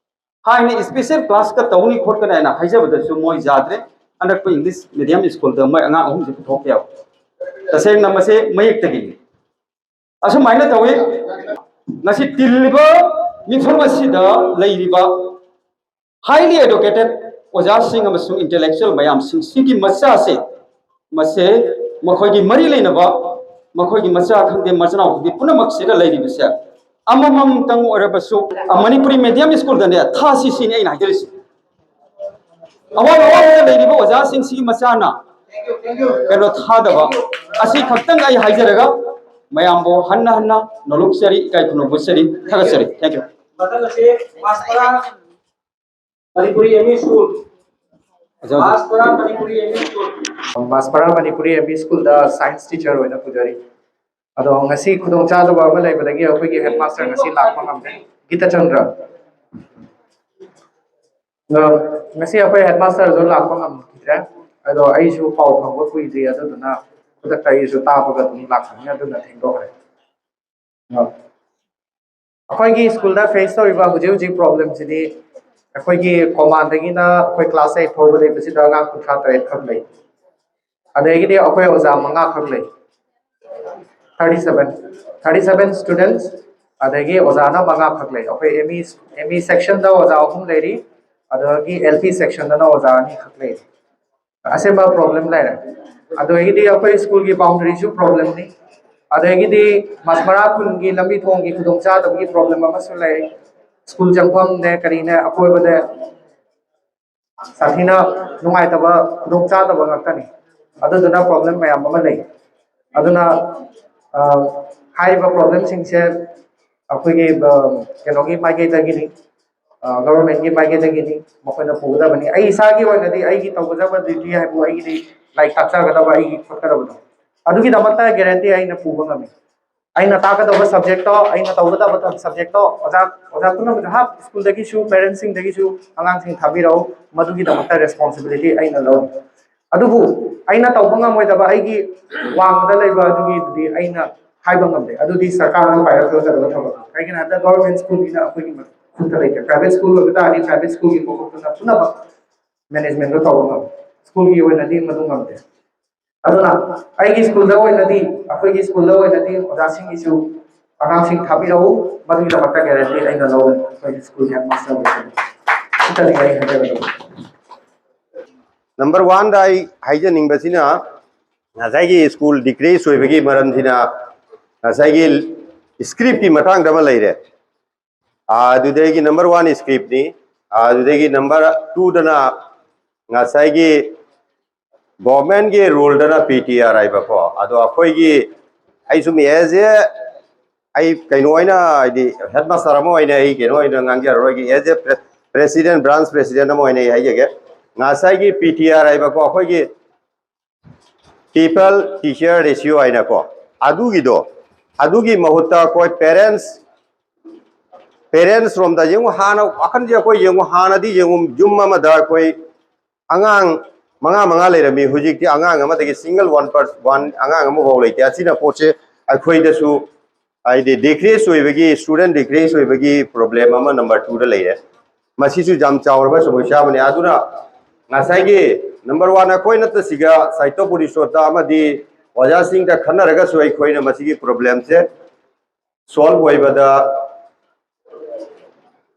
ꯍꯥꯏꯅ ꯏꯁꯄꯤꯁꯦꯜ ꯀ꯭ꯂꯥꯁꯀ ꯇꯧꯅꯤ ꯈꯣꯠꯀꯅꯤ ꯍꯥꯏꯅ ꯍꯥꯏꯖꯕꯗꯁꯨ ꯃꯣꯏ ꯌꯥꯗ꯭ꯔꯦ꯫ ꯑꯅꯛꯄ ꯏꯪꯂꯤꯁ ꯃꯦꯗꯤꯌꯝ ꯁ꯭ꯀꯨꯜꯗ ꯃꯣꯏ ꯑꯉꯥꯡ ꯑꯍꯨꯝꯁꯦ ꯄꯨꯊꯣꯛꯀꯦꯕ꯫ ꯇꯁꯦꯡꯅ ꯃꯁꯦ ꯃꯌꯦꯛꯇꯒꯤꯅꯤ꯫ ꯑꯁꯨꯃꯥꯏꯅ ꯇꯧꯏ꯫ ꯉꯁꯤ ꯇꯤꯜꯂꯤꯕ ꯃꯤꯐꯝ ꯑꯁꯤꯗ ꯂꯩꯔꯤꯕ highly educated ꯑꯣꯖꯥꯁꯤꯡ ꯑꯃꯁꯨꯡ intellectual ꯃꯌꯥꯝꯁꯤꯡ ꯁꯤꯒꯤ ꯃꯆꯥꯁꯦ, ꯃꯁꯦ ꯃꯈꯣꯏꯒꯤ ꯃꯔꯤ ꯂꯩꯅꯕ, ꯃꯈꯣꯏꯒꯤ ꯃꯆꯥ ꯈꯪꯗꯦ, ꯃꯆꯤꯟꯅꯥꯎ ꯈꯪꯗꯦ, ꯄꯨꯝꯅꯃꯛꯁꯤꯗ ꯂꯩꯔꯤꯕꯁꯦ ꯑꯃꯃꯝꯇꯪ ꯑꯣꯏꯔꯕꯁꯨ ꯃꯅꯤꯄꯨꯔꯤ ꯃꯦꯗꯤꯌꯝ ꯁ꯭ꯀꯨꯜꯗꯅꯦ ꯊꯥꯁꯤ, ꯁꯤꯅꯤ ꯑꯩꯅ ꯍꯥꯏꯖꯔꯤꯁꯦ꯫ ꯑꯋꯥꯡ ꯑꯋꯥꯡꯕꯗ ꯂꯩꯔꯤꯕ ꯑꯣꯖꯥꯁꯤꯡꯁꯤꯒꯤ ꯃꯆꯥꯅ ꯀꯩꯅꯣ ꯊꯥꯗꯕ ꯑꯁꯤ ꯈꯛꯇꯪ ꯑꯩ ꯍꯥꯏꯖꯔꯒ ꯃꯌꯥꯝꯕꯨ ꯍꯟꯅ ꯍꯟꯅ ꯅꯣꯂꯨꯛꯆꯔꯤ, ꯏꯀꯥꯏ ꯈꯨꯝꯅꯕ ꯎꯠꯆꯔꯤ, ꯊꯥꯒꯠꯆꯔꯤ꯫ Thank you꯫ ꯃꯊꯪ ꯑꯁꯤ Masapara Manipuri M E school. ꯑꯣꯖꯥ, ꯑꯣꯖꯥ꯫ Masapara Manipuri M E school. Masapara Manipuri M E ꯁ꯭ꯀꯨꯜꯗ ꯁꯥꯏꯟꯁ ꯇꯤꯆꯔ ꯑꯣꯏꯅ ꯄꯨꯖꯔꯤ꯫ ꯑꯗꯣ ꯉꯁꯤ ꯈꯨꯗꯣꯡꯆꯥꯗꯕ ꯑꯃ ꯂꯩꯕꯗꯒꯤ ꯑꯩꯈꯣꯏꯒꯤ ꯍꯦꯗꯃꯥꯁꯇꯔ ꯉꯁꯤ ꯂꯥꯛꯄ ꯉꯝꯗ꯭ꯔꯦ꯫ ꯒꯤꯇꯆꯟꯗ꯭ꯔ꯫ ꯑ, ꯉꯁꯤ ꯑꯩꯈꯣꯏ ꯍꯦꯗꯃꯥꯁꯇꯔꯁꯨ ꯂꯥꯛꯄ ꯉꯝꯈꯤꯗ꯭ꯔꯦ꯫ ꯑꯗꯣ ꯑꯩꯁꯨ ꯄꯥꯎ ꯐꯪꯕ ꯀꯨꯏꯗ꯭ꯔꯤ, ꯑꯗꯨꯗꯨꯅ ꯈꯨꯗꯛꯇ ꯑꯩꯁꯨ ꯇꯥꯕꯒ ꯑꯗꯨꯝ ꯂꯥꯛꯄꯅꯤꯅ ꯑꯗꯨꯅ ꯊꯦꯡꯗꯣꯛꯈ꯭ꯔꯦ꯫ ꯑ, ꯑꯩꯈꯣꯏꯒꯤ ꯁ꯭ꯀꯨꯜꯗ ꯐꯦꯁ ꯇꯧꯔꯤꯕ ꯍꯧꯖꯤꯛ ꯍꯧꯖꯤꯛ ꯄ꯭ꯔꯣꯕ꯭ꯂꯦꯝꯁꯤꯗꯤ ꯑꯩꯈꯣꯏꯒꯤ ꯀꯣꯃꯥꯟꯗꯒꯤꯅ ꯑꯩꯈꯣꯏ ꯀ꯭ꯂꯥꯁ ꯑꯩꯠ ꯐꯥꯎꯕ ꯂꯩꯕꯁꯤꯗ ꯑꯉꯥꯡ ꯀꯨꯟꯊ꯭ꯔꯥ ꯇꯔꯦꯠ ꯈꯛ ꯂꯩ꯫ ꯑꯗꯒꯤꯗꯤ ꯑꯩꯈꯣꯏ ꯑꯣꯖꯥ ꯃꯉꯥ ꯈꯛ ꯂꯩ꯫ Thirty seven, thirty seven students꯫ ꯑꯗꯒꯤ ꯑꯣꯖꯥꯅ ꯃꯉꯥ ꯈꯛ ꯂꯩ꯫ ꯑꯩꯈꯣꯏ ꯑꯦꯝ ꯏ, ꯑꯦꯝ ꯏ ꯁꯦꯛꯁꯟꯗ ꯑꯣꯖꯥ ꯑꯍꯨꯝ ꯂꯩꯔꯤ, ꯑꯗꯒꯤ ꯑꯦꯜ ꯄꯤ ꯁꯦꯛꯁꯟꯗꯅ ꯑꯣꯖꯥ ꯑꯅꯤ ꯈꯛ ꯂꯩꯔꯤ꯫ ꯑꯁꯦꯡꯕ ꯄ꯭ꯔꯣꯕ꯭ꯂꯦꯝ ꯂꯩꯔꯦ꯫ ꯑꯗꯒꯤꯗꯤ ꯑꯩꯈꯣꯏ ꯁ꯭ꯀꯨꯜꯒꯤ ꯕꯥꯎꯟꯗꯔꯤꯁꯨ ꯄ꯭ꯔꯣꯕ꯭ꯂꯦꯝꯅꯤ꯫ ꯑꯗꯒꯤꯗꯤ ꯃꯁꯃꯔꯥ ꯈꯨꯟꯒꯤ ꯂꯝꯕꯤ ꯊꯣꯡꯒꯤ ꯈꯨꯗꯣꯡꯆꯥꯗꯕꯒꯤ ꯄ꯭ꯔꯣꯕ꯭ꯂꯦꯝ ꯑꯃꯁꯨ ꯂꯩ꯫ ꯁ꯭ꯀꯨꯜ ꯆꯪꯐꯝꯅꯦ ꯀꯔꯤꯅꯦ ꯑꯀꯣꯏꯕꯗ ꯁꯥꯊꯤꯅ ꯅꯨꯡꯉꯥꯏꯇꯕ ꯈꯨꯗꯣꯡꯆꯥꯗꯕ ꯉꯥꯛꯇꯅꯤ꯫ ꯑꯗꯨꯗꯨꯅ ꯄ꯭ꯔꯣꯕ꯭ꯂꯦꯝ ꯃꯌꯥꯝ ꯑꯃ ꯂꯩ꯫ ꯑꯗꯨꯅ ꯑ, ꯍꯥꯏꯔꯤꯕ ꯄ꯭ꯔꯣꯕ꯭ꯂꯦꯝꯁꯤꯡꯁꯦ ꯑꯩꯈꯣꯏꯒꯤ ꯑ, ꯀꯩꯅꯣꯒꯤ ꯃꯥꯏꯀꯩꯗꯒꯤꯅꯤ, ꯒꯚꯔꯟꯃꯦꯟꯒꯤ ꯃꯥꯏꯀꯩꯗꯒꯤꯅꯤ, ꯃꯈꯣꯏꯅ ꯄꯨꯒꯗꯕꯅꯤ꯫ ꯑꯩ ꯏꯁꯥꯒꯤ ꯑꯣꯏꯅꯗꯤ ꯑꯩꯒꯤ ꯇꯧꯒꯗꯕ ꯗ꯭ꯌꯨꯇꯤ ꯍꯥꯏꯕꯨ ꯑꯩꯒꯤꯗꯤ ꯂꯥꯏꯔꯤꯛ ꯇꯥꯛꯆꯒꯗꯕ, ꯑꯩꯒꯤ ꯈꯣꯠꯀꯗꯕꯗꯣ, ꯑꯗꯨꯒꯤꯗꯃꯛꯇ ꯒꯦꯔꯦꯟꯇꯤ ꯑꯩꯅ ꯄꯨꯕ ꯉꯝꯃꯤ꯫ ꯑꯩꯅ ꯇꯥꯛꯀꯗꯕ ꯁꯕꯖꯦꯛꯇꯣ, ꯑꯩꯅ ꯇꯧꯒꯗꯕ ꯁꯕꯖꯦꯛꯇꯣ ꯑꯣꯖꯥ, ꯑꯣꯖꯥ ꯄꯨꯝꯅꯃꯛ, ꯍꯥꯞ ꯁ꯭ꯀꯨꯜꯗꯒꯤꯁꯨ, ꯄꯦꯔꯦꯟꯁꯁꯤꯡꯗꯒꯤꯁꯨ ꯑꯉꯥꯡꯁꯤꯡ ꯊꯥꯕꯤꯔꯛꯎ, ꯃꯗꯨꯒꯤꯗꯃꯛꯇ ꯔꯦꯁꯄꯣꯟꯁꯤꯕꯤꯂꯤꯇꯤ ꯑꯩꯅ ꯂꯧꯏ꯫ ꯑꯗꯨꯕꯨ ꯑꯩꯅ ꯇꯧꯕ ꯉꯝꯃꯣꯏꯗꯕ ꯑꯩꯒꯤ ꯋꯥꯡꯃꯗ ꯂꯩꯕ ꯑꯗꯨꯒꯤꯗꯨꯗꯤ ꯑꯩꯅ ꯍꯥꯏꯕ ꯉꯝꯗꯦ꯫ ꯑꯗꯨꯗꯤ ꯁꯔꯀꯥꯔꯅ ꯄꯥꯏꯔꯛꯀꯗꯕ ꯊꯕꯛꯅꯤ꯫ ꯀꯩꯒꯤꯅꯣ ꯍꯥꯏꯕꯗ ꯒꯣꯔꯃꯦꯟ ꯁ꯭ꯀꯨꯜꯅꯤꯅ ꯑꯩꯈꯣꯏꯒꯤ ꯈꯨꯠꯇ ꯂꯩꯇꯦ꯫ ꯄ꯭ꯔꯥꯏꯚꯦꯠ ꯁ꯭ꯀꯨꯜ ꯑꯣꯏꯕ ꯇꯥꯔꯗꯤ ꯄ꯭ꯔꯥꯏꯚꯦꯠ ꯁ꯭ꯀꯨꯜꯒꯤ ꯄꯣꯛꯊꯣꯛꯇꯨꯅ ꯄꯨꯝꯅꯃꯛ ꯃꯦꯅꯦꯖꯃꯦꯟꯗꯣ ꯇꯧꯕ ꯉꯝꯃꯤ꯫ ꯁ꯭ꯀꯨꯜꯒꯤ ꯑꯣꯏꯅꯗꯤ ꯃꯗꯨ ꯉꯝꯗꯦ꯫ ꯑꯗꯨꯅ ꯑꯩꯒꯤ ꯁ꯭ꯀꯨꯜꯗ ꯑꯣꯏꯅꯗꯤ, ꯑꯩꯈꯣꯏꯒꯤ ꯁ꯭ꯀꯨꯜꯗ ꯑꯣꯏꯅꯗꯤ ꯑꯣꯖꯥꯁꯤꯡꯒꯤꯁꯨ, ꯑꯉꯥꯡꯁꯤꯡ ꯊꯥꯕꯤꯔꯛꯎ, ꯃꯗꯨꯒꯤꯗꯃꯛꯇ ꯒꯦꯔꯦꯟꯇꯤ ꯑꯩꯅ ꯂꯧꯔꯦ꯫ ꯑꯩꯈꯣꯏꯒꯤ ꯁ꯭ꯀꯨꯜꯒꯤ ꯍꯦꯗꯃꯥꯁꯇꯔ ꯑꯣꯏꯅ ꯁꯤꯇꯅꯤ ꯑꯩ ꯍꯥꯏꯖꯒꯗꯕ꯫ ꯅꯝꯕꯔ ꯋꯥꯟꯗ ꯑꯩ ꯍꯥꯏꯖꯅꯤꯡꯕꯁꯤꯅ, ꯉꯁꯥꯏꯒꯤ ꯁ꯭ꯀꯨꯜ ꯗꯤꯀ꯭ꯔꯤꯁ ꯑꯣꯏꯕꯒꯤ ꯃꯔꯝꯁꯤꯅ ꯉꯁꯥꯏꯒꯤ ꯁ꯭ꯀ꯭ꯔꯤꯞꯀꯤ ꯃꯇꯥꯡꯗ ꯑꯃ ꯂꯩꯔꯦ꯫ ꯑꯗꯨꯗꯒꯤ ꯅꯝꯕꯔ ꯋꯥꯟ ꯁ꯭ꯀ꯭ꯔꯤꯞꯅꯤ꯫ ꯑꯗꯨꯗꯒꯤ ꯅꯝꯕꯔ ꯇꯨꯗꯅ ꯉꯁꯥꯏꯒꯤ ꯒꯣꯔꯃꯦꯟꯒꯤ ꯔꯨꯜꯗꯅ ꯄꯤ ꯇꯤ ꯑꯥꯔ ꯍꯥꯏꯕꯀꯣ꯫ ꯑꯗꯣ ꯑꯩꯈꯣꯏꯒꯤ, ꯑꯩ ꯁꯨꯝ ꯑꯦꯖ ꯑꯦ, ꯑꯩ ꯀꯩꯅꯣ ꯑꯣꯏꯅ, ꯍꯥꯏꯗꯤ ꯍꯦꯗꯃꯥꯁꯇꯔ ꯑꯃ ꯑꯣꯏꯅ ꯑꯩ ꯀꯩꯅꯣ ꯑꯣꯏꯅ ꯉꯥꯡꯖꯔꯔꯣꯏꯒꯦ꯫ As a president, branch president ꯑꯃ ꯑꯣꯏꯅ ꯑꯩ ꯍꯥꯏꯖꯒꯦ꯫ ꯉꯁꯥꯏꯒꯤ ꯄꯤ ꯇꯤ ꯑꯥꯔ ꯍꯥꯏꯕꯀꯣ, ꯑꯩꯈꯣꯏꯒꯤ ꯄꯤꯄꯜ ꯇꯤꯆꯔ ꯔꯦꯁꯤꯌꯣ ꯍꯥꯏꯅꯀꯣ, ꯑꯗꯨꯒꯤꯗꯣ, ꯑꯗꯨꯒꯤ ꯃꯍꯨꯠꯇ ꯑꯩꯈꯣꯏ ꯄꯦꯔꯦꯟꯁ, ꯄꯦꯔꯦꯟꯁ ꯔꯣꯝꯗ ꯌꯦꯡꯉꯨ꯫ ꯍꯥꯟꯅ ꯋꯥꯈꯜꯁꯦ ꯑꯩꯈꯣꯏ ꯌꯦꯡꯉꯨ, ꯍꯥꯟꯅꯗꯤ ꯌꯦꯡꯉꯨ, ꯌꯨꯝ ꯑꯃꯗ ꯑꯩꯈꯣꯏ ꯑꯉꯥꯡ ꯃꯉꯥ ꯃꯉꯥ ꯂꯩꯔꯝꯃꯤ꯫ ꯍꯧꯖꯤꯛꯇꯤ ꯑꯉꯥꯡ ꯑꯃꯗꯒꯤ ꯁꯤꯡꯒꯜ ꯋꯥꯟ ꯄꯔ-, ꯋꯥꯟ ꯑꯉꯥꯡ ꯑꯃꯐꯥꯎ ꯂꯩꯇꯦ꯫ ꯑꯁꯤꯅ ꯄꯣꯠꯁꯦ ꯑꯩꯈꯣꯏꯗꯁꯨ, ꯍꯥꯏꯗꯤ ꯗꯤꯀ꯭ꯔꯤꯁ ꯑꯣꯏꯕꯒꯤ, ꯁ꯭ꯇꯨꯗꯦꯟ ꯗꯤꯀ꯭ꯔꯤꯁ ꯑꯣꯏꯕꯒꯤ ꯄ꯭ꯔꯣꯕ꯭ꯂꯦꯝ ꯑꯃ ꯅꯝꯕꯔ ꯇꯨꯗ ꯂꯩꯔꯦ꯫ ꯃꯁꯤꯁꯨ ꯌꯥꯝ ꯆꯥꯎꯔꯕ ꯁꯃꯁ꯭ꯌꯥ ꯑꯃꯅꯤ꯫ ꯑꯗꯨꯅ ꯉꯁꯥꯏꯒꯤ ꯅꯝꯕꯔ ꯋꯥꯟ ꯑꯩꯈꯣꯏ ꯅꯠꯇ ꯁꯤꯒ ꯁꯥꯍꯤꯇ꯭ꯌ ꯄꯔꯤꯁꯣꯗꯇ ꯑꯃꯗꯤ ꯑꯣꯖꯥꯁꯤꯡꯗ ꯈꯟꯅꯔꯒꯁꯨ ꯑꯩꯈꯣꯏꯅ ꯃꯁꯤꯒꯤ ꯄ꯭ꯔꯣꯕ꯭ꯂꯦꯝꯁꯦ ꯁꯣꯜꯕ ꯑꯣꯏꯕꯗ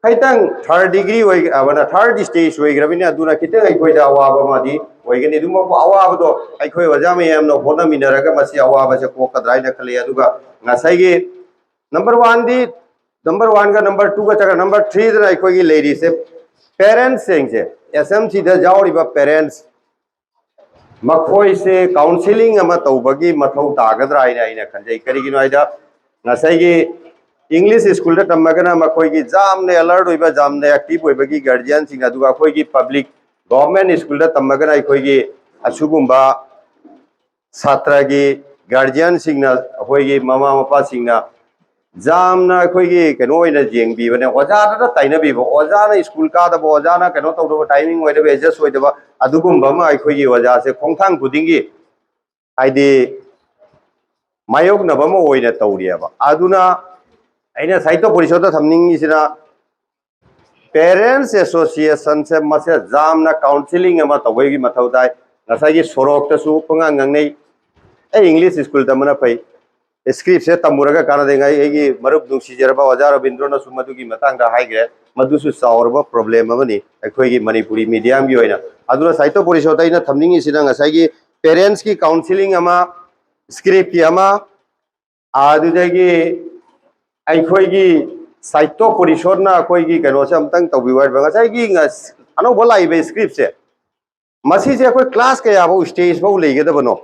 ꯈꯤꯇꯪ ꯊꯥꯔꯠ ꯗꯤꯒ꯭ꯔꯤ ꯑꯣꯏ-, ꯑꯃꯅ ꯊꯥꯔꯠ ꯁ꯭ꯇꯦꯖ ꯑꯣꯏꯈ꯭ꯔꯕꯅꯤꯅ, ꯑꯗꯨꯅ ꯈꯤꯇꯪ ꯑꯩꯈꯣꯏꯗ ꯑꯋꯥꯕ ꯑꯃꯗꯤ ꯑꯣꯏꯒꯅꯤ꯫ ꯑꯗꯨꯃꯛꯄꯨ ꯑꯋꯥꯕꯗꯣ ꯑꯩꯈꯣꯏ ꯑꯣꯖꯥ ꯃꯌꯥꯝꯅ ꯍꯣꯠꯅꯃꯤꯟꯅꯔꯒ ꯃꯁꯤ ꯑꯋꯥꯕꯁꯦ ꯀꯣꯛꯀꯗ꯭ꯔꯥ ꯍꯥꯏꯅ ꯈꯜꯂꯤ꯫ ꯑꯗꯨꯒ ꯉꯁꯥꯏꯒꯤ ꯅꯝꯕꯔ ꯋꯥꯟꯗꯤ, ꯅꯝꯕꯔ ꯋꯥꯟꯒ ꯅꯝꯕꯔ ꯇꯨꯒ ꯆꯠꯈ꯭ꯔ, ꯅꯝꯕꯔ ꯊ꯭ꯔꯤꯗꯅ ꯑꯩꯈꯣꯏꯒꯤ ꯂꯩꯔꯤꯁꯦ ꯄꯦꯔꯦꯟꯁꯁꯤꯡꯁꯦ, ꯑꯦꯁ ꯑꯦꯝ ꯁꯤꯗ ꯌꯥꯎꯔꯤꯕ ꯄꯦꯔꯦꯟꯁ, ꯃꯈꯣꯏꯁꯦ ꯀꯥꯎꯟꯁꯤꯂꯤꯡ ꯑꯃ ꯇꯧꯕꯒꯤ ꯃꯊꯧ ꯇꯥꯒꯗ꯭ꯔꯥ ꯍꯥꯏꯅ ꯑꯩꯅ ꯈꯟꯖꯩ꯫ ꯀꯔꯤꯒꯤꯅꯣ ꯍꯥꯏꯗ, ꯉꯁꯥꯏꯒꯤ ꯏꯪꯂꯤꯁ ꯁ꯭ꯀꯨꯜꯗ ꯇꯝꯃꯒꯅ ꯃꯈꯣꯏꯒꯤ ꯌꯥꯝꯅ ꯑꯦꯂꯔꯠ ꯑꯣꯏꯕ, ꯌꯥꯝꯅ ꯑꯦꯛꯇꯤꯚ ꯑꯣꯏꯕꯒꯤ ꯒꯥꯔꯖꯤꯌꯥꯟꯁꯤꯡ, ꯑꯗꯨꯒ ꯑꯩꯈꯣꯏꯒꯤ ꯄꯕ꯭ꯂꯤꯛ ꯒꯣꯚꯔꯟꯃꯦꯟꯠ ꯁ꯭ꯀꯨꯜꯗ ꯇꯝꯃꯒꯅ ꯑꯩꯈꯣꯏꯒꯤ ꯑꯁꯤꯒꯨꯝꯕ ꯁꯥꯇ꯭ꯔꯒꯤ ꯒꯥꯔꯖꯤꯌꯥꯟꯁꯤꯡꯅ, ꯑꯩꯈꯣꯏꯒꯤ ꯃꯃꯥ ꯃꯄꯥꯁꯤꯡꯅ ꯌꯥꯝꯅ ꯑꯩꯈꯣꯏꯒꯤ ꯀꯩꯅꯣ ꯑꯣꯏꯅ ꯌꯦꯡꯕꯤꯕꯅꯦ, ꯑꯣꯖꯥꯗ ꯇꯥꯏꯅꯕꯤꯕ, ꯑꯣꯖꯥꯅ ꯁ꯭ꯀꯨꯜ ꯀꯥꯗꯕ, ꯑꯣꯖꯥꯅ ꯀꯩꯅꯣ ꯇꯧꯗꯕ, ꯇꯥꯏꯃꯤꯡ ꯑꯣꯏꯗꯕ, ꯑꯦꯗꯖꯁ ꯑꯣꯏꯗꯕ, ꯑꯗꯨꯒꯨꯝꯕ ꯑꯃ ꯑꯩꯈꯣꯏꯒꯤ ꯑꯣꯖꯥꯁꯦ ꯈꯣꯡꯊꯥꯡ ꯈꯨꯗꯤꯡꯒꯤ ꯍꯥꯏꯗꯤ ꯃꯥꯌꯣꯛꯅꯕ ꯑꯃ ꯑꯣꯏꯅ ꯇꯧꯔꯤꯑꯕ꯫ ꯑꯗꯨꯅ ꯑꯩꯅ ꯁꯥꯍꯤꯇ꯭ꯌ ꯄꯔꯤꯁꯠꯇ ꯊꯝꯅꯤꯡꯉꯤꯁꯤꯅ, ꯄꯦꯔꯦꯟꯠꯁ ꯑꯦꯁꯣꯁꯤꯌꯦꯁꯟꯁꯦ ꯃꯁꯦ ꯌꯥꯝꯅ ꯀꯥꯎꯟꯁꯤꯂꯤꯡ ꯑꯃ ꯇꯧꯕꯒꯤ ꯃꯊꯧ ꯇꯥꯏ꯫ ꯉꯁꯥꯏꯒꯤ ꯁꯣꯔꯣꯛꯇꯁꯨ ꯄꯉꯥꯡ ꯉꯥꯡꯅꯩ, "ꯑꯩ ꯏꯪꯂꯤꯁ ꯁ꯭ꯀꯨꯜ ꯇꯝꯕꯅ ꯐꯩ, ꯁ꯭ꯀ꯭ꯔꯤꯞꯁꯦ ꯇꯝꯃꯨꯔꯒ ꯀꯥꯟꯅꯗꯦ"꯫ ꯑꯩ, ꯑꯩꯒꯤ ꯃꯔꯨꯞ ꯅꯨꯡꯁꯤꯖꯔꯕ ꯑꯣꯖꯥ ꯔꯕꯤꯟꯗ꯭ꯔꯣꯅꯁꯨ ꯃꯗꯨꯒꯤ ꯃꯇꯥꯡꯗ ꯍꯥꯏꯈ꯭ꯔꯦ꯫ ꯃꯗꯨꯁꯨ ꯆꯥꯎꯔꯕ ꯄ꯭ꯔꯣꯕ꯭ꯂꯦꯝ ꯑꯃꯅꯤ ꯑꯩꯈꯣꯏꯒꯤ ꯃꯅꯤꯄꯨꯔꯤ ꯃꯤꯗꯤꯌꯝꯒꯤ ꯑꯣꯏꯅ꯫ ꯑꯗꯨꯅ ꯁꯥꯍꯤꯇ꯭ꯌ ꯄꯔꯤꯁꯠꯇ ꯑꯩꯅ ꯊꯝꯅꯤꯡꯉꯤꯁꯤꯅ ꯉꯁꯥꯏꯒꯤ ꯄꯦꯔꯦꯟꯠꯁꯀꯤ ꯀꯥꯎꯟꯁꯤꯂꯤꯡ ꯑꯃ, ꯁ꯭ꯀ꯭ꯔꯤꯞꯀꯤ ꯑꯃ, ꯑꯗꯨꯗꯒꯤ ꯑꯩꯈꯣꯏꯒꯤ ꯁꯥꯍꯤꯇ꯭ꯌ ꯄꯔꯤꯁꯠꯅ ꯑꯩꯈꯣꯏꯒꯤ ꯀꯩꯅꯣꯁꯦ ꯑꯝꯇꯪ ꯇꯧꯕꯤꯌꯨ ꯍꯥꯏꯔꯤꯕ꯫ ꯉꯁꯥꯏꯒꯤ ꯉꯁ-, ꯑꯅꯧꯕ ꯂꯥꯛꯏꯕ ꯁ꯭ꯀ꯭ꯔꯤꯞꯁꯦ, ꯃꯁꯤꯁꯦ ꯑꯩꯈꯣꯏ ꯀ꯭ꯂꯥꯁ ꯀꯌꯥꯐꯧ, ꯁ꯭ꯇꯦꯖ ꯐꯥꯎ ꯂꯩꯒꯗꯕꯅꯣ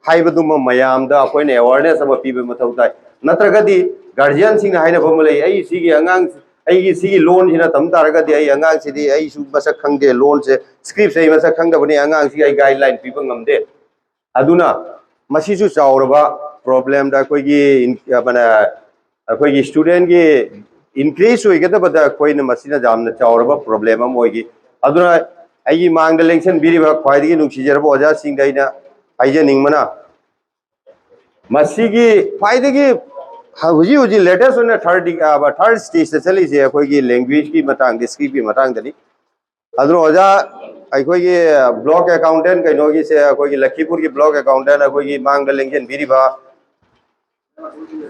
ꯍꯥꯏꯕꯗꯨꯃ ꯃꯌꯥꯝꯗ ꯑꯩꯈꯣꯏꯅ ꯑꯦꯋꯥꯔꯅꯦꯁ ꯑꯃ ꯄꯤꯕ ꯃꯊꯧ ꯇꯥꯏ꯫ ꯅꯠꯇ꯭ꯔꯒꯗꯤ ꯒꯥꯔꯖꯤꯌꯥꯟꯁꯤꯡꯅ ꯍꯥꯏꯅꯕ ꯑꯃ ꯂꯩ, "ꯑꯩ ꯁꯤꯒꯤ ꯑꯉꯥꯡ, ꯑꯩꯒꯤ ꯁꯤꯒꯤ ꯂꯣꯟꯁꯤꯅ ꯇꯝ ꯇꯥꯔꯒꯗꯤ ꯑꯩ ꯑꯉꯥꯡꯁꯤꯗꯤ ꯑꯩꯁꯨ ꯃꯁꯛ ꯈꯪꯗꯦ, ꯂꯣꯟꯁꯦ, ꯁ꯭ꯀ꯭ꯔꯤꯞꯁꯦ ꯑꯩ ꯃꯁꯛ ꯈꯪꯗꯕꯅꯤ, ꯑꯉꯥꯡꯁꯤꯒꯤ ꯑꯩ ꯒꯥꯏꯗꯂꯥꯏꯟ ꯄꯤꯕ ꯉꯝꯗꯦ"꯫ ꯑꯗꯨꯅ ꯃꯁꯤꯁꯨ ꯆꯥꯎꯔꯕ ꯄ꯭ꯔꯣꯕ꯭ꯂꯦꯝꯗ ꯑꯩꯈꯣꯏꯒꯤ ꯏꯟ-, ꯑ, ꯃꯅ-, ꯑꯩꯈꯣꯏꯒꯤ ꯁ꯭ꯇꯨꯗꯦꯟꯒꯤ ꯏꯟꯀ꯭ꯔꯤꯖ ꯑꯣꯏꯒꯗꯕꯗ ꯑꯩꯈꯣꯏꯅ ꯃꯁꯤꯅ ꯌꯥꯝꯅ ꯆꯥꯎꯔꯕ ꯄ꯭ꯔꯣꯕ꯭ꯂꯦꯝ ꯑꯃ ꯑꯣꯏꯈꯤ꯫ ꯑꯗꯨꯅ ꯑꯩꯒꯤ ꯃꯥꯡꯗ ꯂꯦꯡꯁꯤꯟꯕꯤꯔꯤꯕ ꯈ꯭ꯋꯥꯏꯗꯒꯤ ꯅꯨꯡꯁꯤꯖꯔꯕ ꯑꯣꯖꯥꯁꯤꯡꯗ ꯑꯩꯅ ꯍꯥꯏꯖꯅꯤꯡꯕꯅ, ꯃꯁꯤꯒꯤ ꯈ꯭ꯋꯥꯏꯗꯒꯤ ꯍ-, ꯍꯧꯖꯤꯛ ꯍꯧꯖꯤꯛ ꯂꯦꯇꯦꯁ ꯑꯣꯏꯅ ꯊꯥꯔꯠ ꯗꯤ-, ꯑ, ꯊꯥꯔꯠ ꯁ꯭ꯇꯦꯖꯇ ꯆꯠꯂꯤꯁꯦ ꯑꯩꯈꯣꯏꯒꯤ ꯂꯦꯡꯒ꯭ꯋꯦꯖꯀꯤ ꯃꯇꯥꯡꯗ, ꯁ꯭ꯀ꯭ꯔꯤꯞꯀꯤ ꯃꯇꯥꯡꯗꯅꯤ꯫ ꯑꯗꯨꯅ ꯑꯣꯖꯥ, ꯑꯩꯈꯣꯏꯒꯤ ꯕ꯭ꯂꯣꯛ ꯑꯦꯀꯥꯎꯟꯇꯦꯟ ꯀꯩꯅꯣꯒꯤꯁꯦ, ꯑꯩꯈꯣꯏꯒꯤ ꯂꯈꯤꯄꯨꯔꯒꯤ ꯕ꯭ꯂꯣꯛ ꯑꯦꯀꯥꯎꯟꯇꯦꯟ ꯑꯩꯈꯣꯏꯒꯤ ꯃꯥꯡꯗ ꯂꯦꯡꯁꯤꯟꯕꯤꯔꯤꯕ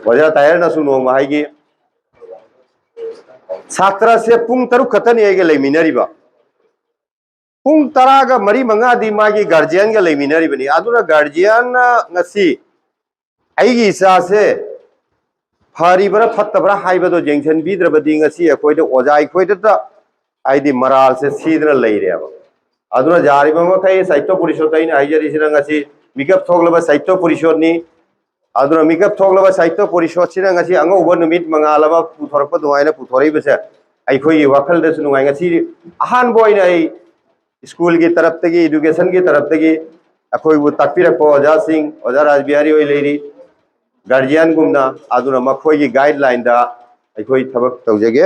ꯑꯣꯖꯥ ꯇꯥꯍꯤꯔꯅꯁꯨ ꯅꯣꯡꯃ ꯍꯥꯏꯈꯤ, ꯁꯥꯇ꯭ꯔꯁꯦ ꯄꯨꯡ ꯇꯔꯨꯛ ꯈꯛꯇꯅꯤ ꯑꯩꯒ ꯂꯩꯃꯤꯟꯅꯔꯤꯕ, ꯄꯨꯡ ꯇꯔꯥꯒ ꯃꯔꯤ ꯃꯉꯥꯗꯤ ꯃꯥꯒꯤ ꯒꯥꯔꯖꯤꯌꯥꯟꯒ ꯂꯩꯃꯤꯟꯅꯔꯤꯕꯅꯤ꯫ ꯑꯗꯨꯅ ꯒꯥꯔꯖꯤꯌꯥꯟꯅ ꯉꯁꯤ ꯑꯩꯒꯤ ꯏꯆꯥꯁꯦ ꯐꯔꯤꯕ꯭ꯔꯥ ꯐꯠꯇꯕ꯭ꯔꯥ ꯍꯥꯏꯕꯗꯣ ꯌꯦꯡꯁꯤꯟꯕꯤꯗ꯭ꯔꯕꯗꯤ ꯉꯁꯤ ꯑꯩꯈꯣꯏꯗ, ꯑꯣꯖꯥ ꯑꯩꯈꯣꯏꯗꯇ ꯍꯥꯏꯗꯤ ꯃꯔꯥꯜꯁꯦ ꯁꯤꯗꯅ ꯂꯩꯔꯦꯕ꯫ ꯑꯗꯨꯅ ꯌꯥꯔꯤꯕ ꯃꯈꯩ ꯁꯥꯍꯤꯇ꯭ꯌ ꯄꯔꯤꯁꯣꯗ ꯑꯩꯅ ꯍꯥꯏꯖꯔꯤꯁꯤꯅ ꯉꯁꯤ ꯃꯤꯀꯞ ꯊꯣꯛꯂꯕ ꯁꯥꯍꯤꯇ꯭ꯌ ꯄꯔꯤꯁꯣꯗꯅꯤ꯫ ꯑꯗꯨꯅ ꯃꯤꯀꯞ ꯊꯣꯛꯂꯕ ꯁꯥꯍꯤꯇ꯭ꯌ ꯄꯔꯤꯁꯣꯗꯁꯤꯅ ꯉꯁꯤ ꯑꯉꯧꯕ ꯅꯨꯃꯤꯠ ꯃꯉꯥꯜ ꯑꯃ ꯄꯨꯊꯣꯔꯛꯄ ꯑꯗꯨꯃꯥꯏꯅ ꯄꯨꯊꯣꯔꯛꯏꯕꯁꯦ ꯑꯩꯈꯣꯏꯒꯤ ꯋꯥꯈꯜꯗꯁꯨ ꯅꯨꯡꯉꯥꯏ꯫ ꯉꯁꯤ ꯑꯍꯥꯟꯕ ꯑꯣꯏꯅ ꯑꯩ ꯁ꯭ꯀꯨꯜꯒꯤ ꯇꯔꯞꯇꯒꯤ, ꯏꯗꯨꯀꯦꯁꯟꯒꯤ ꯇꯔꯞꯇꯒꯤ ꯑꯩꯈꯣꯏꯕꯨ ꯇꯥꯛꯄꯤꯔꯛꯄ ꯑꯣꯖꯥꯁꯤꯡ, ꯑꯣꯖꯥ ꯔꯥꯖꯕꯤꯍꯥꯔꯤ ꯍꯣꯏ ꯂꯩꯔꯤ, ꯒꯥꯔꯖꯤꯌꯥꯟꯒꯨꯝꯅ, ꯑꯗꯨꯅ ꯃꯈꯣꯏꯒꯤ ꯒꯥꯏꯗꯂꯥꯏꯟꯗ ꯑꯩꯈꯣꯏ ꯊꯕꯛ ꯇꯧꯖꯒꯦ꯫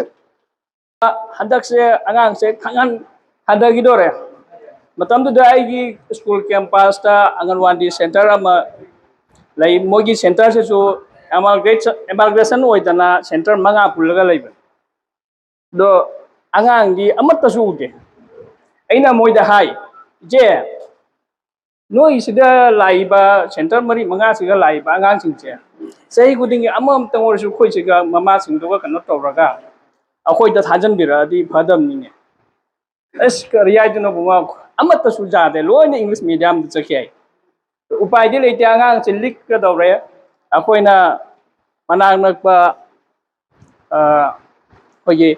ꯍꯟꯗꯛꯁꯦ ꯑꯉꯥꯡꯁꯦ ꯈꯪꯍꯟ ꯍꯟꯊꯈꯤꯗꯣꯔꯦ꯫ ꯃꯇꯝꯗꯨꯗ ꯑꯩꯒꯤ ꯁ꯭ꯀꯨꯜ ꯀꯦꯝꯄꯁꯇ ꯑꯪꯒꯟꯋꯥꯗꯤ ꯁꯦꯟꯇꯔ ꯑꯃ ꯂꯩ꯫ ꯃꯣꯏꯒꯤ ꯁꯦꯟꯇꯔꯁꯤꯁꯨ ꯑꯦꯃꯥꯜꯒ꯭ꯔꯦꯁꯟ ꯑꯣꯏꯗꯅ ꯁꯦꯟꯇꯔ ꯃꯉꯥ ꯄꯨꯜꯂꯒ ꯂꯩꯕꯅꯤ꯫ ꯑꯗꯣ ꯑꯉꯥꯡꯗꯤ ꯑꯃꯠꯇꯁꯨ ꯎꯗꯦ꯫ ꯑꯩꯅ ꯃꯣꯏꯗ ꯍꯥꯏ, "ꯏꯆꯦ, ꯅꯣꯏꯁꯤꯗ ꯂꯥꯛꯏꯕ ꯁꯦꯟꯇꯔ ꯃꯔꯤ ꯃꯉꯥꯁꯤꯒ ꯂꯥꯛꯏꯕ ꯑꯉꯥꯡꯁꯤꯡꯁꯦ ꯆꯍꯤ ꯈꯨꯗꯤꯡꯒꯤ ꯑꯃꯃꯝꯇꯪ ꯑꯣꯏꯔꯁꯨ ꯑꯩꯈꯣꯏꯁꯤꯒ ꯃꯃꯥꯁꯤꯡꯗꯨꯒ ꯀꯩꯅꯣ ꯇꯧꯔꯒ ꯑꯩꯈꯣꯏꯗ ꯊꯥꯖꯤꯟꯕꯤꯔꯛꯑꯗꯤ ꯐꯗꯝꯅꯤꯅꯦ꯫ ꯑꯁ, ꯀꯔꯤ ꯍꯥꯏꯗꯣꯏꯅꯣ ꯕꯨꯡꯉꯣ, ꯑꯃꯠꯇꯁꯨ ꯌꯥꯗꯦ, ꯂꯣꯏꯅ ꯏꯪꯂꯤꯁ ꯃꯤꯗꯤꯌꯝꯗ ꯆꯠꯈꯤ ꯍꯥꯏ꯫ ꯎꯄꯥꯏꯗꯤ ꯂꯩꯇꯦ, ꯑꯉꯥꯡꯁꯦ ꯂꯤꯛꯀꯗꯧꯔꯦ꯫ ꯑꯩꯈꯣꯏꯅ ꯃꯅꯥꯛ ꯅꯛꯄ ꯑꯩꯈꯣꯏꯒꯤ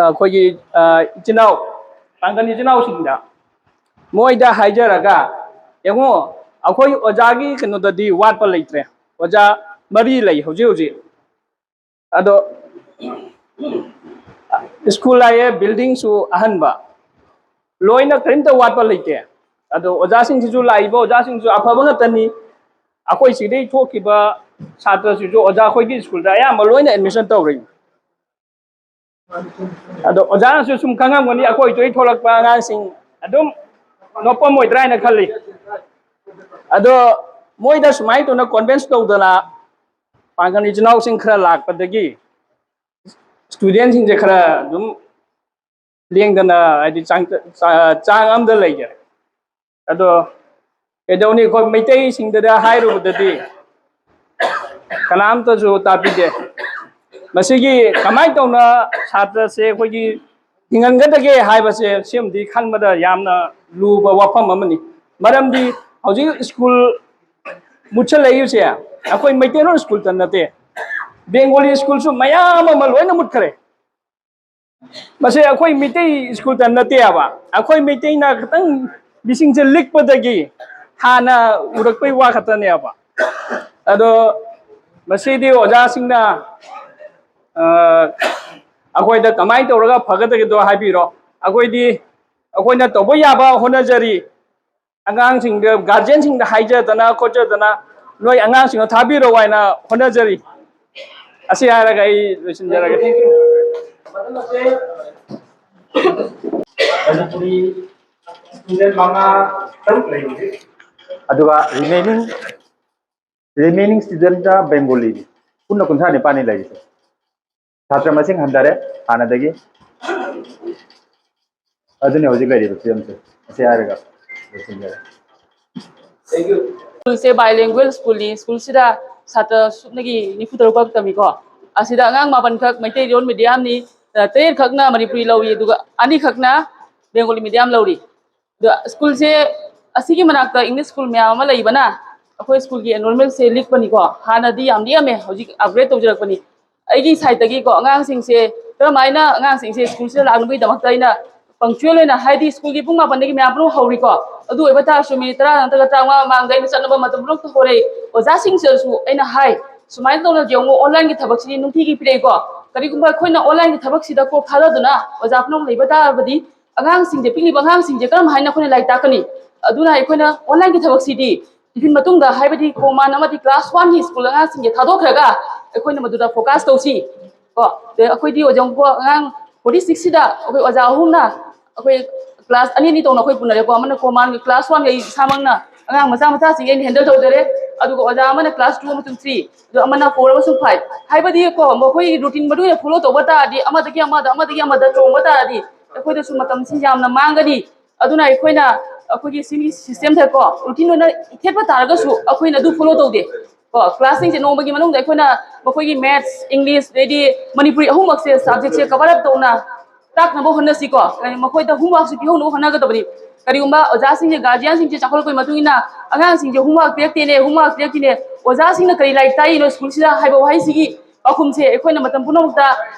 ꯑꯩꯈꯣꯏꯒꯤ ꯏꯆꯤꯟ ꯏꯅꯥꯎ, ꯄꯥꯡꯒꯜ ꯏꯆꯤꯟ ꯏꯅꯥꯎꯁꯤꯡꯗ ꯃꯣꯏꯗ ꯍꯥꯏꯖꯔꯒ, ꯌꯦꯡꯉꯣ, ꯑꯩꯈꯣꯏ ꯑꯣꯖꯥꯒꯤ ꯀꯩꯅꯣꯗꯗꯤ ꯋꯥꯠꯄ ꯂꯩꯇ꯭ꯔꯦ꯫ ꯑꯣꯖꯥ ꯃꯔꯤ ꯂꯩ ꯍꯧꯖꯤꯛ ꯍꯧꯖꯤꯛ꯫ ꯑꯗꯣ ꯁ꯭ꯀꯨꯜ ꯍꯥꯏꯌꯦ, ꯕꯤꯜꯗꯤꯡꯁꯨ ꯑꯍꯟꯕ, ꯂꯣꯏꯅ ꯀꯔꯤꯝꯇ ꯋꯥꯠꯄ ꯂꯩꯇꯦ꯫ ꯑꯗꯣ ꯑꯣꯖꯥꯁꯤꯡꯁꯤꯁꯨ, ꯂꯥꯛꯏꯕ ꯑꯣꯖꯥꯁꯤꯡꯁꯨ ꯑꯐꯕ ꯉꯥꯛꯇꯅꯤ꯫ ꯑꯩꯈꯣꯏ ꯁꯤꯗꯩ ꯊꯣꯛꯈꯤꯕ ꯁꯥꯇ꯭ꯔꯁꯤꯡꯁꯨ ꯑꯣꯖꯥ ꯑꯩꯈꯣꯏꯒꯤ ꯁ꯭ꯀꯨꯜꯗ ꯑꯌꯥꯝꯕ ꯂꯣꯏꯅ ꯑꯦꯗꯃꯤꯁꯟ ꯇꯧꯔꯤ꯫ ꯑꯗꯣ ꯑꯣꯖꯥꯅꯁꯨ ꯁꯨꯝ ꯈꯪꯉꯝꯒꯅꯤ, ꯑꯩꯈꯣꯏ ꯊꯣꯛꯂꯛꯄ ꯑꯉꯥꯡꯁꯤꯡ ꯑꯗꯨꯝ ꯅꯣꯞꯄꯝꯃꯣꯏꯗ꯭ꯔꯥ ꯍꯥꯏꯅ ꯈꯜꯂꯤ꯫ ꯑꯗꯣ ꯃꯣꯏꯗ ꯁꯨꯃꯥꯏꯅ ꯇꯧꯅ ꯀꯣꯟꯚꯤꯟꯁ ꯇꯧꯗꯅ ꯄꯥꯡꯒꯜ ꯏꯆꯤꯟ ꯏꯅꯥꯎꯁꯤꯡ ꯈꯔ ꯂꯥꯛꯄꯗꯒꯤ ꯁ꯭ꯇꯨꯗꯦꯟꯁꯤꯡꯁꯦ ꯈꯔ ꯑꯗꯨꯝ ꯂꯦꯡꯗꯅ, ꯍꯥꯏꯗꯤ ꯆꯥꯡ-, ꯆꯥ-, ꯆꯥꯡ ꯑꯃꯗ ꯂꯩꯈꯔꯦ꯫ ꯑꯗꯣ ꯀꯩꯗꯧꯅꯤ, ꯑꯩꯈꯣꯏ ꯃꯩꯇꯩꯁꯤꯡꯗꯗ ꯍꯥꯏꯔꯨꯕꯗꯗꯤ ꯀꯅꯥꯝꯇꯁꯨ ꯇꯥꯕꯤꯗꯦ꯫ ꯃꯁꯤꯒꯤ ꯀꯃꯥꯏꯅ ꯇꯧꯅ ꯁꯥꯇ꯭ꯔꯁꯦ ꯑꯩꯈꯣꯏꯒꯤ ꯍꯤꯡꯍꯟꯒꯗꯒꯦ ꯍꯥꯏꯕꯁꯦ, ꯁꯤꯃꯗꯤ ꯈꯟꯕꯗ ꯌꯥꯝꯅ ꯂꯨꯕ ꯋꯥꯐꯝ ꯑꯃꯅꯤ꯫ ꯃꯔꯝꯗꯤ ꯍꯧꯖꯤꯛ ꯁ꯭ꯀꯨꯜ ꯃꯨꯠꯁꯜꯂꯛꯏꯕꯁꯦ ꯑꯩꯈꯣꯏ ꯃꯩꯇꯩꯂꯣꯟ ꯁ꯭ꯀꯨꯜꯇ ꯅꯠꯇꯦ, ꯕꯦꯡꯒꯣꯂꯤ ꯁ꯭ꯀꯨꯜꯁꯨ ꯃꯌꯥꯝ ꯑꯃ ꯂꯣꯏꯅ ꯃꯨꯠꯈ꯭ꯔꯦ꯫ ꯃꯁꯤ ꯑꯩꯈꯣꯏ ꯃꯤꯇꯩ ꯁ꯭ꯀꯨꯜꯗ ꯅꯠꯇꯦꯕ, ꯑꯩꯈꯣꯏ ꯃꯤꯇꯩꯅ ꯈꯤꯇꯪ ꯃꯤꯁꯤꯡꯁꯦ ꯂꯤꯛꯄꯗꯒꯤ ꯍꯥꯟꯅ ꯎꯔꯛꯄꯩ ꯋꯥ ꯈꯛꯇꯅꯦꯕ꯫ ꯑꯗꯣ ꯃꯁꯤꯗꯤ ꯑꯣꯖꯥꯁꯤꯡꯅ ꯑꯩꯈꯣꯏꯗ ꯀꯃꯥꯏꯅ ꯇꯧꯔꯒ ꯐꯒꯗꯒꯦꯗꯣ ꯍꯥꯏꯕꯤꯔꯣ꯫ ꯑꯩꯈꯣꯏꯗꯤ ꯑꯩꯈꯣꯏꯅ ꯇꯧꯕ ꯌꯥꯕ ꯍꯣꯠꯅꯖꯔꯤ꯫ ꯑꯉꯥꯡꯁꯤꯡꯗ, ꯒꯥꯔꯖꯤꯌꯟꯁꯤꯡꯗ ꯍꯥꯏꯖꯗꯅ ꯈꯣꯠꯆꯗꯅ ꯅꯣꯏ ꯑꯉꯥꯡꯁꯤꯡꯗꯣ ꯊꯥꯕꯤꯔꯛꯑꯣ ꯍꯥꯏꯅ ꯍꯣꯠꯅꯖꯔꯤ꯫ ꯑꯁꯤ ꯍꯥꯏꯔꯒ ꯑꯩ ꯂꯣꯏꯁꯤꯟꯖꯔꯒꯦ꯫ ꯃꯅꯤꯄꯨꯔꯤ ꯁ꯭ꯇꯨꯗꯦꯟ ꯃꯉꯥ ꯇꯔꯨꯛ ꯂꯩꯕꯁꯦ꯫ ꯑꯗꯨꯒ ꯔꯤꯃꯦꯅꯤꯡ ꯔꯤꯃꯦꯅꯤꯡ ꯁ꯭ꯇꯨꯗꯦꯟꯇ ꯕꯦꯡꯒꯣꯂꯤꯅꯤ꯫ ꯄꯨꯟꯅ ꯀꯨꯟꯊ꯭ꯔꯥ ꯅꯤꯄꯥꯟꯅꯤ ꯂꯩꯔꯤꯁꯦ꯫ ꯁꯥꯇ꯭ꯔ ꯃꯁꯤꯡ ꯍꯟꯊꯔꯦ ꯍꯥꯟꯅꯗꯒꯤ꯫ ꯑꯗꯨꯅꯤ ꯍꯧꯖꯤꯛ ꯂꯩꯔꯤꯕ ꯐꯤꯕꯝꯁꯦ꯫ ꯑꯁꯤ ꯍꯥꯏꯔꯒ ꯂꯣꯏꯁꯤꯟꯖꯔꯦ꯫ ꯁ꯭ꯀꯨꯜꯁꯦ ꯕꯥꯏꯂꯦꯡꯒ꯭ꯋꯦꯜ ꯁ꯭ꯀꯨꯜꯅꯤ꯫ ꯁ꯭ꯀꯨꯜꯁꯤꯗ ꯁꯥꯇ꯭ꯔ ꯁꯨꯞꯅꯒꯤ ꯅꯤꯐꯨ ꯇꯔꯨꯛ ꯈꯛ ꯇꯝꯃꯤꯀꯣ꯫ ꯑꯁꯤꯗ ꯑꯉꯥꯡ ꯃꯥꯄꯟ ꯈꯛ ꯃꯩꯇꯩꯂꯣꯟ ꯃꯤꯗꯤꯌꯝꯅꯤ꯫ ꯇꯔꯦꯠ ꯈꯛꯅ ꯃꯅꯤꯄꯨꯔꯤ ꯂꯧꯔꯤ, ꯑꯗꯨꯒ ꯑꯅꯤꯈꯛꯅ ꯕꯦꯡꯒꯣꯂꯤ ꯃꯤꯗꯤꯌꯝ ꯂꯧꯔꯤ꯫ ꯑꯗꯣ ꯁ꯭ꯀꯨꯜꯁꯦ ꯑꯁꯤꯒꯤ ꯃꯅꯥꯛꯇ ꯏꯪꯂꯤꯁ ꯁ꯭ꯀꯨꯜ ꯃꯌꯥꯝ ꯑꯃ ꯂꯩꯕꯅ ꯑꯩꯈꯣꯏ ꯁ꯭ꯀꯨꯜꯒꯤ ꯑꯦꯟꯔꯣꯜꯃꯦꯟꯁꯦ ꯂꯤꯛꯄꯅꯤꯀꯣ꯫ ꯍꯥꯟꯅꯗꯤ ꯌꯥꯝ ꯂꯤꯛꯑꯝꯃꯦ, ꯍꯧꯖꯤꯛ ꯑꯞꯒ꯭ꯔꯦꯗ ꯇꯧꯖꯔꯛꯄꯅꯤ꯫ ꯑꯩꯒꯤ ꯁꯥꯏꯠꯇꯒꯤꯀꯣ ꯑꯉꯥꯡꯁꯤꯡꯁꯦ ꯀꯔꯝꯍꯥꯏꯅ ꯑꯉꯥꯡꯁꯤꯡꯁꯦ ꯁ꯭ꯀꯨꯜꯁꯤꯗ ꯂꯥꯛꯅꯕꯒꯤꯗꯃꯛꯇ ꯑꯩꯅ ꯄꯪꯆꯨꯋꯦꯜ ꯑꯣꯏꯅ, ꯍꯥꯏꯗꯤ ꯁ꯭ꯀꯨꯜꯒꯤ ꯄꯨꯡ ꯃꯥꯄꯟꯗꯒꯤ ꯃꯌꯥꯝ ꯄꯨꯝꯅꯃꯛ ꯍꯧꯔꯤꯀꯣ꯫ ꯑꯗꯨ ꯑꯣꯏꯕ ꯇꯥꯔꯁꯨ ꯃꯤꯅꯤꯠ ꯇꯔꯥ ꯅꯠꯇ꯭ꯔꯒ ꯇꯔꯥꯃꯉꯥ ꯃꯃꯥꯡꯗ ꯑꯩꯅ ꯆꯠꯅꯕ ꯃꯇꯝ ꯄꯨꯝꯅꯃꯛꯇ ꯍꯣꯔꯛꯏ꯫ ꯑꯣꯖꯥꯁꯤꯡꯁꯤꯗꯁꯨ ꯑꯩꯅ ꯍꯥꯏ, ꯁꯨꯃꯥꯏꯅ ꯇꯧꯅ ꯌꯦꯡꯉꯨ, ꯑꯣꯟꯂꯥꯏꯟꯒꯤ ꯊꯕꯛꯁꯤꯗꯤ ꯅꯨꯡꯇꯤꯒꯤ ꯄꯤꯔꯛꯏꯀꯣ꯫ ꯀꯔꯤꯒꯨꯝꯕ ꯑꯩꯈꯣꯏꯅ ꯑꯣꯟꯂꯥꯏꯟꯒꯤ ꯊꯕꯛꯁꯤꯗ ꯀꯣꯛ ꯊꯥꯗꯗꯨꯅ ꯑꯣꯖꯥ ꯄꯨꯝꯅꯃꯛ ꯂꯩꯕ ꯇꯥꯔꯕꯗꯤ ꯑꯉꯥꯡꯁꯤꯡꯁꯦ, ꯄꯤꯛꯂꯤꯕ ꯑꯉꯥꯡꯁꯤꯡꯁꯦ ꯀꯔꯝ ꯍꯥꯏꯅ ꯑꯩꯈꯣꯏꯅ ꯂꯥꯏꯔꯤꯛ ꯇꯥꯛꯀꯅꯤ? ꯑꯗꯨꯅ ꯑꯩꯈꯣꯏꯅ ꯑꯣꯟꯂꯥꯏꯟꯒꯤ ꯊꯕꯛꯁꯤꯗꯤ ꯇꯤꯐꯤꯟ ꯃꯇꯨꯡꯗ, ꯍꯥꯏꯕꯗꯤ ꯀꯣꯃꯥꯟ ꯑꯃꯗꯤ ꯀ꯭ꯂꯥꯁ ꯋꯥꯟꯒꯤ ꯁ꯭ꯀꯨꯜ ꯑꯉꯥꯡꯁꯤꯡꯁꯦ ꯊꯥꯗꯣꯛꯈ꯭ꯔꯒ ꯑꯩꯈꯣꯏꯅ ꯃꯗꯨꯗ ꯐꯣꯀꯁ ꯇꯧꯁꯤ ꯀꯣ꯫ ꯑꯗꯩ ꯑꯩꯈꯣꯏꯗꯤ ꯑꯣꯖꯥ, ꯑꯉꯥꯡ ꯐꯣꯔꯇꯤ ꯁꯤꯛꯁꯁꯤꯗ ꯑꯩꯈꯣꯏ ꯑꯣꯖꯥ ꯑꯍꯨꯝꯅ, ꯑꯩꯈꯣꯏ ꯀ꯭ꯂꯥꯁ ꯑꯅꯤ ꯑꯅꯤ ꯇꯧꯅ ꯑꯩꯈꯣꯏ ꯄꯨꯅꯔꯦꯀꯣ꯫ ꯑꯃꯅ ꯀꯣꯃꯥꯟꯒꯤ ꯀ꯭ꯂꯥꯁ ꯋꯥꯟꯒꯤ ꯑꯩ ꯏꯁꯥꯃꯛꯅ ꯑꯉꯥꯡ ꯃꯆꯥ ꯃꯆꯥꯁꯤꯡ ꯑꯩꯅ ꯍꯦꯟꯗꯜ ꯇꯧꯖꯔꯦ, ꯑꯗꯨꯒ ꯑꯣꯖꯥ ꯑꯃꯅ ꯀ꯭ꯂꯥꯁ ꯇꯨ ꯑꯃꯁꯨꯡ ꯊ꯭ꯔꯤ, ꯑꯗꯣ ꯑꯃꯅ ꯐꯣꯔ ꯑꯃꯁꯨꯡ ꯐꯥꯏꯚ꯫ ꯍꯥꯏꯕꯗꯤ ꯀꯣ, ꯃꯈꯣꯏꯒꯤ ꯔꯨꯇꯤꯟ ꯃꯇꯨꯡ ꯏꯟꯅ ꯐꯣꯂꯣ ꯇꯧꯕ ꯇꯥꯔꯗꯤ ꯑꯃꯗꯒꯤ ꯑꯃꯗ, ꯑꯃꯗꯒꯤ ꯑꯃꯗ ꯆꯣꯡꯕ ꯇꯥꯔꯗꯤ ꯑꯩꯈꯣꯏꯗꯁꯨ ꯃꯇꯝꯁꯤ ꯌꯥꯝꯅ ꯃꯥꯡꯒꯅꯤ꯫ ꯑꯗꯨꯅ ꯑꯩꯈꯣꯏꯅ ꯑꯩꯈꯣꯏꯒꯤ ꯁꯤꯒꯤ ꯁꯤꯁꯇꯦꯝꯁꯦ ꯀꯣ, ꯔꯨꯇꯤꯟ ꯑꯣꯏꯅ ꯊꯦꯠꯄ ꯇꯥꯔꯒꯁꯨ ꯑꯩꯈꯣꯏꯅ ꯑꯗꯨ ꯐꯣꯂꯣ ꯇꯧꯗꯦ ꯀꯣ꯫ ꯀ꯭ꯂꯥꯁꯁꯤꯡꯁꯦ ꯅꯣꯡꯃꯒꯤ ꯃꯅꯨꯡꯗ ꯑꯩꯈꯣꯏꯅ ꯃꯈꯣꯏꯒꯤ ꯃꯦꯠꯁ, ꯏꯪꯂꯤꯁ, ꯑꯗꯩꯗꯤ ꯃꯅꯤꯄꯨꯔꯤ ꯑꯍꯨꯝꯃꯛꯁꯦ, ꯁꯕꯖꯦꯛꯁꯦ ꯀꯚꯔ ꯑꯞ ꯇꯧꯅ ꯇꯥꯛꯅꯕ ꯍꯣꯠꯅꯁꯤꯀꯣ꯫ ꯃꯈꯣꯏꯗ ꯍꯣꯝꯋꯥꯔꯛꯁꯨ ꯄꯤꯍꯧꯅꯕ ꯍꯣꯠꯅꯒꯗꯕꯅꯤ꯫ ꯀꯔꯤꯒꯨꯝꯕ ꯑꯣꯖꯥꯁꯤꯡꯁꯦ, ꯒꯥꯔꯖꯤꯌꯥꯟꯁꯤꯡꯁꯦ ꯆꯥꯎꯈꯠꯂꯛꯄꯒꯤ ꯃꯇꯨꯡ ꯏꯟꯅ ꯑꯉꯥꯡꯁꯤꯡꯁꯦ ꯍꯣꯝꯋꯥꯔꯛ ꯄꯤꯔꯛꯇꯦꯅꯦ, ꯍꯣꯝꯋꯥꯔꯛ ꯄꯤꯔꯛꯇꯦꯅꯦ, ꯑꯣꯖꯥꯁꯤꯡꯅ ꯀꯔꯤ ꯂꯥꯏꯔꯤꯛ ꯇꯥꯛꯏꯅꯣ ꯁ꯭ꯀꯨꯜꯁꯤꯗ ꯍꯥꯏꯕ ꯋꯥꯍꯩꯁꯤꯒꯤ ꯄꯥꯎꯈꯨꯝꯁꯦ ꯑꯩꯈꯣꯏꯅ ꯃꯇꯝ ꯄꯨꯝꯅꯃꯛꯇ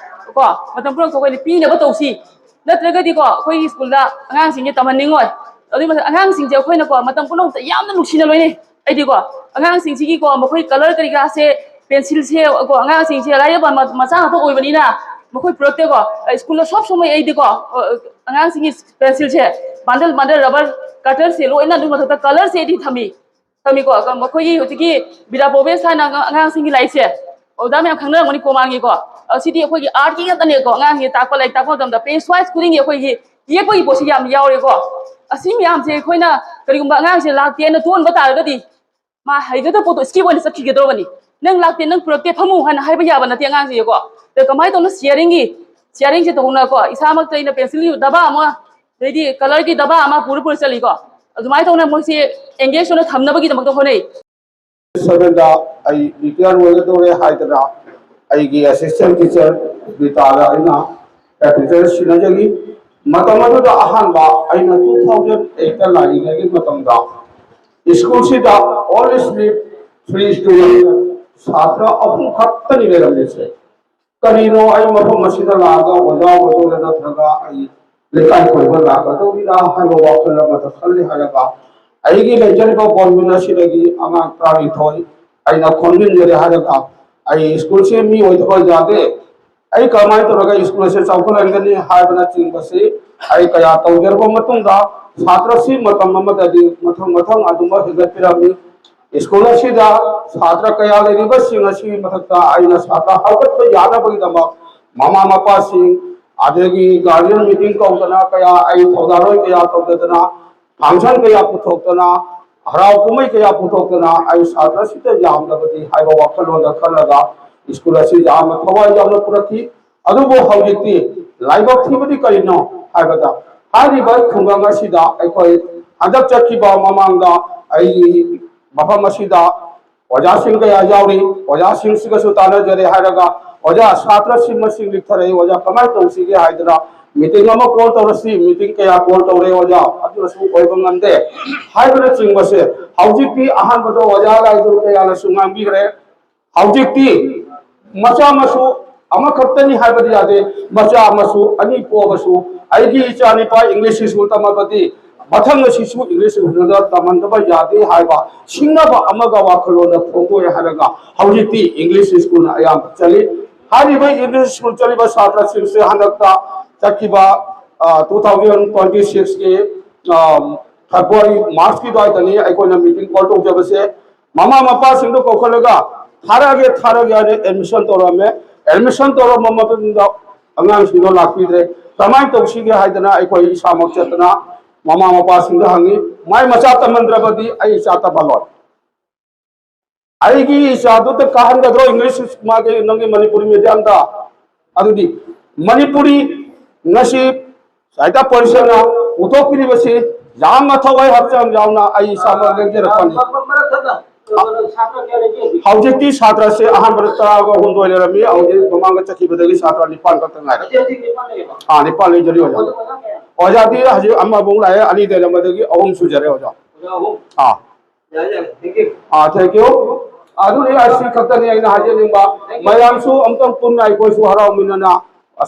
ꯀꯣ, ꯃꯇꯝ ꯄꯨꯝꯅꯃꯛꯇ ꯑꯩꯈꯣꯏꯅ ꯄꯤꯅꯕ ꯇꯧꯁꯤ꯫ ꯅꯠꯇ꯭ꯔꯒꯗꯤꯀꯣ, ꯑꯩꯈꯣꯏꯒꯤ ꯁ꯭ꯀꯨꯜꯗ ꯑꯉꯥꯡꯁꯤꯡꯁꯦ ꯇꯝꯍꯟꯅꯤꯡꯉꯣꯏ꯫ ꯑꯗꯨꯒꯤ ꯃꯊꯛ ꯑꯉꯥꯡꯁꯤꯡꯁꯦ ꯑꯩꯈꯣꯏꯅꯀꯣ, ꯃꯇꯝ ꯄꯨꯝꯅꯃꯛꯇ ꯌꯥꯝꯅ ꯅꯨꯡꯁꯤꯅ ꯂꯣꯏꯅꯩ꯫ ꯑꯩꯗꯤꯀꯣ, ꯑꯉꯥꯡꯁꯤꯡꯁꯤꯒꯤꯀꯣ, ꯃꯈꯣꯏ ꯀꯂꯔ ꯀꯔꯤ ꯀꯔꯥꯁꯦ, ꯄꯦꯟꯁꯤꯜꯁꯦ ꯀꯣ, ꯑꯉꯥꯡꯁꯤꯡꯁꯦ ꯑꯔꯥꯏꯕ ꯃ-, ꯃꯆꯥ ꯉꯥꯛꯇ ꯑꯣꯏꯕꯅꯤꯅ ꯃꯈꯣꯏ ꯄꯨꯔꯛꯇꯦꯀꯣ꯫ ꯁ꯭ꯀꯨꯜꯗ ꯁꯣꯞ ꯁꯣꯃꯩ ꯑꯩꯗꯤꯀꯣ, ꯑ, ꯑꯉꯥꯡꯁꯤꯡꯒꯤ ꯄꯦꯟꯁꯤꯜꯁꯦ ꯕꯟꯗꯜ ꯕꯟꯗꯜ, ꯔꯕꯔ ꯀꯇꯔꯁꯦ ꯂꯣꯏꯅ, ꯑꯗꯨꯒꯤ ꯃꯊꯛꯇ ꯀꯂꯔꯁꯦ ꯑꯩꯗꯤ ꯊꯝꯃꯤ꯫ ꯊꯝꯃꯤꯀꯣ꯫ ꯑꯗꯣ ꯃꯈꯣꯏꯒꯤ ꯍꯧꯖꯤꯛꯀꯤ ꯕꯤꯗ꯭ꯌꯥ ꯄ꯭ꯔꯣꯚꯦꯁ ꯍꯥꯏꯅ ꯑꯉꯥꯡ-, ꯑꯉꯥꯡꯁꯤꯡꯒꯤ ꯂꯥꯏꯔꯤꯛꯁꯦ ꯑꯣꯖꯥ ꯃꯌꯥꯝ ꯈꯪꯅꯔꯝꯒꯅꯤ, ꯀꯣꯃꯥꯟꯒꯤꯀꯣ꯫ ꯑ, ꯁꯤꯗꯤ ꯑꯩꯈꯣꯏꯒꯤ ꯑꯥꯔꯠꯀꯤ ꯉꯥꯛꯇꯅꯦꯀꯣ꯫ ꯑꯉꯥꯡꯁꯦ ꯇꯥꯛꯄ, ꯂꯥꯏꯔꯤꯛ ꯇꯥꯛꯄ ꯃꯇꯝꯗ ꯄꯦꯖ ꯋꯥꯏꯁ ꯈꯨꯗꯤꯡꯒꯤ ꯑꯩꯈꯣꯏꯒꯤ ꯌꯦꯛꯄꯒꯤ ꯄꯣꯠꯁꯤ ꯌꯥꯝ ꯌꯥꯎꯔꯦꯀꯣ꯫ ꯑꯁꯤ ꯃꯌꯥꯝꯁꯦ ꯑꯩꯈꯣꯏꯅ ꯀꯔꯤꯒꯨꯝꯕ ꯑꯉꯥꯡꯁꯦ ꯂꯥꯛꯇꯦꯅ ꯇꯣꯛꯍꯟꯕ ꯇꯥꯔꯒꯗꯤ, ꯃꯥ ꯍꯩꯖꯗꯕ ꯄꯣꯠꯇꯣ ꯁ꯭ꯀꯤꯞ ꯑꯣꯏꯅ ꯆꯠꯈꯤꯒꯗꯧꯕꯅꯤ꯫ "ꯅꯪ ꯂꯥꯛꯇꯦ, ꯅꯪ ꯄꯨꯔꯛꯇꯦ, ꯐꯝꯃꯨ" ꯍꯥꯏꯅ ꯍꯥꯏꯕ ꯌꯥꯕ ꯅꯠꯇꯦ ꯑꯉꯥꯡꯁꯤꯡꯁꯦꯀꯣ꯫ ꯑꯗ ꯀꯃꯥꯏꯅ ꯇꯧꯅ ꯁꯤꯌꯥꯔꯤꯡꯒꯤ, ꯁꯤꯌꯥꯔꯤꯡꯁꯦ ꯇꯧꯅꯀꯣ, ꯏꯁꯥꯃꯛꯇ ꯑꯩꯅ ꯄꯦꯟꯁꯤꯜꯒꯤ ꯗꯕꯥ ꯑꯃ, ꯑꯗꯩꯗꯤ ꯀꯂꯔꯒꯤ ꯗꯕꯥ ꯑꯃ ꯄꯨꯔ ꯄꯨꯔ ꯆꯠꯂꯤꯀꯣ꯫ ꯑꯗꯨꯃꯥꯏꯅ ꯇꯧꯅ ꯃꯣꯏꯁꯦ ꯑꯦꯡꯒꯦꯖ ꯑꯣꯏꯅ ꯊꯝꯅꯕꯒꯤꯗꯃꯛꯇ ꯍꯣꯠꯅꯩ꯫ ꯁꯚꯦꯟꯗ ꯑꯩ ꯔꯤꯇꯥꯌꯔ ꯑꯣꯏꯒꯗꯧꯔꯦ ꯍꯥꯏꯗꯅ ꯑꯩꯒꯤ ꯑꯦꯁꯤꯁꯇꯦꯟ ꯇꯤꯆꯔ ꯕꯤꯇꯥꯗ ꯑꯩꯅ ꯇꯤꯆꯔ ꯁꯤꯟꯅꯖꯈꯤ꯫ ꯃꯇꯝ ꯑꯗꯨꯗ ꯑꯍꯥꯟꯕ ꯑꯩꯅ two thousand eight ꯂꯥꯛꯏꯉꯩꯒꯤ ꯃꯇꯝꯗ ꯁ꯭ꯀꯨꯜꯁꯤꯗ only slip three student, ꯁꯥꯇ꯭ꯔ ꯑꯍꯨꯝ ꯈꯛꯇꯅꯤ ꯂꯩꯔꯝꯃꯤꯁꯦ꯫ ꯀꯔꯤꯅꯣ ꯑꯩ ꯃꯐꯝ ꯑꯁꯤꯗ ꯂꯥꯛꯑꯒ ꯑꯣꯖꯥ ꯑꯣꯏꯗꯧꯔꯤꯔꯥ ꯅꯠꯇ꯭ꯔꯒ ꯑꯩ ꯂꯩꯀꯥꯏ ꯀꯣꯏꯕ ꯂꯥꯛꯀꯗꯧꯔꯤꯔꯥ ꯍꯥꯏꯕ ꯋꯥꯈꯜ ꯑꯃꯗ ꯈꯜꯂꯤ ꯍꯥꯏꯔꯒ ꯑꯩꯒꯤ ꯂꯩꯖꯔꯤꯕ ꯒꯣꯔꯃꯦꯟ ꯑꯁꯤꯗꯒꯤ ꯑꯉꯥꯡ ꯇꯔꯥꯅꯤꯊꯣꯏ ꯑꯩꯅ ꯈꯣꯝꯖꯤꯟꯖꯔꯦ ꯍꯥꯏꯔꯒ ꯑꯩ ꯁ꯭ꯀꯨꯜꯁꯤ ꯃꯤ ꯑꯣꯏꯗꯕ ꯌꯥꯗꯦ꯫ ꯑꯩ ꯀꯃꯥꯏꯅ ꯇꯧꯔꯒ ꯁ꯭ꯀꯨꯜ ꯑꯁꯤ ꯆꯥꯎꯈꯠꯍꯟꯒꯅꯤ ꯍꯥꯏꯕꯅꯆꯤꯡꯕꯁꯤ ꯑꯩ ꯀꯌꯥ ꯇꯧꯖꯔꯕ ꯃꯇꯨꯡꯗ ꯁꯥꯇ꯭ꯔꯁꯤ ꯃꯇꯝ ꯑꯃꯗꯗꯤ ꯃꯊꯪ ꯃꯊꯪ ꯑꯗꯨꯃꯛ ꯍꯦꯟꯒꯠꯄꯤꯔꯝꯃꯤ꯫ ꯁ꯭ꯀꯨꯜ ꯑꯁꯤꯗ ꯁꯥꯇ꯭ꯔ ꯀꯌꯥ ꯂꯩꯔꯤꯕꯁꯤꯡ ꯑꯁꯤꯒꯤ ꯃꯊꯛꯇ ꯑꯩꯅ ꯁꯥꯇ꯭ꯔ ꯍꯧꯒꯠꯄ ꯌꯥꯅꯕꯒꯤꯗꯃꯛ ꯃꯃꯥ ꯃꯄꯥꯁꯤꯡ ꯑꯗꯒꯤ ꯒꯥꯔꯖꯤꯌꯟ ꯃꯤꯇꯤꯡ ꯀꯧꯗꯅ ꯀꯌꯥ ꯑꯩ ꯊꯧꯖꯥꯜꯂꯣꯏ ꯀꯌꯥ ꯇꯧꯗꯗꯅ ꯐꯪꯁꯟ ꯀꯌꯥ ꯄꯨꯊꯣꯛꯇꯅ ꯍꯔꯥꯎ ꯀꯨꯝꯍꯩ ꯀꯌꯥ ꯄꯨꯊꯣꯛꯇꯅ ꯑꯩ ꯁꯥꯇ꯭ꯔꯁꯤꯗ ꯌꯥꯝꯂꯕꯗꯤ ꯍꯥꯏꯕ ꯋꯥꯈꯜꯂꯣꯟꯗ ꯈꯜꯂꯒ ꯁ꯭ꯀꯨꯜ ꯑꯁꯤ ꯌꯥꯝꯅ ꯊꯋꯥꯏ ꯌꯥꯎꯅ ꯄꯨꯔꯛꯈꯤ꯫ ꯑꯗꯨꯕꯨ ꯍꯧꯖꯤꯛꯇꯤ ꯂꯥꯏꯕꯛ ꯊꯤꯕꯗꯤ ꯀꯔꯤꯅꯣ ꯍꯥꯏꯕꯗ ꯍꯥꯏꯔꯤꯕ ꯈꯨꯡꯒꯪ ꯑꯁꯤꯗ ꯑꯩꯈꯣꯏ ꯍꯟꯗꯛ ꯆꯠꯈꯤꯕ ꯃꯃꯥꯡꯗ ꯑꯩꯒꯤ ꯃꯐꯝ ꯑꯁꯤꯗ ꯑꯣꯖꯥꯁꯤꯡ ꯀꯌꯥ ꯌꯥꯎꯔꯤ, ꯑꯣꯖꯥꯁꯤꯡꯁꯤꯒꯁꯨ ꯇꯥꯟꯅꯖꯔꯦ ꯍꯥꯏꯔꯒ ꯑꯣꯖꯥ ꯁꯥꯇ꯭ꯔꯁꯤꯡ ꯃꯁꯤꯡ ꯂꯤꯛꯊꯔꯛꯏ, ꯑꯣꯖꯥ ꯀꯃꯥꯏꯅ ꯇꯧꯁꯤꯒꯦ ꯍꯥꯏꯗꯅ ꯃꯤꯇꯤꯡ ꯑꯃ ꯀꯣꯜ ꯇꯧꯔꯁꯤ, ꯃꯤꯇꯤꯡ ꯀꯌꯥ ꯀꯣꯜ ꯇꯧꯔꯦ ꯑꯣꯖꯥ, ꯑꯗꯨꯅꯁꯨ ꯑꯣꯏꯕ ꯉꯝꯗꯦ ꯍꯥꯏꯕꯅꯆꯤꯡꯕꯁꯦ ꯍꯧꯖꯤꯛꯇꯤ ꯑꯍꯥꯟꯕꯗ ꯑꯣꯖꯥ ꯂꯥꯏꯗꯨ ꯀꯌꯥꯅꯁꯨ ꯉꯥꯡꯕꯤꯈ꯭ꯔꯦ꯫ ꯍꯧꯖꯤꯛꯇꯤ ꯃꯆꯥ ꯃꯁꯨ ꯑꯃꯈꯛꯇꯅꯤ ꯍꯥꯏꯕꯗꯤ ꯌꯥꯗꯦ꯫ ꯃꯆꯥ ꯃꯁꯨ ꯑꯅꯤ ꯄꯣꯛꯑꯕꯁꯨ ꯑꯩꯒꯤ ꯏꯆꯥ ꯅꯤꯄꯥ ꯏꯪꯂꯤꯁ ꯁ꯭ꯀꯨꯜ ꯇꯝꯃꯕꯗꯤ ꯃꯊꯪ ꯑꯁꯤꯁꯨ ꯏꯪꯂꯤꯁ ꯁ꯭ꯀꯨꯜꯗ ꯇꯝꯍꯟꯗꯕ ꯌꯥꯗꯦ ꯍꯥꯏꯕ ꯁꯤꯡꯅꯕ ꯑꯃꯒ ꯋꯥꯈꯜꯂꯣꯟꯗ ꯐꯣꯡꯗꯣꯛꯑꯦ ꯍꯥꯏꯔꯒ ꯍꯧꯖꯤꯛꯇꯤ ꯏꯪꯂꯤꯁ ꯁ꯭ꯀꯨꯜꯅ ꯑꯌꯥꯝꯕ ꯆꯠꯂꯤ꯫ ꯍꯥꯏꯔꯤꯕ ꯏꯪꯂꯤꯁ ꯁ꯭ꯀꯨꯜ ꯆꯠꯂꯤꯕ ꯁꯥꯇ꯭ꯔꯁꯤꯡꯁꯦ ꯍꯟꯗꯛꯇ ꯆꯠꯈꯤꯕ, ꯑ, two thousand twenty sixꯀꯤ, ꯑ, February, Marchꯀꯤ ꯑꯗꯨꯋꯥꯏꯗꯅꯤ ꯑꯩꯈꯣꯏꯅ meeting call ꯇꯧꯖꯕꯁꯦ꯫ ꯃꯃꯥ ꯃꯄꯥꯁꯤꯡꯗꯣ ꯀꯧꯈꯠꯂꯒ ꯊꯥꯔꯛꯑꯒꯦ, ꯊꯥꯔꯛꯑꯒꯦ ꯍꯥꯏꯅ admission ꯇꯧꯔꯝꯃꯦ꯫ Admission ꯇꯧꯔꯝꯕ ꯃꯇꯨꯡꯗ ꯑꯉꯥꯡꯁꯤꯡꯗꯣ ꯂꯥꯛꯄꯤꯗ꯭ꯔꯦ꯫ ꯀꯃꯥꯏꯅ ꯇꯧꯁꯤꯒꯦ ꯍꯥꯏꯗꯅ ꯑꯩꯈꯣꯏ ꯏꯁꯥꯃꯛ ꯆꯠꯇꯅ ꯃꯃꯥ ꯃꯄꯥꯁꯤꯡꯗ ꯍꯪꯉꯤ꯫ ꯃꯥꯏ ꯃꯆꯥ ꯇꯝꯍꯟꯗ꯭ꯔꯕꯗꯤ ꯑꯩ ꯏꯆꯥ ꯇꯝꯍꯜꯂꯣꯏ꯫ ꯑꯩꯒꯤ ꯏꯆꯥꯗꯨꯗ ꯀꯥꯍꯟꯒꯗ꯭ꯔꯣ ꯏꯪꯂꯤꯁ ꯃꯥꯒꯤ ꯅꯪꯒꯤ ꯃꯅꯤꯄꯨꯔꯤ mediumꯗ? ꯑꯗꯨꯗꯤ ꯃꯅꯤꯄꯨꯔꯤ ꯉꯁꯤ ꯁꯥꯍꯤꯇ꯭ꯌ ꯄꯔꯤꯁꯠꯅ ꯄꯨꯊꯣꯛꯄꯤꯔꯤꯕꯁꯤ ꯌꯥꯝꯅ ꯊꯋꯥꯏ ꯍꯛꯆꯥꯡ ꯌꯥꯎꯅ ꯑꯩ ꯏꯁꯥꯃꯛ ꯂꯦꯡꯖꯔꯛꯄꯅꯤ꯫ ꯍꯧꯖꯤꯛꯇꯤ ꯁꯥꯇ꯭ꯔꯁꯦ ꯑꯍꯥꯟꯕꯗ ꯇꯔꯥꯒ ꯍꯨꯝꯗꯣꯏ ꯂꯩꯔꯝꯃꯤ, ꯍꯧꯖꯤꯛ ꯃꯃꯥꯡꯗ ꯆꯠꯈꯤꯕꯗꯒꯤ ꯁꯥꯇ꯭ꯔ ꯅꯤꯄꯥꯟ ꯈꯛꯇ ꯉꯥꯏꯔꯦ꯫ ꯑꯥ, ꯅꯤꯄꯥꯟ ꯂꯩꯖꯔꯤ ꯑꯣꯖꯥ꯫ ꯑꯣꯖꯥꯗꯤ ꯍꯧꯖꯤꯛ ꯑꯃꯐꯥꯎ ꯂꯥꯛꯑꯦ, ꯑꯅꯤꯗ ꯂꯩꯔꯝꯕꯗꯒꯤ ꯑꯍꯨꯝ ꯁꯨꯖꯔꯦ ꯑꯣꯖꯥ꯫ ꯑꯥ꯫ ꯑꯥ, thank you꯫ ꯑꯗꯨꯅꯤ ꯑꯁꯤ ꯈꯛꯇꯅꯤ ꯑꯩꯅ ꯍꯥꯏꯖꯅꯤꯡꯕ꯫ ꯃꯌꯥꯝꯁꯨ ꯑꯝꯇꯪ ꯄꯨꯟꯅ ꯑꯩꯈꯣꯏꯁꯨ ꯍꯔꯥꯎꯃꯤꯟꯅꯅ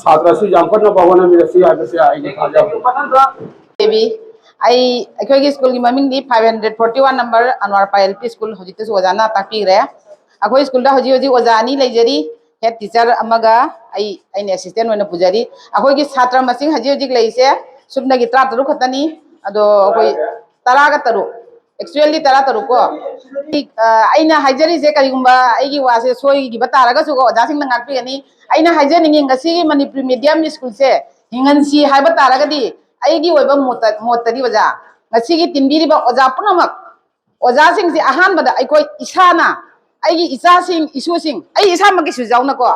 ꯁꯥꯇ꯭ꯔꯁꯤ ꯌꯥꯝꯈꯠꯅꯕ ꯍꯣꯠꯅꯃꯤꯟꯅꯁꯤ ꯍꯥꯏꯕꯁꯦ ꯑꯩꯒꯤ ꯊꯥꯖꯕꯅꯤ꯫ ꯗꯦꯕꯤ, ꯑꯩ, ꯑꯩꯈꯣꯏꯒꯤ ꯁ꯭ꯀꯨꯜꯒꯤ ꯃꯃꯤꯡꯗꯤ five hundred forty one number ꯑꯟꯋꯥꯔꯄꯥ L P school, ꯍꯧꯖꯤꯛꯇꯁꯨ ꯑꯣꯖꯥꯅ ꯇꯥꯛꯄꯤꯈ꯭ꯔꯦ꯫ ꯑꯩꯈꯣꯏ ꯁ꯭ꯀꯨꯜꯗ ꯍꯧꯖꯤꯛ ꯍꯧꯖꯤꯛ ꯑꯣꯖꯥ ꯑꯅꯤ ꯂꯩꯖꯔꯤ, head teacher ꯑꯃꯒ ꯑꯩ, ꯑꯩꯅ assistant ꯑꯣꯏꯅ ꯄꯨꯖꯔꯤ꯫ ꯑꯩꯈꯣꯏꯒꯤ ꯁꯥꯇ꯭ꯔ ꯃꯁꯤꯡ ꯍꯧꯖꯤꯛ ꯍꯧꯖꯤꯛ ꯂꯩꯔꯤꯁꯦ ꯁꯨꯞꯅꯒꯤ ꯇꯔꯥꯇꯔꯨꯛ ꯈꯛꯇꯅꯤ꯫ ꯑꯗꯣ ꯑꯩꯈꯣꯏ ꯇꯔꯥꯒ ꯇꯔꯨꯛ, actually ꯇꯔꯥꯇꯔꯨꯛ ꯀꯣ꯫ ꯑ, ꯑꯩꯅ ꯍꯥꯏꯖꯔꯤꯁꯦ ꯀꯔꯤꯒꯨꯝꯕ ꯑꯩꯒꯤ ꯋꯥꯁꯦ ꯁꯣꯏꯈꯤꯕ ꯇꯥꯔꯒꯁꯨꯀꯣ ꯑꯣꯖꯥꯁꯤꯡꯅ ꯉꯥꯛꯄꯤꯒꯅꯤ꯫ ꯑꯩꯅ ꯍꯥꯏꯖꯅꯤꯡꯉꯤ ꯉꯁꯤꯒꯤ ꯃꯅꯤꯄꯨꯔꯤ medium schoolꯁꯦ ꯍꯤꯡꯍꯟꯁꯤ ꯍꯥꯏꯕ ꯇꯥꯔꯒꯗꯤ ꯑꯩꯒꯤ ꯑꯣꯏꯕ ꯃꯣꯠꯇ-, ꯃꯣꯠꯇꯗꯤ ꯑꯣꯖꯥ, ꯉꯁꯤꯒꯤ ꯇꯤꯟꯕꯤꯔꯤꯕ ꯑꯣꯖꯥ ꯄꯨꯝꯅꯃꯛ, ꯑꯣꯖꯥꯁꯤꯡꯁꯦ ꯑꯍꯥꯟꯕꯗ ꯑꯩꯈꯣꯏ ꯏꯁꯥꯅ, ꯑꯩꯒꯤ ꯏꯆꯥꯁꯤꯡ, ꯏꯁꯨꯁꯤꯡ, ꯑꯩ ꯏꯁꯥꯃꯛꯀꯤꯁꯨ ꯌꯥꯎꯅꯀꯣ,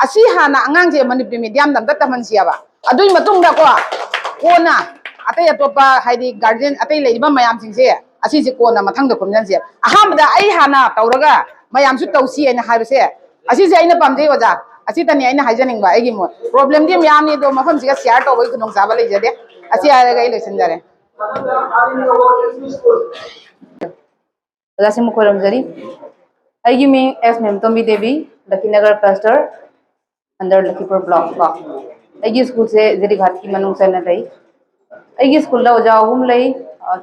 ꯑꯁꯤ ꯍꯥꯟꯅ ꯑꯉꯥꯡꯁꯦ ꯃꯅꯤꯄꯨꯔꯤ mediumꯗ ꯑꯝꯇ ꯇꯝꯍꯟꯁꯤꯑꯕ꯫ ꯑꯗꯨꯒꯤ ꯃꯇꯨꯡꯗꯀꯣ ꯀꯣꯟꯅ ꯑꯇꯩ ꯑꯇꯣꯞꯄ ꯍꯥꯏꯗꯤ guardian ꯑꯇꯩ ꯂꯩꯔꯤꯕ ꯃꯌꯥꯝꯁꯤꯡꯁꯦ ꯑꯁꯤꯁꯦ ꯀꯣꯟꯅ ꯃꯊꯪꯗ ꯈꯣꯝꯖꯤꯟꯁꯦ꯫ ꯑꯍꯥꯟꯕꯗ ꯑꯩ ꯍꯥꯟꯅ ꯇꯧꯔꯒ ꯃꯌꯥꯝꯁꯨ ꯇꯧꯁꯤ ꯍꯥꯏꯅ ꯍꯥꯏꯕꯁꯦ ꯑꯁꯤꯁꯦ ꯑꯩꯅ ꯄꯥꯝꯖꯩ ꯑꯣꯖꯥ꯫ ꯑꯁꯤꯇꯅꯤ ꯑꯩꯅ ꯍꯥꯏꯖꯅꯤꯡꯕ ꯑꯩꯒꯤ ꯃꯣꯠ꯫ Problemꯗꯤ ꯃꯌꯥꯝꯅꯤ, ꯑꯗꯣ ꯃꯐꯝꯁꯤꯒ share ꯇꯧꯕꯒꯤ ꯈꯨꯗꯣꯡꯆꯥꯕ ꯂꯩꯖꯗꯦ꯫ ꯑꯁꯤ ꯍꯥꯏꯔꯒ ꯑꯩ ꯂꯣꯏꯁꯤꯟꯖꯔꯦ꯫ ꯑꯣꯖꯥꯁꯤꯡꯕꯨ ꯈꯣꯏꯔꯝꯖꯔꯤ꯫ ꯑꯩꯒꯤ ꯃꯤꯡ ꯑꯦꯁ ꯃꯦꯝꯇꯣꯝꯕꯤ Devi, ꯂꯛꯈꯤꯅꯒꯔ cluster꯫ under Lakhipur block ꯀꯣ꯫ ꯑꯩꯒꯤ ꯁ꯭ꯀꯨꯜꯁꯦ ꯖꯤꯔꯤꯘꯥꯠꯀꯤ ꯃꯅꯨꯡ ꯆꯟꯅ ꯂꯩ꯫ ꯑꯩꯒꯤ ꯁ꯭ꯀꯨꯜꯗ ꯑꯣꯖꯥ ꯑꯍꯨꯝ ꯂꯩ,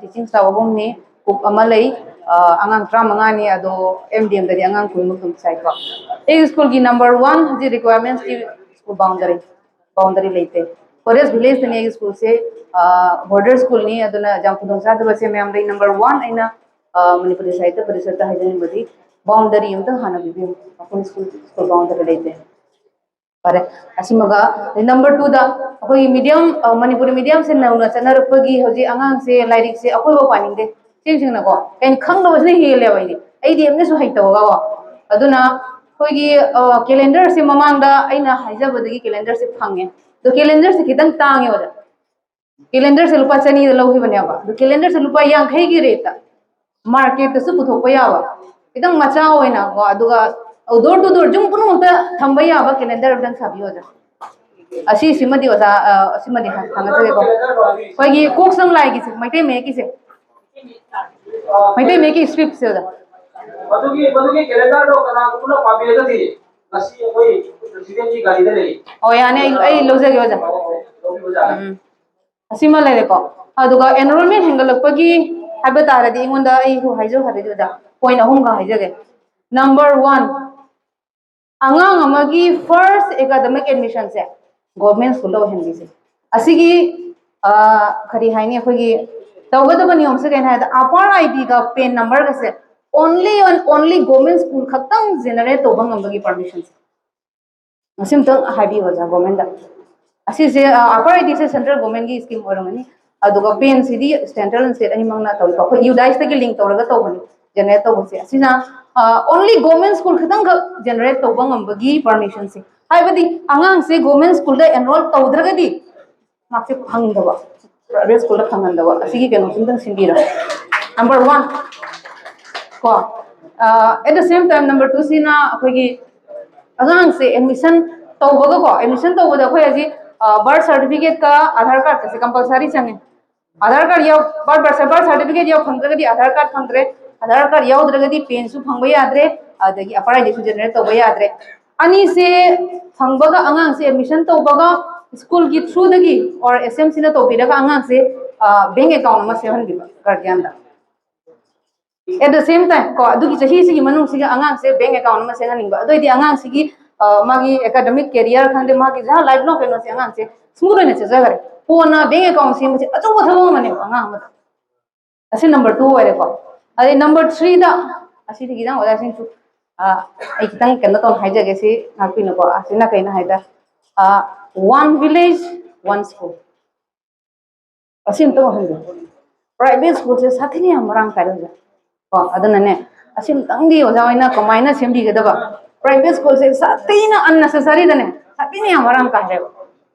ꯇꯤꯆꯤꯡ ꯁ꯭ꯇꯥꯐ ꯑꯍꯨꯝꯅꯤ, ꯀꯨꯛ ꯑꯃ ꯂꯩ, ꯑꯉꯥꯡ ꯇꯔꯥꯃꯉꯥꯅꯤ꯫ ꯑꯗꯣ ꯑꯦꯝ ꯗꯤ ꯑꯦꯝꯗꯗꯤ ꯑꯉꯥꯡ ꯀꯨꯟꯃꯨꯛ ꯑꯗꯨꯝ ꯆꯥꯏꯀꯣ꯫ ꯑꯩꯒꯤ ꯁ꯭ꯀꯨꯜꯒꯤ ꯅꯝꯕꯔ ꯋꯥꯟ ꯍꯧꯖꯤꯛ ꯔꯤꯀ꯭ꯋꯥꯏꯔꯃꯦꯟꯁꯇꯤ ꯁ꯭ꯀꯨꯜ ꯕꯥꯎꯟꯗꯔꯤ, ꯕꯥꯎꯟꯗꯔꯤ ꯂꯩꯇꯦ꯫ ꯐꯣꯔꯦꯁ ꯚꯤꯂꯦꯖꯇꯅꯤ ꯑꯩꯒꯤ ꯁ꯭ꯀꯨꯜꯁꯦ꯫ ꯕꯣꯔꯗꯔ ꯁ꯭ꯀꯨꯜꯅꯤ, ꯑꯗꯨꯅ ꯌꯥꯝ ꯈꯨꯗꯣꯡ ꯆꯥꯗꯕꯁꯦ ꯃꯌꯥꯝ ꯂꯩ꯫ ꯅꯝꯕꯔ ꯋꯥꯟ ꯑꯩꯅ ꯃꯅꯤꯄꯨꯔꯤ ꯁꯥꯍꯤꯇ꯭ꯌ ꯄꯔꯤꯁꯠꯇ ꯍꯥꯏꯖꯅꯤꯡꯕꯗꯤ ꯕꯥꯎꯟꯗꯔꯤ ꯑꯃꯇꯪ ꯍꯥꯟꯅ ꯄꯤꯕꯤꯌꯨ꯫ ꯑꯩꯈꯣꯏ ꯁ꯭ꯀꯨꯜ, ꯁ꯭ꯀꯨꯜ ꯕꯥꯎꯟꯗꯔꯤ ꯂꯩꯇꯦ꯫ ꯐꯔꯦ, ꯑꯁꯤꯃꯒ꯫ ꯅꯝꯕꯔ ꯇꯨꯗ ꯑꯩꯈꯣꯏꯒꯤ ꯃꯤꯗꯤꯌꯝ, ꯃꯅꯤꯄꯨꯔꯤ ꯃꯤꯗꯤꯌꯝꯁꯦ ꯅꯧꯅ ꯆꯠꯅꯔꯛꯄꯒꯤ ꯍꯧꯖꯤꯛ ꯑꯉꯥꯡꯁꯦ ꯂꯥꯏꯔꯤꯛꯁꯦ ꯑꯩꯈꯣꯏꯐꯥꯎ ꯄꯥꯅꯤꯡꯗꯦ꯫ ꯁꯦꯡ ꯁꯦꯡꯅꯀꯣ, ꯑꯩꯅ ꯈꯪꯗꯕꯁꯤꯅ ꯍꯦꯜꯂꯦꯕ ꯑꯩꯗꯤ꯫ ꯑꯩꯗꯤ ꯑꯦꯝꯅꯁꯨ ꯍꯩꯇꯕꯒꯀꯣ꯫ ꯑꯗꯨꯅ ꯑꯩꯈꯣꯏꯒꯤ ꯀꯦꯂꯦꯟꯗꯔꯁꯦ ꯃꯃꯥꯡꯗ ꯑꯩꯅ ꯍꯥꯏꯖꯕꯗꯒꯤ ꯀꯦꯂꯦꯟꯗꯔꯁꯦ ꯐꯪꯉꯦ꯫ ꯑꯗꯣ ꯀꯦꯂꯦꯟꯗꯔꯁꯦ ꯈꯤꯇꯪ ꯇꯥꯡꯉꯦ ꯑꯣꯖꯥ꯫ ꯀꯦꯂꯦꯟꯗꯔꯁꯦ ꯂꯨꯄꯥ ꯆꯅꯤꯗ ꯂꯧꯈꯤꯕꯅꯦꯕ꯫ ꯑꯗꯣ ꯀꯦꯂꯦꯟꯗꯔꯁꯦ ꯂꯨꯄꯥ ꯌꯥꯡꯈꯩꯒꯤ ꯔꯦꯠꯇ ꯃꯥꯔꯀꯦꯠꯇꯁꯨ ꯄꯨꯊꯣꯛꯄ ꯌꯥꯕ, ꯈꯤꯇꯪ ꯃꯆꯥ ꯑꯣꯏꯅꯀꯣ, ꯑꯗꯨꯒ ꯗꯣꯔ ꯇꯨ ꯗꯣꯔ ꯌꯨꯝ ꯄꯨꯝꯅꯃꯛꯇ ꯊꯝꯕ ꯌꯥꯕ ꯀꯦꯂꯦꯟꯗꯔ ꯑꯝꯇꯪ ꯁꯥꯕꯤꯌꯨ ꯑꯣꯖꯥ꯫ ꯑꯁꯤꯁꯤꯃꯗꯤ ꯑꯣꯖꯥ, ꯑ, ꯑꯁꯤꯃꯗꯤ ꯍꯪ-, ꯍꯪꯉꯛꯆꯒꯦꯀꯣ꯫ ꯑꯩꯈꯣꯏꯒꯤ ꯀꯣꯛ ꯁꯝ ꯂꯥꯏꯒꯤꯁꯦ, ꯃꯩꯇꯩ ꯃꯌꯦꯛꯀꯤꯁꯦ, ꯃꯩꯇꯩ ꯃꯌꯦꯛꯀꯤ ꯁ꯭ꯀ꯭ꯔꯤꯞꯁꯦ ꯑꯣꯖꯥ꯫ ꯃꯗꯨꯒꯤ, ꯃꯗꯨꯒꯤ ꯀꯦꯂꯦꯟꯗꯔꯗꯣ ꯀꯅꯥꯒꯨꯝꯕꯅ ꯄꯥꯝꯕꯤꯔꯒꯗꯤ ꯉꯁꯤ ꯑꯩꯈꯣꯏ ꯄ꯭ꯔꯦꯁꯤꯗꯦꯟꯒꯤ ꯒꯥꯔꯤꯗ ꯂꯩ꯫ ꯑꯣ, ꯌꯥꯅꯤ, ꯑꯩ, ꯑꯩ ꯂꯧꯖꯒꯦ ꯑꯣꯖꯥ꯫ ꯂꯧꯕꯤꯌꯨ ꯑꯣꯖꯥ꯫ ꯎꯝ꯫ ꯑꯁꯤꯃ ꯂꯩꯔꯦꯀꯣ꯫ ꯑꯗꯨꯒ ꯑꯦꯟꯔꯣꯜꯃꯦꯟ ꯍꯦꯟꯒꯠꯂꯛꯄꯒꯤ ꯍꯥꯏꯕ ꯇꯥꯔꯗꯤ ꯑꯩꯉꯣꯟꯗ, ꯑꯩ ꯍꯥꯏꯖꯧ ꯍꯥꯏꯔꯗꯤ ꯑꯣꯖꯥ, ꯄꯣꯏꯟ ꯑꯍꯨꯝꯒ ꯍꯥꯏꯖꯒꯦ꯫ ꯅꯝꯕꯔ ꯋꯥꯟ, ꯑꯉꯥꯡ ꯑꯃꯒꯤ ꯐꯥꯔꯁ ꯑꯦꯀꯥꯗꯃꯤꯛ ꯑꯦꯗꯃꯤꯁꯟꯁꯦ ꯒꯣꯔꯃꯦꯟ ꯁ꯭ꯀꯨꯜꯗ ꯑꯣꯏꯍꯟꯕꯤꯁꯦ꯫ ꯑꯁꯤꯒꯤ, ꯑ, ꯀꯔꯤ ꯍꯥꯏꯅꯤ, ꯑꯩꯈꯣꯏꯒꯤ ꯇꯧꯒꯗꯕ ꯅꯤꯌꯣꯝꯁꯦ ꯀꯩꯅꯣ ꯍꯥꯏꯗ, ꯑꯄꯥꯔ ꯑꯥꯏ ꯗꯤꯒ ꯄꯦꯟ ꯅꯝꯕꯔꯒꯁꯦ only and only government school ꯈꯛꯇꯪ ꯖꯦꯅꯦꯔꯦꯠ ꯇꯧꯕ ꯉꯝꯕꯒꯤ ꯄꯔꯃꯤꯁꯟꯁꯦ꯫ ꯃꯁꯤꯝꯇꯪ ꯍꯥꯏꯕꯤꯌꯨ ꯑꯣꯖꯥ ꯒꯣꯔꯃꯦꯟꯗ꯫ ꯑꯁꯤꯁꯦ, ꯑ, ꯑꯄꯥꯔ ꯑꯥꯏ ꯗꯤꯁꯦ ꯁꯦꯟꯇ꯭ꯔꯦꯜ ꯒꯣꯔꯃꯦꯟꯒꯤ ꯁ꯭ꯀꯤꯝ ꯑꯣꯏꯔꯝꯒꯅꯤ꯫ ꯑꯗꯨꯒ ꯄꯦꯟꯁꯤꯗꯤ ꯁꯦꯟꯇ꯭ꯔꯦꯜ ꯑꯦꯟ ꯁ꯭ꯇꯦꯠ ꯑꯅꯤꯃꯛꯅ ꯇꯧꯏꯀꯣ꯫ ꯑꯩꯈꯣꯏ ꯌꯨꯗꯥꯏꯁꯇꯒꯤ ꯂꯤꯡ ꯇꯧꯔꯒ ꯇꯧꯕꯅꯤ ꯖꯦꯅꯦꯔꯦꯠ ꯇꯧꯕꯁꯦ꯫ ꯑꯁꯤꯅ, ꯑ, only ꯒꯣꯔꯃꯦꯟ ꯁ꯭ꯀꯨꯜ ꯈꯛꯇꯪꯈꯛ ꯖꯦꯅꯦꯔꯦꯠ ꯇꯧꯕ ꯉꯝꯕꯒꯤ ꯄꯔꯃꯤꯁꯟꯁꯦ꯫ ꯍꯥꯏꯕꯗꯤ ꯑꯉꯥꯡꯁꯦ ꯒꯣꯔꯃꯦꯟ ꯁ꯭ꯀꯨꯜꯗ ꯑꯦꯟꯔꯣꯜ ꯇꯧꯗ꯭ꯔꯒꯗꯤ ꯃꯥꯔꯛꯁꯦ ꯐꯪꯗꯕ, ꯄ꯭ꯔꯥꯏꯚꯦꯠ ꯁ꯭ꯀꯨꯜꯗ ꯐꯪꯍꯟꯗꯕ, ꯑꯁꯤꯒꯤ ꯀꯩꯅꯣꯁꯤꯝꯇꯪ ꯁꯤꯟꯕꯤꯔꯣ꯫ ꯅꯝꯕꯔ ꯋꯥꯟ ꯀꯣ꯫ ꯑꯦꯠ ꯗ ꯁꯦꯝ ꯇꯥꯏꯝ, ꯅꯝꯕꯔ ꯇꯨꯁꯤꯅ ꯑꯩꯈꯣꯏꯒꯤ ꯑꯉꯥꯡꯁꯦ ꯑꯦꯗꯃꯤꯁꯟ ꯇꯧꯕꯒꯀꯣ, ꯑꯦꯗꯃꯤꯁꯟ ꯇꯧꯕꯗ ꯑꯩꯈꯣꯏ ꯍꯧꯖꯤꯛ ꯕꯥꯔꯊ ꯁꯥꯔꯇꯤꯐꯤꯀꯦꯠꯀ ꯑꯙꯥꯔ ꯀꯥꯔꯠꯀꯁꯦ ꯀꯝꯄꯜꯁꯔꯤ ꯆꯪꯉꯦ꯫ ꯑꯙꯥꯔ ꯀꯥꯔꯠ ꯌꯥꯎ, ꯕꯥꯔꯊ ꯁꯥꯔꯇꯤꯐꯤꯀꯦꯠ ꯌꯥꯎ ꯐꯪꯗ꯭ꯔꯒꯗꯤ ꯑꯙꯥꯔ ꯀꯥꯔꯠ ꯐꯪꯗ꯭ꯔꯦ, ꯑꯙꯥꯔ ꯀꯥꯔꯠ ꯌꯥꯎꯗ꯭ꯔꯒꯗꯤ ꯄꯦꯟꯁꯨ ꯐꯪꯕ ꯌꯥꯗ꯭ꯔꯦ, ꯑꯗꯒꯤ ꯑꯄꯥꯔ ꯑꯥꯏ ꯗꯤꯁꯨ ꯖꯦꯅꯦꯔꯦꯠ ꯇꯧꯕ ꯌꯥꯗ꯭ꯔꯦ꯫ ꯑꯅꯤꯁꯦ ꯐꯪꯕꯒ ꯑꯉꯥꯡꯁꯦ ꯑꯦꯗꯃꯤꯁꯟ ꯇꯧꯕꯒ ꯁ꯭ꯀꯨꯜꯒꯤ ꯊ꯭ꯔꯨꯗꯒꯤ ꯑꯣꯔ ꯑꯦꯁ ꯑꯦꯝ ꯁꯤꯅ ꯇꯧꯕꯤꯔꯒ ꯑꯉꯥꯡꯁꯦ ꯕꯦꯡ ꯑꯦꯀꯥꯎꯟ ꯑꯃ ꯁꯦꯝꯍꯟꯕꯤꯕ ꯒꯥꯔꯗꯤꯌꯥꯟꯗ꯫ ꯑꯦꯠ ꯗ ꯁꯦꯝ ꯇꯥꯏꯝ ꯀꯣ, ꯑꯗꯨꯒꯤ ꯆꯍꯤꯁꯤꯒꯤ ꯃꯅꯨꯡꯁꯤꯒ ꯑꯉꯥꯡꯁꯦ ꯕꯦꯡ ꯑꯦꯀꯥꯎꯟ ꯑꯃ ꯁꯦꯝꯍꯟꯅꯤꯡꯕ, ꯑꯗꯨꯑꯣꯏꯗꯤ ꯑꯉꯥꯡꯁꯤꯒꯤ ꯃꯥꯒꯤ ꯑꯦꯀꯥꯗꯃꯤꯛ ꯀꯦꯔꯤꯌꯔ ꯈꯪꯗꯦ, ꯃꯥꯒꯤ ꯖꯍꯥ ꯂꯥꯏꯐ ꯂꯣꯡ ꯀꯩꯅꯣꯁꯦ ꯑꯉꯥꯡꯁꯦ ꯁ꯭ꯃꯨꯠ ꯑꯣꯏꯅ ꯆꯠꯆꯈ꯭ꯔꯦ꯫ ꯀꯣꯟꯅ ꯕꯦꯡ ꯑꯦꯀꯥꯎꯟ ꯁꯦꯝꯕꯁꯦ ꯑꯆꯧꯕ ꯊꯕꯛ ꯑꯃꯅꯦꯕ ꯑꯉꯥꯡ ꯑꯃꯗ꯫ ꯑꯁꯤ ꯅꯝꯕꯔ ꯇꯨ ꯑꯣꯏꯔꯦꯀꯣ꯫ ꯑꯗꯩ ꯅꯝꯕꯔ ꯊ꯭ꯔꯤꯗ, ꯑꯁꯤꯗꯤ ꯈꯤꯇꯪ ꯑꯣꯖꯥꯁꯤꯡꯁꯨ ꯑꯩ ꯈꯤꯇꯪ ꯀꯩꯅꯣ ꯇꯧꯅ ꯍꯥꯏꯖꯒꯦ, ꯁꯤ ꯉꯥꯛꯄꯤꯅꯀꯣ꯫ ꯑꯁꯤꯅ ꯀꯩꯅꯣ ꯍꯥꯏꯗ, ꯋꯥꯟ ꯚꯤꯂꯦꯖ ꯋꯥꯟ ꯁ꯭ꯀꯨꯜ꯫ ꯑꯁꯤ ꯑꯝꯇ ꯋꯥꯍꯟꯕꯤꯌꯨ꯫ ꯄ꯭ꯔꯥꯏꯚꯦꯠ ꯁ꯭ꯀꯨꯜꯁꯦ ꯁꯥꯊꯤꯅ ꯌꯥꯝ ꯃꯔꯥꯡ ꯀꯥꯏꯔꯦ ꯑꯣꯖꯥ꯫ ꯀꯣ ꯑꯗꯨꯅꯅꯦ, ꯑꯁꯤ ꯑꯝꯇꯪꯗꯤ ꯑꯣꯖꯥ ꯍꯣꯏꯅ ꯀꯃꯥꯏꯅ ꯁꯦꯝꯕꯤꯒꯗꯕ? ꯄ꯭ꯔꯥꯏꯚꯦꯠ ꯁ꯭ꯀꯨꯜꯁꯦ ꯁꯥꯊꯤꯅ ꯑꯟꯅꯦꯁꯦꯁꯔꯤꯗꯅꯦ, ꯁꯥꯊꯤꯅ ꯌꯥꯝ ꯃꯔꯥꯡ ꯀꯥꯏꯔꯦꯕ꯫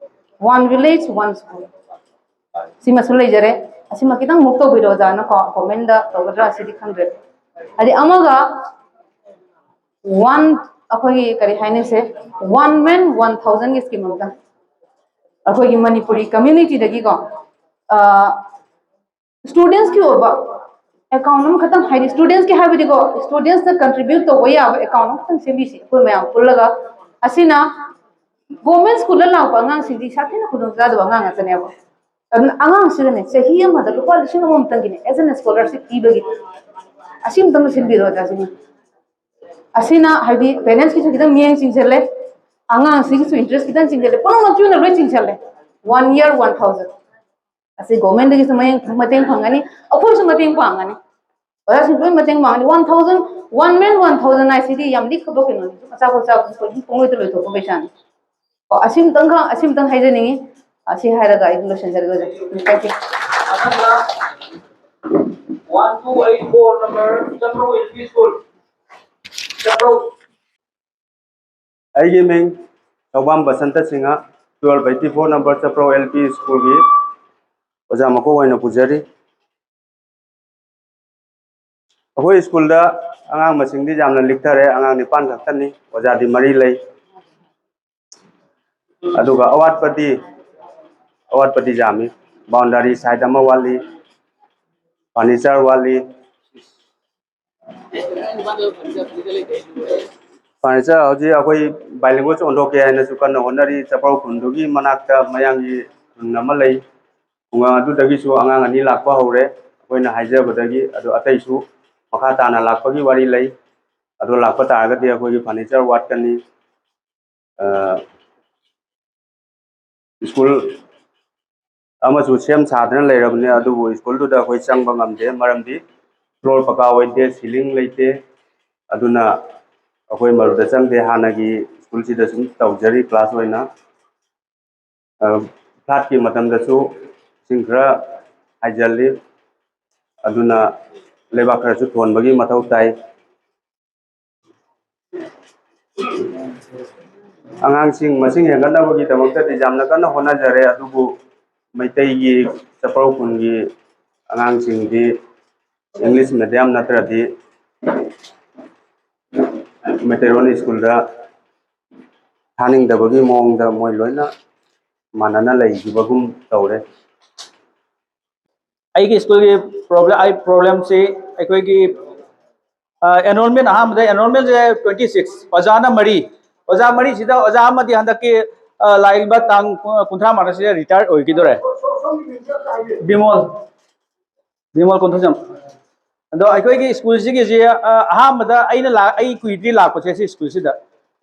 One village one school. ꯁꯤꯃꯁꯨ ꯂꯩꯖꯔꯦ꯫ ꯑꯁꯤꯃ ꯈꯤꯇꯪ ꯃꯨꯛ ꯇꯧꯕꯤꯔꯣ ꯑꯣꯖꯥꯅꯀꯣ, ꯀꯣꯃꯦꯟꯗ ꯇꯧꯒꯗ꯭ꯔꯥ ꯁꯤꯗꯤ ꯈꯪꯗ꯭ꯔꯦ꯫ ꯍꯥꯏꯗꯤ ꯑꯃꯒ ꯋꯥꯟ, ꯑꯩꯈꯣꯏꯒꯤ ꯀꯔꯤ ꯍꯥꯏꯅꯤꯁꯦ, ꯋꯥꯟ ꯃꯦꯟ ꯋꯥꯟ ꯊꯥꯎꯖꯟꯒꯤ ꯁ꯭ꯀꯤꯝ ꯑꯃꯇꯪ ꯑꯩꯈꯣꯏꯒꯤ ꯃꯅꯤꯄꯨꯔꯤ ꯀꯝꯃ꯭ꯌꯨꯅꯤꯇꯤꯗꯒꯤꯀꯣ, ꯁ꯭ꯇꯨꯗꯦꯟꯁꯀꯤ ꯑꯣꯏꯕ ꯑꯦꯀꯥꯎꯟ ꯑꯃꯈꯛꯇꯪ, ꯍꯥꯏꯗꯤ ꯁ꯭ꯇꯨꯗꯦꯟꯁꯀꯤ ꯍꯥꯏꯕꯗꯤꯀꯣ, ꯁ꯭ꯇꯨꯗꯦꯟꯁꯅ ꯀꯟꯇ꯭ꯔꯤꯕ꯭ꯌꯨꯠ ꯇꯧꯕ ꯌꯥꯕ ꯑꯦꯀꯥꯎꯟ ꯑꯃꯈꯛꯇꯪ ꯁꯦꯝꯕꯤꯁꯤ ꯑꯩꯈꯣꯏ ꯃꯌꯥꯝ ꯄꯨꯜꯂꯒ꯫ ꯑꯁꯤꯅ ꯒꯣꯔꯃꯦꯟ ꯁ꯭ꯀꯨꯜꯗ ꯂꯥꯛꯄ ꯑꯉꯥꯡꯁꯤꯡꯗꯤ ꯁꯥꯊꯤꯅ ꯈꯨꯗꯣꯡꯆꯥꯗꯕ ꯑꯉꯥꯡ ꯉꯥꯛꯇꯅꯦꯕ꯫ ꯑꯗꯨꯅ ꯑꯉꯥꯡꯁꯤꯗꯅꯦ ꯆꯍꯤ ꯑꯃꯗ ꯂꯨꯄꯥ ꯂꯤꯁꯤꯡ ꯑꯃꯃꯨꯛꯇꯪꯒꯤꯅꯦ ꯑꯦꯖ ꯑꯦꯟ ꯁ꯭ꯀꯣꯂꯔꯁꯤꯞ ꯄꯤꯕꯒꯤ ꯑꯁꯤ ꯑꯃꯇꯪ ꯁꯤꯟꯕꯤꯔꯣ ꯑꯣꯖꯥꯁꯤꯡꯅ꯫ ꯑꯁꯤꯅ ꯍꯥꯏꯗꯤ ꯄꯦꯔꯦꯟꯁꯀꯤꯁꯨ ꯈꯤꯇꯪ ꯃꯤꯠꯌꯦꯡ ꯆꯤꯡꯁꯤꯜꯂꯦ, ꯑꯉꯥꯡꯁꯤꯒꯤꯁꯨ ꯏꯟꯇꯔꯦꯁ ꯈꯤꯇꯪ ꯆꯤꯡꯁꯤꯜꯂꯦ, ꯄꯨꯝꯅꯃꯛꯀꯤ ꯑꯣꯏꯅ ꯂꯣꯏ ꯆꯤꯡꯁꯤꯜꯂꯦ꯫ One year one thousand. ꯑꯁꯤ ꯒꯣꯔꯃꯦꯟꯗꯒꯤꯁꯨ ꯃꯇꯦꯡ ꯃꯇꯦꯡ ꯐꯪꯒꯅꯤ, ꯑꯩꯈꯣꯏꯁꯨ ꯃꯇꯦꯡ ꯄꯥꯡꯒꯅꯤ, ꯑꯣꯖꯥꯁꯤꯡ ꯂꯣꯏ ꯃꯇꯦꯡ ꯄꯥꯡꯒꯅꯤ꯫ ꯋꯥꯟ ꯊꯥꯎꯖꯟ, ꯋꯥꯟ ꯃꯦꯟ ꯋꯥꯟ ꯊꯥꯎꯖꯟ ꯍꯥꯏꯁꯤꯗꯤ ꯌꯥꯝ ꯂꯤꯛꯈ꯭ꯔꯕ ꯀꯩꯅꯣꯅꯤ, ꯑꯆꯥꯄꯣꯠ ꯆꯥꯕ ꯄꯨꯡꯂꯣꯏꯗ ꯂꯣꯏꯊꯣꯛꯄ ꯄꯩꯁꯥꯅꯤ꯫ ꯑꯣ, ꯑꯁꯤꯃꯇꯪꯒ ꯑꯁꯤꯃꯇꯪ ꯍꯥꯏꯖꯅꯤꯡꯉꯤ꯫ ꯑꯁꯤ ꯍꯥꯏꯔꯒ ꯑꯩ ꯂꯣꯏꯁꯤꯟꯖꯔꯒꯦ ꯑꯣꯖꯥ꯫ Thank you꯫ ꯃꯊꯪꯗ one two eight four number ꯆꯥꯇ꯭ꯔꯨꯛ L P school꯫ ꯆꯥꯇ꯭ꯔꯨꯛ꯫ ꯑꯩꯒꯤ ꯃꯤꯡ ꯊꯧꯕꯥꯝ Basanta Singh, twelve eighty four number ꯆꯥꯄ꯭ꯔꯧ L P schoolꯒꯤ ꯑꯣꯖꯥ ꯃꯀꯣꯛ ꯑꯣꯏꯅ ꯄꯨꯖꯔꯤ꯫ ꯑꯩꯈꯣꯏ ꯁ꯭ꯀꯨꯜꯗ ꯑꯉꯥꯡ ꯃꯁꯤꯡꯗꯤ ꯌꯥꯝꯅ ꯂꯤꯛꯊꯔꯦ, ꯑꯉꯥꯡ ꯅꯤꯄꯥꯟ ꯈꯛꯇꯅꯤ, ꯑꯣꯖꯥꯗꯤ ꯃꯔꯤ ꯂꯩ꯫ ꯑꯗꯨꯒ ꯑꯋꯥꯠꯄꯗꯤ, ꯑꯋꯥꯠꯄꯗꯤ ꯌꯥꯝꯃꯤ꯫ ꯕꯥꯎꯟꯗꯔꯤ ꯁꯥꯏꯠ ꯑꯃ ꯋꯥꯠꯂꯤ, ꯐꯔꯅꯤꯆꯔ ꯋꯥꯠꯂꯤ, ꯐꯔꯅꯤꯆꯔ ꯍꯧꯖꯤꯛ ꯑꯩꯈꯣꯏ ꯕꯥꯏꯂꯦꯡꯒ꯭ꯋꯦꯖ ꯑꯣꯟꯊꯣꯛꯀꯦ ꯍꯥꯏꯅꯁꯨ ꯀꯟꯅ ꯍꯣꯠꯅꯔꯤ꯫ ꯆꯄꯧ ꯈꯨꯟꯗꯨꯒꯤ ꯃꯅꯥꯛꯇ ꯃꯌꯥꯡꯒꯤ ꯈꯨꯟ ꯑꯃ ꯂꯩ, ꯈꯨꯡꯒꯪ ꯑꯗꯨꯗꯒꯤꯁꯨ ꯑꯉꯥꯡ ꯑꯅꯤ ꯂꯥꯛꯄ ꯍꯧꯔꯦ꯫ ꯑꯩꯈꯣꯏꯅ ꯍꯥꯏꯖꯕꯗꯒꯤ ꯑꯗꯨ ꯑꯇꯩꯁꯨ ꯃꯈꯥ ꯇꯥꯅ ꯂꯥꯛꯄꯒꯤ ꯋꯥꯔꯤ ꯂꯩ꯫ ꯑꯗꯨ ꯂꯥꯛꯄ ꯇꯥꯔꯒꯗꯤ ꯑꯩꯈꯣꯏꯒꯤ ꯐꯔꯅꯤꯆꯔ ꯋꯥꯠꯀꯅꯤ꯫ ꯁ꯭ꯀꯨꯜ ꯑꯃꯁꯨ ꯁꯦꯝ ꯁꯥꯗꯅ ꯂꯩꯔꯕꯅꯤ, ꯑꯗꯨꯕꯨ ꯁ꯭ꯀꯨꯜꯗꯨꯗ ꯑꯩꯈꯣꯏ ꯆꯪꯕ ꯉꯝꯗꯦ꯫ ꯃꯔꯝꯗꯤ ꯐ꯭ꯂꯣꯔ ꯄꯀꯥ ꯑꯣꯏꯗꯦ, ꯁꯤꯂꯤꯡ ꯂꯩꯇꯦ꯫ ꯑꯗꯨꯅ ꯑꯩꯈꯣꯏ ꯃꯗꯨꯗ ꯆꯪꯗꯦ꯫ ꯍꯥꯟꯅꯒꯤ ꯁ꯭ꯀꯨꯜꯁꯤꯗ ꯁꯨꯝ ꯇꯧꯖꯔꯤ ꯀ꯭ꯂꯥꯁ ꯑꯣꯏꯅ꯫ ꯐ꯭ꯂꯥꯠꯀꯤ ꯃꯇꯝꯗꯁꯨ ꯏꯁꯤꯡ ꯈꯔ ꯍꯥꯏꯖꯤꯜꯂꯤ꯫ ꯑꯗꯨꯅ ꯂꯩꯕꯥꯛ ꯈꯔꯁꯨ ꯊꯣꯟꯕꯒꯤ ꯃꯊꯧ ꯇꯥꯏ꯫ ꯑꯉꯥꯡꯁꯤꯡ ꯃꯁꯤꯡ ꯍꯦꯟꯒꯠꯅꯕꯒꯤꯗꯃꯛꯇꯗꯤ ꯌꯥꯝꯅ ꯀꯟꯅ ꯍꯣꯠꯅꯖꯔꯦ, ꯑꯗꯨꯕꯨ ꯃꯩꯇꯩꯒꯤ ꯆꯄꯧ ꯈꯨꯟꯒꯤ ꯑꯉꯥꯡꯁꯤꯡꯗꯤ ꯏꯪꯂꯤꯁ ꯃꯦꯗꯤꯌꯝ ꯅꯠꯇ꯭ꯔꯗꯤ ꯃꯩꯇꯩꯔꯣꯟ ꯁ꯭ꯀꯨꯜꯗ ꯊꯥꯅꯤꯡꯗꯕꯒꯤ ꯃꯑꯣꯡꯗ ꯃꯣꯏ ꯂꯣꯏꯅ ꯃꯥꯟꯅꯅ ꯂꯩꯈꯤꯕꯒꯨꯝ ꯇꯧꯔꯦ꯫ ꯑꯩꯒꯤ ꯁ꯭ꯀꯨꯜꯒꯤ ꯄ꯭ꯔꯣꯕ꯭ꯂꯦꯝ ꯑꯩ ꯄ꯭ꯔꯣꯕ꯭ꯂꯦꯝꯁꯤ ꯑꯩꯈꯣꯏꯒꯤ ꯑꯦꯟꯔꯣꯜꯃꯦꯟ, ꯑꯍꯥꯟꯕꯗ ꯑꯦꯟꯔꯣꯜꯃꯦꯟꯁꯦ ꯇ꯭ꯋꯦꯟꯇꯤ ꯁꯤꯛꯁ, ꯑꯣꯖꯥꯅ ꯃꯔꯤ꯫ ꯑꯣꯖꯥ ꯃꯔꯤꯁꯤꯗ ꯑꯣꯖꯥ ꯑꯃꯗꯤ ꯍꯟꯗꯛꯀꯤ ꯂꯥꯛꯏꯕ ꯇꯥꯡ ꯀꯨꯟꯊ꯭ꯔꯥ ꯃꯉꯥꯁꯤꯗ ꯔꯤꯇꯥꯌꯔ ꯑꯣꯏꯈꯤꯗꯣꯔꯦ꯫ ꯕꯤꯃꯣꯜ, ꯕꯤꯃꯣꯜ ꯀꯣꯟꯊꯧꯖꯝ꯫ ꯑꯗꯣ ꯑꯩꯈꯣꯏꯒꯤ ꯁ꯭ꯀꯨꯜꯁꯤꯒꯤꯁꯦ ꯑꯍꯥꯟꯕꯗ ꯑꯩꯅ ꯑꯩ ꯀꯨꯏꯗ꯭ꯔꯤ ꯂꯥꯛꯄꯁꯦ ꯁꯤ ꯁ꯭ꯀꯨꯜꯁꯤꯗ꯫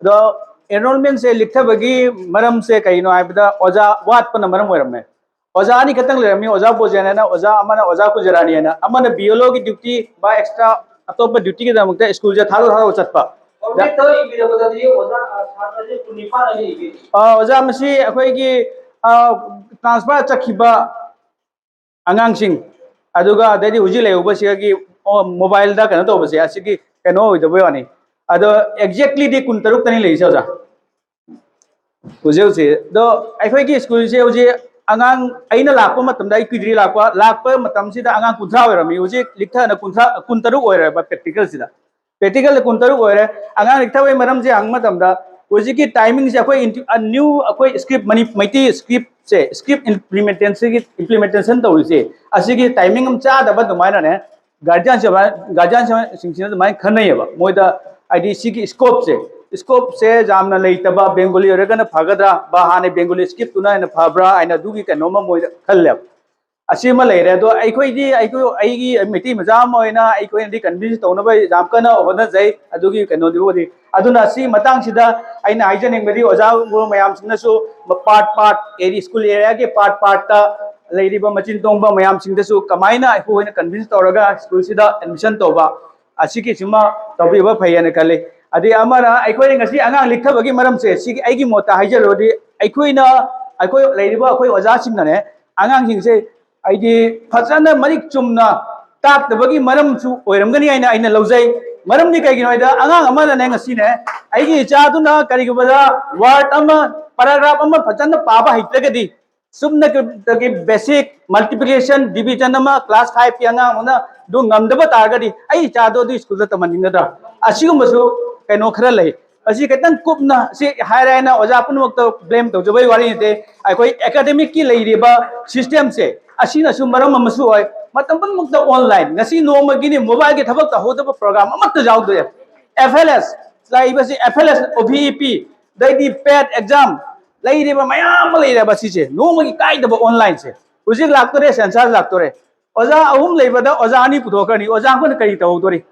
ꯑꯗꯣ ꯑꯦꯟꯔꯣꯜꯃꯦꯟꯁꯦ ꯂꯤꯛꯊꯕꯒꯤ ꯃꯔꯝꯁꯦ ꯀꯩꯅꯣ ꯍꯥꯏꯕꯗ ꯑꯣꯖꯥ ꯋꯥꯠꯄꯅ ꯃꯔꯝ ꯑꯣꯏꯔꯝꯃꯦ꯫ ꯑꯣꯖꯥ ꯑꯅꯤꯈꯛꯇꯪ ꯂꯩꯔꯝꯃꯤ, ꯑꯣꯖꯥ ꯕꯣꯖꯦꯟ ꯍꯥꯏꯅ ꯑꯣꯖꯥ ꯑꯃꯅ, ꯑꯣꯖꯥ ꯀꯨꯟꯖꯔꯥꯅꯤ ꯍꯥꯏꯅ꯫ ꯑꯃꯅ ꯕꯤꯑꯦꯜꯑꯣꯒꯤ ꯗ꯭ꯌꯨꯇꯤ ꯕꯥ ꯑꯦꯛꯁꯇ꯭ꯔꯥ ꯑꯇꯣꯞꯄ ꯗ꯭ꯌꯨꯇꯤꯒꯤꯗꯃꯛꯇ ꯁ꯭ꯀꯨꯜꯁꯦ ꯊꯥꯗꯣꯛ ꯊꯥꯗꯣꯛ ꯆꯠꯄ꯫ ꯑꯣꯖꯥ ꯃꯁꯤ ꯑꯩꯈꯣꯏꯒꯤ ꯇ꯭ꯔꯥꯟꯁꯐꯔ ꯆꯠꯈꯤꯕ ꯑꯉꯥꯡꯁꯤꯡ, ꯑꯗꯨꯒ ꯑꯗꯩꯗꯤ ꯍꯧꯖꯤꯛ ꯂꯩꯍꯧꯕꯁꯤꯒꯤ ꯃꯣꯕꯥꯏꯜꯗ ꯀꯩꯅꯣ ꯇꯧꯕꯁꯦ ꯑꯁꯤꯒꯤ ꯀꯩꯅꯣ ꯑꯣꯏꯗꯕꯩ ꯋꯥꯅꯤ꯫ ꯑꯗꯣ ꯑꯦꯛꯖꯦꯛꯂꯤꯗꯤ ꯀꯨꯟ ꯇꯔꯨꯛꯇꯅꯤ ꯂꯩꯔꯤꯁꯦ ꯑꯣꯖꯥ꯫ ꯍꯧꯖꯤꯛ ꯍꯧꯖꯤꯛ ꯑꯗꯣ ꯑꯩꯈꯣꯏꯒꯤ ꯁ꯭ꯀꯨꯜꯁꯦ ꯍꯧꯖꯤꯛ ꯑꯉꯥꯡ, ꯑꯩꯅ ꯂꯥꯛꯄ ꯃꯇꯝꯗ, ꯑꯩ ꯀꯨꯏꯗ꯭ꯔꯤ ꯂꯥꯛꯄ, ꯂꯥꯛꯄ ꯃꯇꯝꯁꯤꯗ ꯑꯉꯥꯡ ꯀꯨꯟꯊ꯭ꯔꯥ ꯑꯣꯏꯔꯝꯃꯤ, ꯍꯧꯖꯤꯛ ꯂꯤꯛꯊꯅ ꯀꯨꯟꯊ꯭ꯔꯥ, ꯀꯨꯟ ꯇꯔꯨꯛ ꯑꯣꯏꯔꯦꯕ ꯄ꯭ꯔꯦꯛꯇꯤꯀꯦꯜꯁꯤꯗ꯫ ꯄ꯭ꯔꯦꯛꯇꯤꯀꯦꯜꯗ ꯀꯨꯟ ꯇꯔꯨꯛ ꯑꯣꯏꯔꯦ꯫ ꯑꯉꯥꯡ ꯂꯤꯛꯊꯕꯒꯤ ꯃꯔꯝꯁꯦ ꯍꯪꯕ ꯃꯇꯝꯗ ꯍꯧꯖꯤꯛꯀꯤ ꯇꯥꯏꯃꯤꯡꯁꯦ ꯑꯩꯈꯣꯏ ꯏꯟꯇꯤ-, ꯑ, ꯅ꯭ꯌꯨ ꯑꯩꯈꯣꯏ ꯁ꯭ꯀ꯭ꯔꯤꯞ ꯃꯅꯤ-, ꯃꯩꯇꯩ ꯁ꯭ꯀ꯭ꯔꯤꯞꯁꯦ, ꯁ꯭ꯀ꯭ꯔꯤꯞ ꯏꯝꯄ꯭ꯂꯤꯃꯦꯟꯇꯦꯁꯟꯒꯤ, ꯏꯝꯄ꯭ꯂꯤꯃꯦꯟꯇꯦꯁꯟ ꯇꯧꯔꯤꯁꯦ, ꯑꯁꯤꯒꯤ ꯇꯥꯏꯃꯤꯡ ꯑꯃ ꯆꯥꯗꯕ ꯑꯗꯨꯃꯥꯏꯅꯅꯦ ꯒꯥꯔꯖꯤꯌꯥꯟꯁꯦ, ꯒꯥꯔꯖꯤꯌꯥꯟꯁꯤꯡꯁꯤꯅ ꯑꯗꯨꯃꯥꯏꯅ ꯈꯟꯅꯩꯌꯦꯕ꯫ ꯃꯣꯏꯗ ꯍꯥꯏꯗꯤ ꯁꯤꯒꯤ ꯁ꯭ꯀꯣꯞꯁꯦ, ꯁ꯭ꯀꯣꯞꯁꯦ ꯌꯥꯝꯅ ꯂꯩꯇꯕ, ꯕꯦꯡꯒꯣꯂꯤ ꯑꯣꯏꯔꯒꯅ ꯐꯒꯗ꯭ꯔꯥ, ꯕꯥ ꯍꯥꯟꯅ ꯕꯦꯡꯒꯣꯂꯤ ꯁ꯭ꯀ꯭ꯔꯤꯞꯇꯨꯅ ꯍꯦꯟꯅ ꯐꯕ꯭ꯔꯥ ꯍꯥꯏꯅ ꯑꯗꯨꯒꯤ ꯀꯩꯅꯣꯝ ꯑꯃ ꯃꯣꯏꯗ ꯈꯜꯂꯦꯕ꯫ ꯑꯁꯤꯃ ꯂꯩꯔꯦ꯫ ꯑꯗꯣ ꯑꯩꯈꯣꯏꯗꯤ, ꯑꯩꯈꯣꯏ, ꯑꯩꯒꯤ ꯃꯩꯇꯩ ꯃꯆꯥ ꯑꯃ ꯑꯣꯏꯅ ꯑꯩꯈꯣꯏꯅꯗꯤ ꯀꯟꯚꯤꯟꯁ ꯇꯧꯅꯕ ꯌꯥꯝ ꯀꯟꯅ ꯍꯣꯠꯅꯖꯩ ꯑꯗꯨꯒꯤ ꯀꯩꯅꯣꯗꯨꯕꯨꯗꯤ꯫ ꯑꯗꯨꯅ ꯁꯤ ꯃꯇꯥꯡꯁꯤꯗ ꯑꯩꯅ ꯍꯥꯏꯖꯅꯤꯡꯕꯗꯤ, ꯑꯣꯖꯥ ꯒꯨꯔꯨ ꯃꯌꯥꯝꯁꯤꯡꯅꯁꯨ ꯄꯥꯔꯠ ꯄꯥꯔꯠ, ꯑꯦꯔꯤ-, ꯁ꯭ꯀꯨꯜ ꯑꯦꯔꯤꯌꯥꯒꯤ ꯄꯥꯔꯠ ꯄꯥꯔꯠꯇ ꯂꯩꯔꯤꯕ ꯃꯆꯤꯟ ꯇꯣꯡꯕ ꯃꯌꯥꯝꯁꯤꯡꯗꯁꯨ ꯀꯃꯥꯏꯅ ꯑꯩꯈꯣꯏꯅ ꯀꯟꯚꯤꯟꯁ ꯇꯧꯔꯒ ꯁ꯭ꯀꯨꯜꯁꯤꯗ ꯑꯦꯗꯃꯤꯁꯟ ꯇꯧꯕ, ꯑꯁꯤꯒꯤꯁꯤꯃ ꯇꯧꯕꯤꯕ ꯐꯩ ꯍꯥꯏꯅ ꯈꯜꯂꯤ꯫ ꯑꯗꯩ ꯑꯃꯅ, ꯑꯩꯈꯣꯏꯅ ꯉꯁꯤ ꯑꯉꯥꯡ ꯂꯤꯛꯊꯕꯒꯤ ꯃꯔꯝꯁꯦ, ꯁꯤꯒꯤ ꯑꯩꯒꯤ ꯃꯣꯠꯇ ꯍꯥꯏꯖꯔꯨꯔꯗꯤ, ꯑꯩꯈꯣꯏꯅ, ꯑꯩꯈꯣꯏ ꯂꯩꯔꯤꯕ ꯑꯩꯈꯣꯏ ꯑꯣꯖꯥꯁꯤꯡꯅꯅꯦ, ꯑꯉꯥꯡꯁꯤꯡꯁꯦ ꯍꯥꯏꯗꯤ ꯐꯖꯅ ꯃꯔꯤꯛ ꯆꯨꯝꯅ ꯇꯥꯛꯇꯕꯒꯤ ꯃꯔꯝꯁꯨ ꯑꯣꯏꯔꯝꯒꯅꯤ ꯍꯥꯏꯅ ꯑꯩꯅ ꯂꯧꯖꯩ꯫ ꯃꯔꯝꯗꯤ ꯀꯩꯒꯤꯅꯣ ꯍꯥꯏꯗ, ꯑꯉꯥꯡ ꯑꯃꯅꯅꯦ ꯉꯁꯤꯅꯦ, ꯑꯩꯒꯤ ꯏꯆꯥꯗꯨꯅ ꯀꯔꯤꯒꯨꯝꯕꯗ ꯋꯥꯔꯗ ꯑꯃ, ꯄꯦꯔꯥꯒ꯭ꯔꯥꯐ ꯑꯃ ꯐꯖꯅ ꯄꯥꯕ ꯍꯩꯇ꯭ꯔꯒꯗꯤ, ꯆꯨꯝꯅꯒꯤ ꯕꯦꯁꯤꯛ ꯃꯜꯇꯤꯄ꯭ꯂꯤꯀꯦꯁꯟ ꯗꯤꯕꯤꯖꯟ ꯑꯃ ꯀ꯭ꯂꯥꯁ ꯐꯥꯏꯚꯀꯤ ꯑꯉꯥꯡ ꯑꯃꯅ ꯑꯗꯨ ꯉꯝꯗꯕ ꯇꯥꯔꯒꯗꯤ, ꯑꯩ ꯏꯆꯥꯗꯣ ꯑꯗꯨ ꯁ꯭ꯀꯨꯜꯗ ꯇꯝꯍꯟꯅꯤꯡꯒꯗ꯭ꯔꯥ? ꯑꯁꯤꯒꯨꯝꯕꯁꯨ ꯀꯩꯅꯣ ꯈꯔ ꯂꯩ꯫ ꯑꯁꯤ ꯈꯤꯇꯪ ꯀꯨꯞꯅ ꯁꯤ ꯍꯥꯏꯔꯦ ꯍꯥꯏꯅ ꯑꯣꯖꯥ ꯄꯨꯝꯅꯃꯛꯇ ꯕ꯭ꯂꯦꯝ ꯇꯧꯖꯕꯒꯤ ꯋꯥꯔꯤ ꯅꯠꯇꯦ꯫ ꯑꯩꯈꯣꯏ ꯑꯦꯀꯥꯗꯃꯤꯛꯀꯤ ꯂꯩꯔꯤꯕ ꯁꯤꯁꯇꯦꯝꯁꯦ, ꯑꯁꯤꯅꯁꯨ ꯃꯔꯝ ꯑꯃꯁꯨ ꯑꯣꯏ꯫ ꯃꯇꯝ ꯄꯨꯝꯅꯃꯛꯇ ꯑꯣꯟꯂꯥꯏꯟ, ꯉꯁꯤ ꯅꯣꯡꯃꯒꯤꯅꯤ ꯃꯣꯕꯥꯏꯜꯒꯤ ꯊꯕꯛ ꯇꯧꯍꯧꯗꯕ ꯄ꯭ꯔꯣꯒ꯭ꯔꯥꯝ ꯑꯃꯠꯇ ꯌꯥꯎꯗ꯭ꯔꯦ꯫ ꯑꯦꯐ ꯑꯦꯜ ꯑꯦꯁ ꯂꯥꯛꯏꯕꯁꯤ, ꯑꯦꯐ ꯑꯦꯜ ꯑꯦꯁ, ꯑꯣ ꯕꯤ ꯏ ꯄꯤ, ꯑꯗꯩꯗꯤ ꯄꯦꯠ ꯑꯦꯛꯖꯥꯝ, ꯂꯩꯔꯤꯕ ꯃꯌꯥꯝ ꯑꯃ ꯂꯩꯔꯦꯕ ꯁꯤꯁꯦ, ꯅꯣꯡꯃꯒꯤ ꯀꯥꯏꯗꯕ ꯑꯣꯟꯂꯥꯏꯟꯁꯦ꯫ ꯍꯧꯖꯤꯛ ꯂꯥꯛꯇꯣꯔꯦ, ꯁꯦꯟꯁꯁ ꯂꯥꯛꯇꯣꯔꯦ꯫ ꯑꯣꯖꯥ ꯑꯍꯨꯝ ꯂꯩꯕꯗ ꯑꯣꯖꯥ ꯑꯅꯤ ꯄꯨꯊꯣꯛꯈ꯭ꯔꯅꯤ, ꯑꯣꯖꯥ ꯑꯃꯅ ꯀꯔꯤ ꯇꯧꯍꯧꯗꯣꯔꯤ?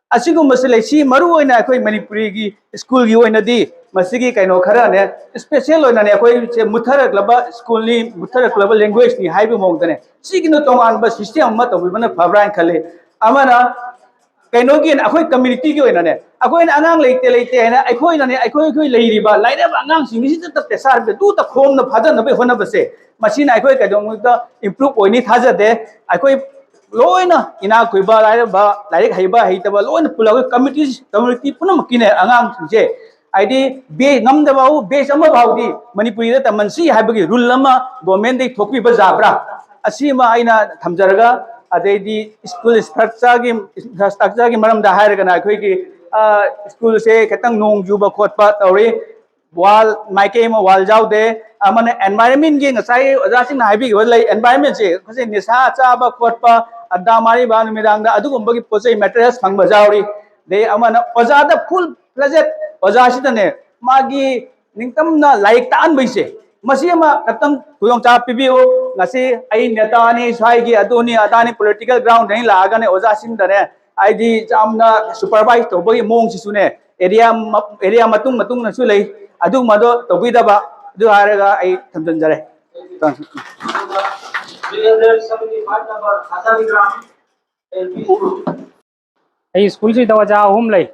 ꯑꯁꯤꯒꯨꯝꯕꯁꯤ ꯂꯩ꯫ ꯁꯤ ꯃꯔꯨ ꯑꯣꯏꯅ ꯑꯩꯈꯣꯏ ꯃꯅꯤꯄꯨꯔꯤꯒꯤ ꯁ꯭ꯀꯨꯜꯒꯤ ꯑꯣꯏꯅꯗꯤ ꯃꯁꯤꯒꯤ ꯀꯩꯅꯣ ꯈꯔꯅꯦ, ꯏꯁꯄꯦꯁꯦꯜ ꯑꯣꯏꯅꯅꯦ, ꯑꯩꯈꯣꯏꯁꯦ ꯃꯨꯠꯊꯔꯛꯂꯕ ꯁ꯭ꯀꯨꯜꯅꯤ, ꯃꯨꯠꯊꯔꯛꯂꯕ ꯂꯦꯡꯒ꯭ꯋꯦꯖꯅꯤ ꯍꯥꯏꯕꯒꯤ ꯃꯑꯣꯡꯗꯅꯦ, ꯁꯤꯒꯤꯅ ꯇꯣꯉꯥꯟꯕ ꯁꯤꯁꯇꯦꯝ ꯑꯃ ꯇꯧꯕꯤꯕꯅ ꯐꯕ꯭ꯔꯥ ꯍꯥꯏꯅ ꯈꯜꯂꯤ꯫ ꯑꯃꯅ ꯀꯩꯅꯣꯒꯤ ꯑꯩꯈꯣꯏ ꯀꯝꯃ꯭ꯌꯨꯅꯤꯇꯤꯒꯤ ꯑꯣꯏꯅꯅꯦ, ꯑꯩꯈꯣꯏꯅ ꯑꯉꯥꯡ ꯂꯩꯇꯦ ꯂꯩꯇꯦ ꯍꯥꯏꯅ ꯑꯩꯈꯣꯏꯅꯅꯦ, ꯑꯩꯈꯣꯏ ꯑꯩꯈꯣꯏ ꯂꯩꯔꯤꯕ ꯂꯥꯏꯔꯕ ꯑꯉꯥꯡꯁꯤꯡꯁꯤꯗ ꯄ꯭ꯔꯦꯁꯔ ꯄꯤꯗꯨꯇ ꯈꯣꯝꯅ ꯐꯥꯗꯅꯕꯒꯤ ꯍꯣꯠꯅꯕꯁꯦ, ꯃꯁꯤꯅ ꯑꯩꯈꯣꯏ ꯀꯩꯗꯧꯅꯨꯡꯗ ꯏꯝꯄ꯭ꯔꯨꯞ ꯑꯣꯏꯅꯤ ꯊꯥꯖꯗꯦ꯫ ꯑꯩꯈꯣꯏ ꯂꯣꯏꯅ ꯏꯅꯥꯛ ꯈꯨꯏꯕ, ꯂꯥꯏꯔꯕ, ꯂꯥꯏꯔꯤꯛ ꯍꯩꯕ ꯍꯩꯇꯕ ꯂꯣꯏꯅ ꯄꯨꯜꯂꯒ ꯀꯝꯃ꯭ꯌꯨꯅꯤꯇꯤ, ꯀꯝꯃ꯭ꯌꯨꯅꯤꯇꯤ ꯄꯨꯝꯅꯃꯛꯀꯤꯅꯦ ꯑꯉꯥꯡꯁꯤꯡꯁꯦ, ꯍꯥꯏꯗꯤ ꯕꯦ-, ꯉꯝꯗꯕ ꯕꯦꯆ ꯑꯃ ꯐꯥꯎꯗꯤ ꯃꯅꯤꯄꯨꯔꯤꯗ ꯇꯝꯍꯟꯁꯤ ꯍꯥꯏꯕꯒꯤ ꯔꯨꯜ ꯑꯃ ꯒꯣꯔꯃꯦꯟꯗꯒꯤ ꯊꯣꯛꯄꯤꯕ ꯌꯥꯕ꯭ꯔꯥ? ꯑꯁꯤꯃ ꯑꯩꯅ ꯊꯝꯖꯔꯒ, ꯑꯗꯩꯗꯤ ꯁ꯭ꯀꯨꯜ ꯏꯟꯐ꯭ꯔꯥꯁ꯭ꯇ꯭ꯔꯛꯆꯔꯒꯤ, ꯏꯟꯐ꯭ꯔꯥꯁ꯭ꯇ꯭ꯔꯛꯆꯔꯒꯤ ꯃꯔꯝꯗ ꯍꯥꯏꯔꯒꯅ ꯑꯩꯈꯣꯏꯒꯤ, ꯑ, ꯁ꯭ꯀꯨꯜꯁꯦ ꯈꯤꯇꯪ ꯅꯣꯡ ꯆꯨꯕ ꯈꯣꯠꯄ ꯇꯧꯔꯤ, ꯋꯥꯜ, ꯃꯥꯏꯀꯩ ꯑꯃ ꯋꯥꯜ ꯌꯥꯎꯗꯦ, ꯑꯃꯅ ꯑꯦꯟꯚꯥꯏꯔꯟꯃꯦꯟꯒꯤ ꯉꯁꯥꯏ ꯑꯣꯖꯥꯁꯤꯡꯅ ꯍꯥꯏꯕꯤꯈꯤꯕ ꯂꯩ, ꯑꯦꯟꯚꯥꯏꯔꯟꯃꯦꯟꯁꯦ ꯑꯩꯈꯣꯏꯁꯦ ꯅꯤꯁꯥ ꯆꯥꯕ ꯈꯣꯠꯄ, ꯑꯗꯥ ꯃꯥꯔꯤꯕ ꯅꯨꯃꯤꯗꯥꯡꯗ ꯑꯗꯨꯒꯨꯝꯕꯒꯤ ꯄꯣꯠ ꯆꯩ ꯃꯦꯇꯔꯤꯌꯦꯜꯁ ꯐꯪꯕ ꯌꯥꯎꯔꯤ꯫ ꯑꯗꯩ ꯑꯃꯅ ꯑꯣꯖꯥꯗ full fledged ꯑꯣꯖꯥꯁꯤꯗꯅꯦ ꯃꯥꯒꯤ ꯅꯤꯡꯇꯝꯅ ꯂꯥꯏꯔꯤꯛ ꯇꯥꯛꯍꯟꯕꯩꯁꯦ, ꯃꯁꯤ ꯑꯃ ꯈꯛꯇꯪ ꯈꯨꯗꯣꯡꯆꯥꯕ ꯄꯤꯕꯤꯌꯨ꯫ ꯉꯁꯤ ꯑꯩ ꯅꯦꯇꯥꯅꯤ, ꯁ꯭ꯋꯥꯏꯒꯤ ꯑꯗꯨꯅꯤ ꯑꯗꯥꯅꯤ, political ground ꯗꯒꯤ ꯂꯥꯛꯑꯒꯅꯦ ꯑꯣꯖꯥꯁꯤꯡꯗꯅꯦ, ꯍꯥꯏꯗꯤ ꯌꯥꯝꯅ supervise ꯇꯧꯕꯒꯤ ꯃꯑꯣꯡꯁꯤꯁꯨꯅꯦ, area ꯃ-, area ꯃꯇꯨꯡ ꯃꯇꯨꯡꯅꯁꯨ ꯂꯩ꯫ ꯑꯗꯨꯒꯨꯝꯕꯗꯣ ꯇꯧꯕꯤꯗꯕ꯫ ꯑꯗꯨ ꯍꯥꯏꯔꯒ ꯑꯩ ꯊꯝꯖꯤꯟꯖꯔꯦ꯫ ꯑꯗꯨꯒ three hundred seventy five number ꯍꯖꯥꯔꯤꯒ꯭ꯔꯥꯝ L P school꯫ ꯑꯩ ꯁ꯭ꯀꯨꯜꯁꯤꯗ ꯑꯣꯖꯥ ꯑꯍꯨꯝ ꯂꯩ,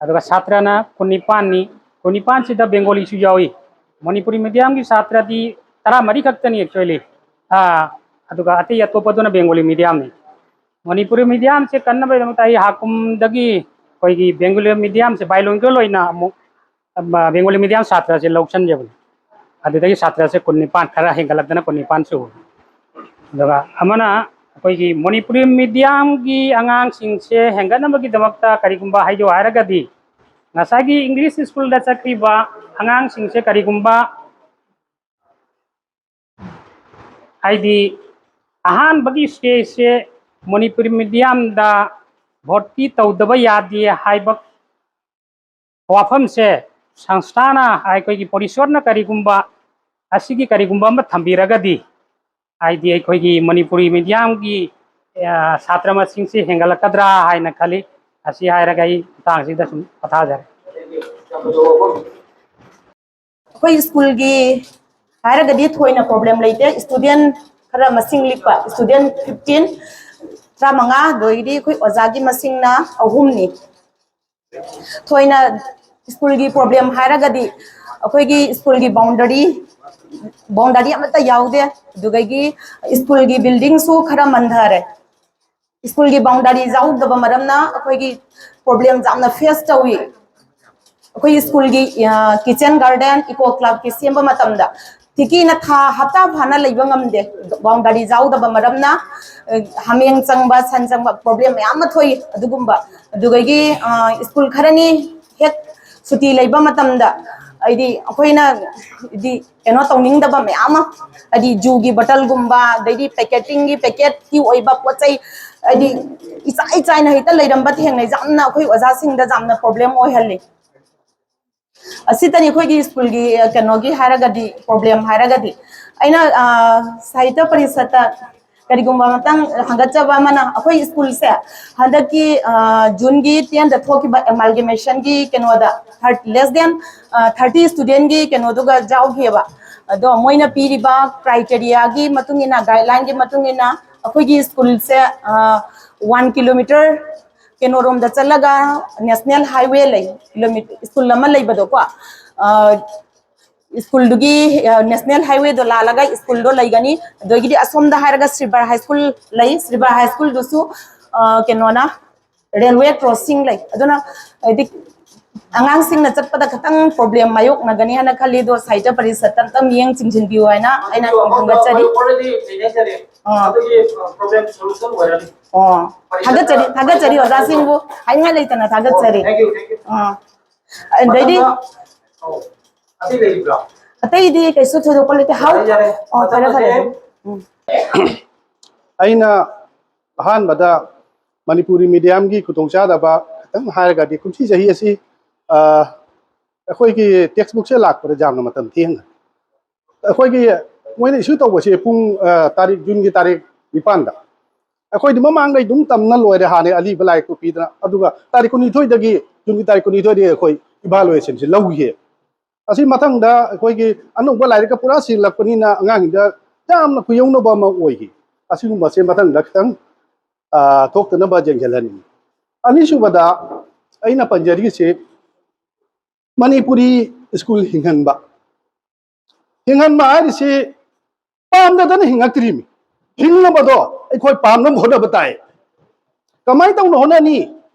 ꯑꯗꯨꯒ ꯁꯥꯇ꯭ꯔꯅ ꯀꯨꯟꯅꯤꯄꯥꯟꯅꯤ꯫ ꯀꯨꯟꯅꯤꯄꯥꯟꯁꯤꯗ ꯕꯦꯡꯒꯣꯂꯤꯁꯨ ꯌꯥꯎꯏ꯫ ꯃꯅꯤꯄꯨꯔꯤ medium ꯒꯤ ꯁꯥꯇ꯭ꯔꯗꯤ ꯇꯔꯥꯃꯔꯤ ꯈꯛꯇꯅꯤ actually꯫ ꯑꯥ, ꯑꯗꯨꯒ ꯑꯇꯩ ꯑꯇꯣꯞꯄꯗꯨꯅ ꯕꯦꯡꯒꯣꯂꯤ medium ꯅꯤ꯫ ꯃꯅꯤꯄꯨꯔꯤ medium ꯁꯦ ꯀꯟꯅꯕꯒꯤꯗꯃꯛꯇ ꯑꯩ ꯍꯥꯀꯨꯝꯗꯒꯤ ꯑꯩꯈꯣꯏꯒꯤ ꯕꯦꯡꯒꯣꯂꯤ medium ꯁꯦ bilingual ꯑꯣꯏꯅ ꯑꯃꯨꯛ, ꯑ, ꯕꯦꯡꯒꯣꯂꯤ medium ꯁꯥꯇ꯭ꯔꯁꯦ ꯂꯧꯁꯟꯖꯕꯅꯤ꯫ ꯑꯗꯨꯗꯒꯤ ꯁꯥꯇ꯭ꯔꯁꯦ ꯀꯨꯟꯅꯤꯄꯥꯟ, ꯈꯔ ꯍꯦꯟꯒꯠꯂꯛꯇꯅ ꯀꯨꯟꯅꯤꯄꯥꯟ ꯁꯨꯕꯅꯤ꯫ ꯑꯗꯨꯒ ꯑꯃꯅ ꯑꯩꯈꯣꯏꯒꯤ ꯃꯅꯤꯄꯨꯔꯤ medium ꯒꯤ ꯑꯉꯥꯡꯁꯤꯡꯁꯦ ꯍꯦꯟꯒꯠꯅꯕꯒꯤꯗꯃꯛꯇ ꯀꯔꯤꯒꯨꯝꯕ ꯍꯥꯏꯖꯧ ꯍꯥꯏꯔꯒꯗꯤ, ꯉꯁꯥꯏꯒꯤ English school ꯗ ꯆꯠꯈꯤꯕ ꯑꯉꯥꯡꯁꯤꯡꯁꯦ ꯀꯔꯤꯒꯨꯝꯕ, ꯍꯥꯏꯗꯤ, ꯑꯍꯥꯟꯕꯒꯤ stage ꯁꯦ ꯃꯅꯤꯄꯨꯔꯤ medium ꯗ ꯚꯣꯔꯇꯤ ꯇꯧꯗꯕ ꯌꯥꯗꯦ ꯍꯥꯏꯕ ꯋꯥꯐꯝꯁꯦ ꯁꯪꯁꯊꯥꯅ, ꯑꯩꯈꯣꯏꯒꯤ ꯄꯣꯔꯤꯁꯣꯔꯅ ꯀꯔꯤꯒꯨꯝꯕ ꯑꯁꯤꯒꯤ ꯀꯔꯤꯒꯨꯝꯕ ꯑꯃ ꯊꯝꯕꯤꯔꯒꯗꯤ, ꯍꯥꯏꯗꯤ ꯑꯩꯈꯣꯏꯒꯤ ꯃꯅꯤꯄꯨꯔꯤ medium ꯒꯤ, ꯑ, ꯁꯥꯇ꯭ꯔ ꯃꯁꯤꯡꯁꯤ ꯍꯦꯟꯒꯠꯂꯛꯀꯗ꯭ꯔꯥ ꯍꯥꯏꯅ ꯈꯜꯂꯤ꯫ ꯑꯁꯤ ꯍꯥꯏꯔꯒ ꯑꯩ ꯃꯇꯥꯡꯁꯤꯗ ꯁꯨꯝ ꯄꯣꯊꯥꯖꯔꯦ꯫ ꯑꯩꯈꯣꯏ ꯁ꯭ꯀꯨꯜꯒꯤ ꯍꯥꯏꯔꯒꯗꯤ ꯊꯣꯏꯅ problem ꯂꯩꯇꯦ꯫ Student ꯈꯔ ꯃꯁꯤꯡ ꯂꯤꯛꯄ, student fifteen, ꯇꯔꯥꯃꯉꯥ, ꯑꯗꯨꯗꯒꯤꯗꯤ ꯑꯩꯈꯣꯏ ꯑꯣꯖꯥꯒꯤ ꯃꯁꯤꯡꯅ ꯑꯍꯨꯝꯅꯤ꯫ ꯊꯣꯏꯅ ꯁ꯭ꯀꯨꯜꯒꯤ problem ꯍꯥꯏꯔꯒꯗꯤ ꯑꯩꯈꯣꯏꯒꯤ ꯁ꯭ꯀꯨꯜꯒꯤ boundary, boundary ꯑꯃꯠꯇ ꯌꯥꯎꯗꯦ꯫ ꯑꯗꯨꯗꯒꯤ ꯁ꯭ꯀꯨꯜꯒꯤ building ꯁꯨ ꯈꯔ ꯃꯟꯊꯔꯦ꯫ ꯁ꯭ꯀꯨꯜꯒꯤ boundary ꯌꯥꯎꯗꯕ ꯃꯔꯝꯅ ꯑꯩꯈꯣꯏꯒꯤ problem ꯌꯥꯝꯅ face ꯇꯧꯏ꯫ ꯑꯩꯈꯣꯏ ꯁ꯭ꯀꯨꯜꯒꯤ, ꯑ, kitchen garden, eco club ꯀꯤ ꯁꯦꯝꯕ ꯃꯇꯝꯗ ꯇꯤꯀꯤꯅ ꯊꯥ ꯍꯞꯇꯥ ꯐꯥꯅ ꯂꯩꯕ ꯉꯝꯗꯦ, boundary ꯌꯥꯎꯗꯕ ꯃꯔꯝꯅ꯫ ꯑ, ꯍꯥꯃꯦꯡ ꯆꯪꯕ, ꯁꯟ ꯆꯪꯕ problem ꯃꯌꯥꯝ ꯑꯃ ꯊꯣꯛꯏ꯫ ꯑꯗꯨꯒꯨꯝꯕ, ꯑꯗꯨꯗꯒꯤ, ꯑ, ꯁ꯭ꯀꯨꯜ ꯈꯔꯅꯤ ꯍꯦꯛ ꯁꯨꯇꯤ ꯂꯩꯕ ꯃꯇꯝꯗ ꯍꯥꯏꯗꯤ ꯑꯩꯈꯣꯏꯅ ꯍꯥꯏꯗꯤ ꯀꯩꯅꯣ ꯇꯧꯅꯤꯡꯗꯕ ꯃꯌꯥꯝ ꯑꯃ, ꯍꯥꯏꯗꯤ ꯖꯨꯒꯤ ꯕꯣꯇꯜꯒꯨꯝꯕ, ꯑꯗꯩꯗꯤ ꯄꯦꯀꯦꯇꯤꯡꯒꯤ ꯄꯦꯀꯦꯠꯀꯤ ꯑꯣꯏꯕ ꯄꯣꯠ ꯆꯩ, ꯍꯥꯏꯗꯤ ꯏꯆꯥꯏ ꯆꯥꯏꯅ ꯍꯦꯛꯇ ꯂꯩꯔꯝꯕ ꯊꯦꯡꯅꯩ꯫ ꯌꯥꯝꯅ ꯑꯩꯈꯣꯏ ꯑꯣꯖꯥꯁꯤꯡꯗ ꯌꯥꯝꯅ ꯄ꯭ꯔꯣꯕ꯭ꯂꯦꯝ ꯑꯣꯏꯍꯜꯂꯤ꯫ ꯑꯁꯤꯇꯅꯤ ꯑꯩꯈꯣꯏꯒꯤ ꯁ꯭ꯀꯨꯜꯒꯤ ꯀꯩꯅꯣꯒꯤ ꯍꯥꯏꯔꯒꯗꯤ, ꯄ꯭ꯔꯣꯕ꯭ꯂꯦꯝ ꯍꯥꯏꯔꯒꯗꯤ꯫ ꯑꯩꯅ ꯁꯥꯍꯤꯇ꯭ꯌ ꯄꯔꯤꯁꯠꯇ ꯀꯔꯤꯒꯨꯝꯕ ꯃꯇꯥꯡ ꯍꯪꯒꯠꯆꯕ ꯑꯃꯅ, ꯑꯩꯈꯣꯏ ꯁ꯭ꯀꯨꯜꯁꯦ ꯍꯟꯗꯛꯀꯤ ꯖꯨꯟꯒꯤ ꯇꯦꯟꯗ ꯊꯣꯛꯈꯤꯕ ꯑꯦꯃꯥꯜꯒꯃꯦꯁꯟꯒꯤ ꯀꯩꯅꯣꯗ, ꯂꯦꯁ ꯗꯦꯟ ꯊꯥꯔꯇꯤ ꯁ꯭ꯇꯨꯗꯦꯟꯒꯤ ꯀꯩꯅꯣꯗꯨꯒ ꯌꯥꯎꯈꯤꯑꯕ꯫ ꯑꯗꯣ ꯃꯣꯏꯅ ꯄꯤꯔꯤꯕ ꯀ꯭ꯔꯥꯏꯇꯦꯔꯤꯌꯥꯒꯤ ꯃꯇꯨꯡ ꯏꯟꯅ, ꯒꯥꯏꯗꯂꯥꯏꯟꯒꯤ ꯃꯇꯨꯡ ꯏꯟꯅ ꯑꯩꯈꯣꯏꯒꯤ ꯁ꯭ꯀꯨꯜꯁꯦ ꯋꯥꯟ ꯀꯤꯂꯣꯃꯤꯇꯔ ꯀꯩꯅꯣꯔꯣꯝꯗ ꯆꯠꯂꯒ ꯅꯦꯁꯅꯦꯜ ꯍꯥꯏꯋꯦ ꯂꯩ, ꯀꯤꯂꯣꯃꯤꯇꯔ ꯁ꯭ꯀꯨꯜ ꯑꯃ ꯂꯩꯕꯗꯣꯀꯣ꯫ ꯁ꯭ꯀꯨꯜꯗꯨꯒꯤ ꯅꯦꯁꯅꯦꯜ ꯍꯥꯏꯋꯦꯗꯣ ꯂꯥꯜꯂꯒ ꯁ꯭ꯀꯨꯜꯗꯣ ꯂꯩꯒꯅꯤ꯫ ꯑꯗꯒꯤꯗꯤ ꯑꯁꯣꯝꯗ ꯍꯥꯏꯔꯒ ꯁꯤꯜꯚꯔ ꯍꯥꯏ ꯁ꯭ꯀꯨꯜ ꯂꯩ꯫ ꯁꯤꯜꯚꯔ ꯍꯥꯏ ꯁ꯭ꯀꯨꯜꯗꯨꯁꯨ ꯀꯩꯅꯣꯅ, ꯔꯦꯜꯋꯦ ꯀ꯭ꯔꯣꯁꯤꯡ ꯂꯩ꯫ ꯑꯗꯨꯅ ꯍꯥꯏꯗꯤ ꯑꯉꯥꯡꯁꯤꯡꯅ ꯆꯠꯄꯗ ꯈꯤꯇꯪ ꯄ꯭ꯔꯣꯕ꯭ꯂꯦꯝ ꯃꯥꯌꯣꯛꯅꯒꯅꯤ ꯍꯥꯏꯅ ꯈꯜꯂꯤ꯫ ꯑꯗꯣ ꯁꯥꯍꯤꯇ꯭ꯌ ꯄꯔꯤꯁꯠꯇ ꯑꯝꯇ ꯃꯤꯠꯌꯦꯡ ꯆꯤꯡꯁꯤꯟꯕꯤꯌꯨ ꯍꯥꯏꯅ ꯑꯩꯅ ꯈꯪꯒꯠꯆꯔꯤ꯫ ꯑꯥ꯫ ꯑꯣ, ꯊꯥꯒꯠꯆꯔꯤ, ꯊꯥꯒꯠꯆꯔꯤ ꯑꯣꯖꯥꯁꯤꯡꯕꯨ, ꯍꯥꯏꯅꯤꯡꯉꯥꯏ ꯂꯩꯇꯅ ꯊꯥꯒꯠꯆꯔꯤ꯫ ꯑꯥ꯫ ꯑꯗꯩꯗꯤ ꯑꯇꯩꯗꯤ ꯀꯩꯁꯨ ꯊꯣꯏꯗꯣꯛꯄ ꯂꯩꯇꯦ꯫ ꯍꯥꯎ꯫ ꯑꯣ, ꯐꯔꯦ, ꯐꯔꯦ꯫ ꯎꯝ꯫ ꯑꯩꯅ ꯑꯍꯥꯟꯕꯗ ꯃꯅꯤꯄꯨꯔꯤ ꯃꯤꯗꯤꯌꯝꯒꯤ ꯈꯨꯗꯣꯡꯆꯥꯗꯕ ꯈꯤꯇꯪ ꯍꯥꯏꯔꯒꯗꯤ, ꯀꯨꯝꯁꯤ ꯆꯍꯤ ꯑꯁꯤ ꯑꯩꯈꯣꯏꯒꯤ ꯇꯦꯛꯁꯕꯨꯛꯁꯦ ꯂꯥꯛꯄꯗ ꯌꯥꯝꯅ ꯃꯇꯝ ꯊꯦꯡꯅ, ꯑꯩꯈꯣꯏꯒꯤ ꯃꯣꯏꯅ ꯏꯁꯨ ꯇꯧꯕꯁꯦ ꯄꯨꯡ ꯇꯥꯔꯤꯛ, ꯖꯨꯟꯒꯤ ꯇꯥꯔꯤꯛ ꯅꯤꯄꯥꯟꯗ꯫ ꯑꯩꯈꯣꯏꯗꯤ ꯃꯃꯥꯡꯗꯩ ꯑꯗꯨꯝ ꯇꯝꯅ ꯂꯣꯏꯔꯦ, ꯍꯥꯟꯅꯩ ꯑꯂꯤꯕ ꯂꯥꯏꯔꯤꯛꯇꯨ ꯄꯤꯗꯅ꯫ ꯑꯗꯨꯒ ꯇꯥꯔꯤꯛ ꯀꯨꯟꯅꯤꯊꯣꯏꯗꯒꯤ, ꯖꯨꯟꯒꯤ ꯇꯥꯔꯤꯛ ꯀꯨꯟꯅꯤꯊꯣꯏꯗꯒꯤ ꯑꯩꯈꯣꯏ ꯏꯚꯥꯂꯨꯑꯦꯁꯟꯁꯤ ꯂꯧꯈꯤ꯫ ꯑꯁꯤ ꯃꯊꯪꯗ ꯑꯩꯈꯣꯏꯒꯤ ꯑꯅꯧꯕ ꯂꯥꯏꯔꯤꯛꯀ ꯄꯨꯔꯥ ꯁꯤꯜꯂꯛꯄꯅꯤꯅ ꯑꯉꯥꯡꯁꯤꯡꯗ ꯌꯥꯝꯅ ꯈꯨꯌꯧꯅꯕ ꯑꯃ ꯑꯣꯏꯈꯤ꯫ ꯑꯁꯤꯒꯨꯝꯕꯁꯦ ꯃꯊꯪꯗ ꯈꯤꯇꯪ ꯊꯣꯛꯇꯅꯕ ꯌꯦꯡꯁꯤꯜꯍꯟꯅꯤꯡꯉꯤ꯫ ꯑꯅꯤꯁꯨꯕꯗ ꯑꯩꯅ ꯄꯟꯖꯔꯤꯁꯤ ꯃꯅꯤꯄꯨꯔꯤ ꯁ꯭ꯀꯨꯜ ꯍꯤꯡꯍꯟꯕ꯫ ꯍꯤꯡꯍꯟꯕ ꯍꯥꯏꯔꯤꯁꯤ ꯄꯥꯝꯗꯗꯅ ꯍꯤꯡꯉꯛꯇ꯭ꯔꯤꯃꯤ꯫ ꯍꯤꯡꯅꯕꯗꯣ ꯑꯩꯈꯣꯏ ꯄꯥꯝꯅꯕ ꯍꯣꯠꯅꯕ ꯇꯥꯏ꯫ ꯀꯃꯥꯏꯅ ꯇꯧꯅ ꯍꯣꯠꯅꯅꯤ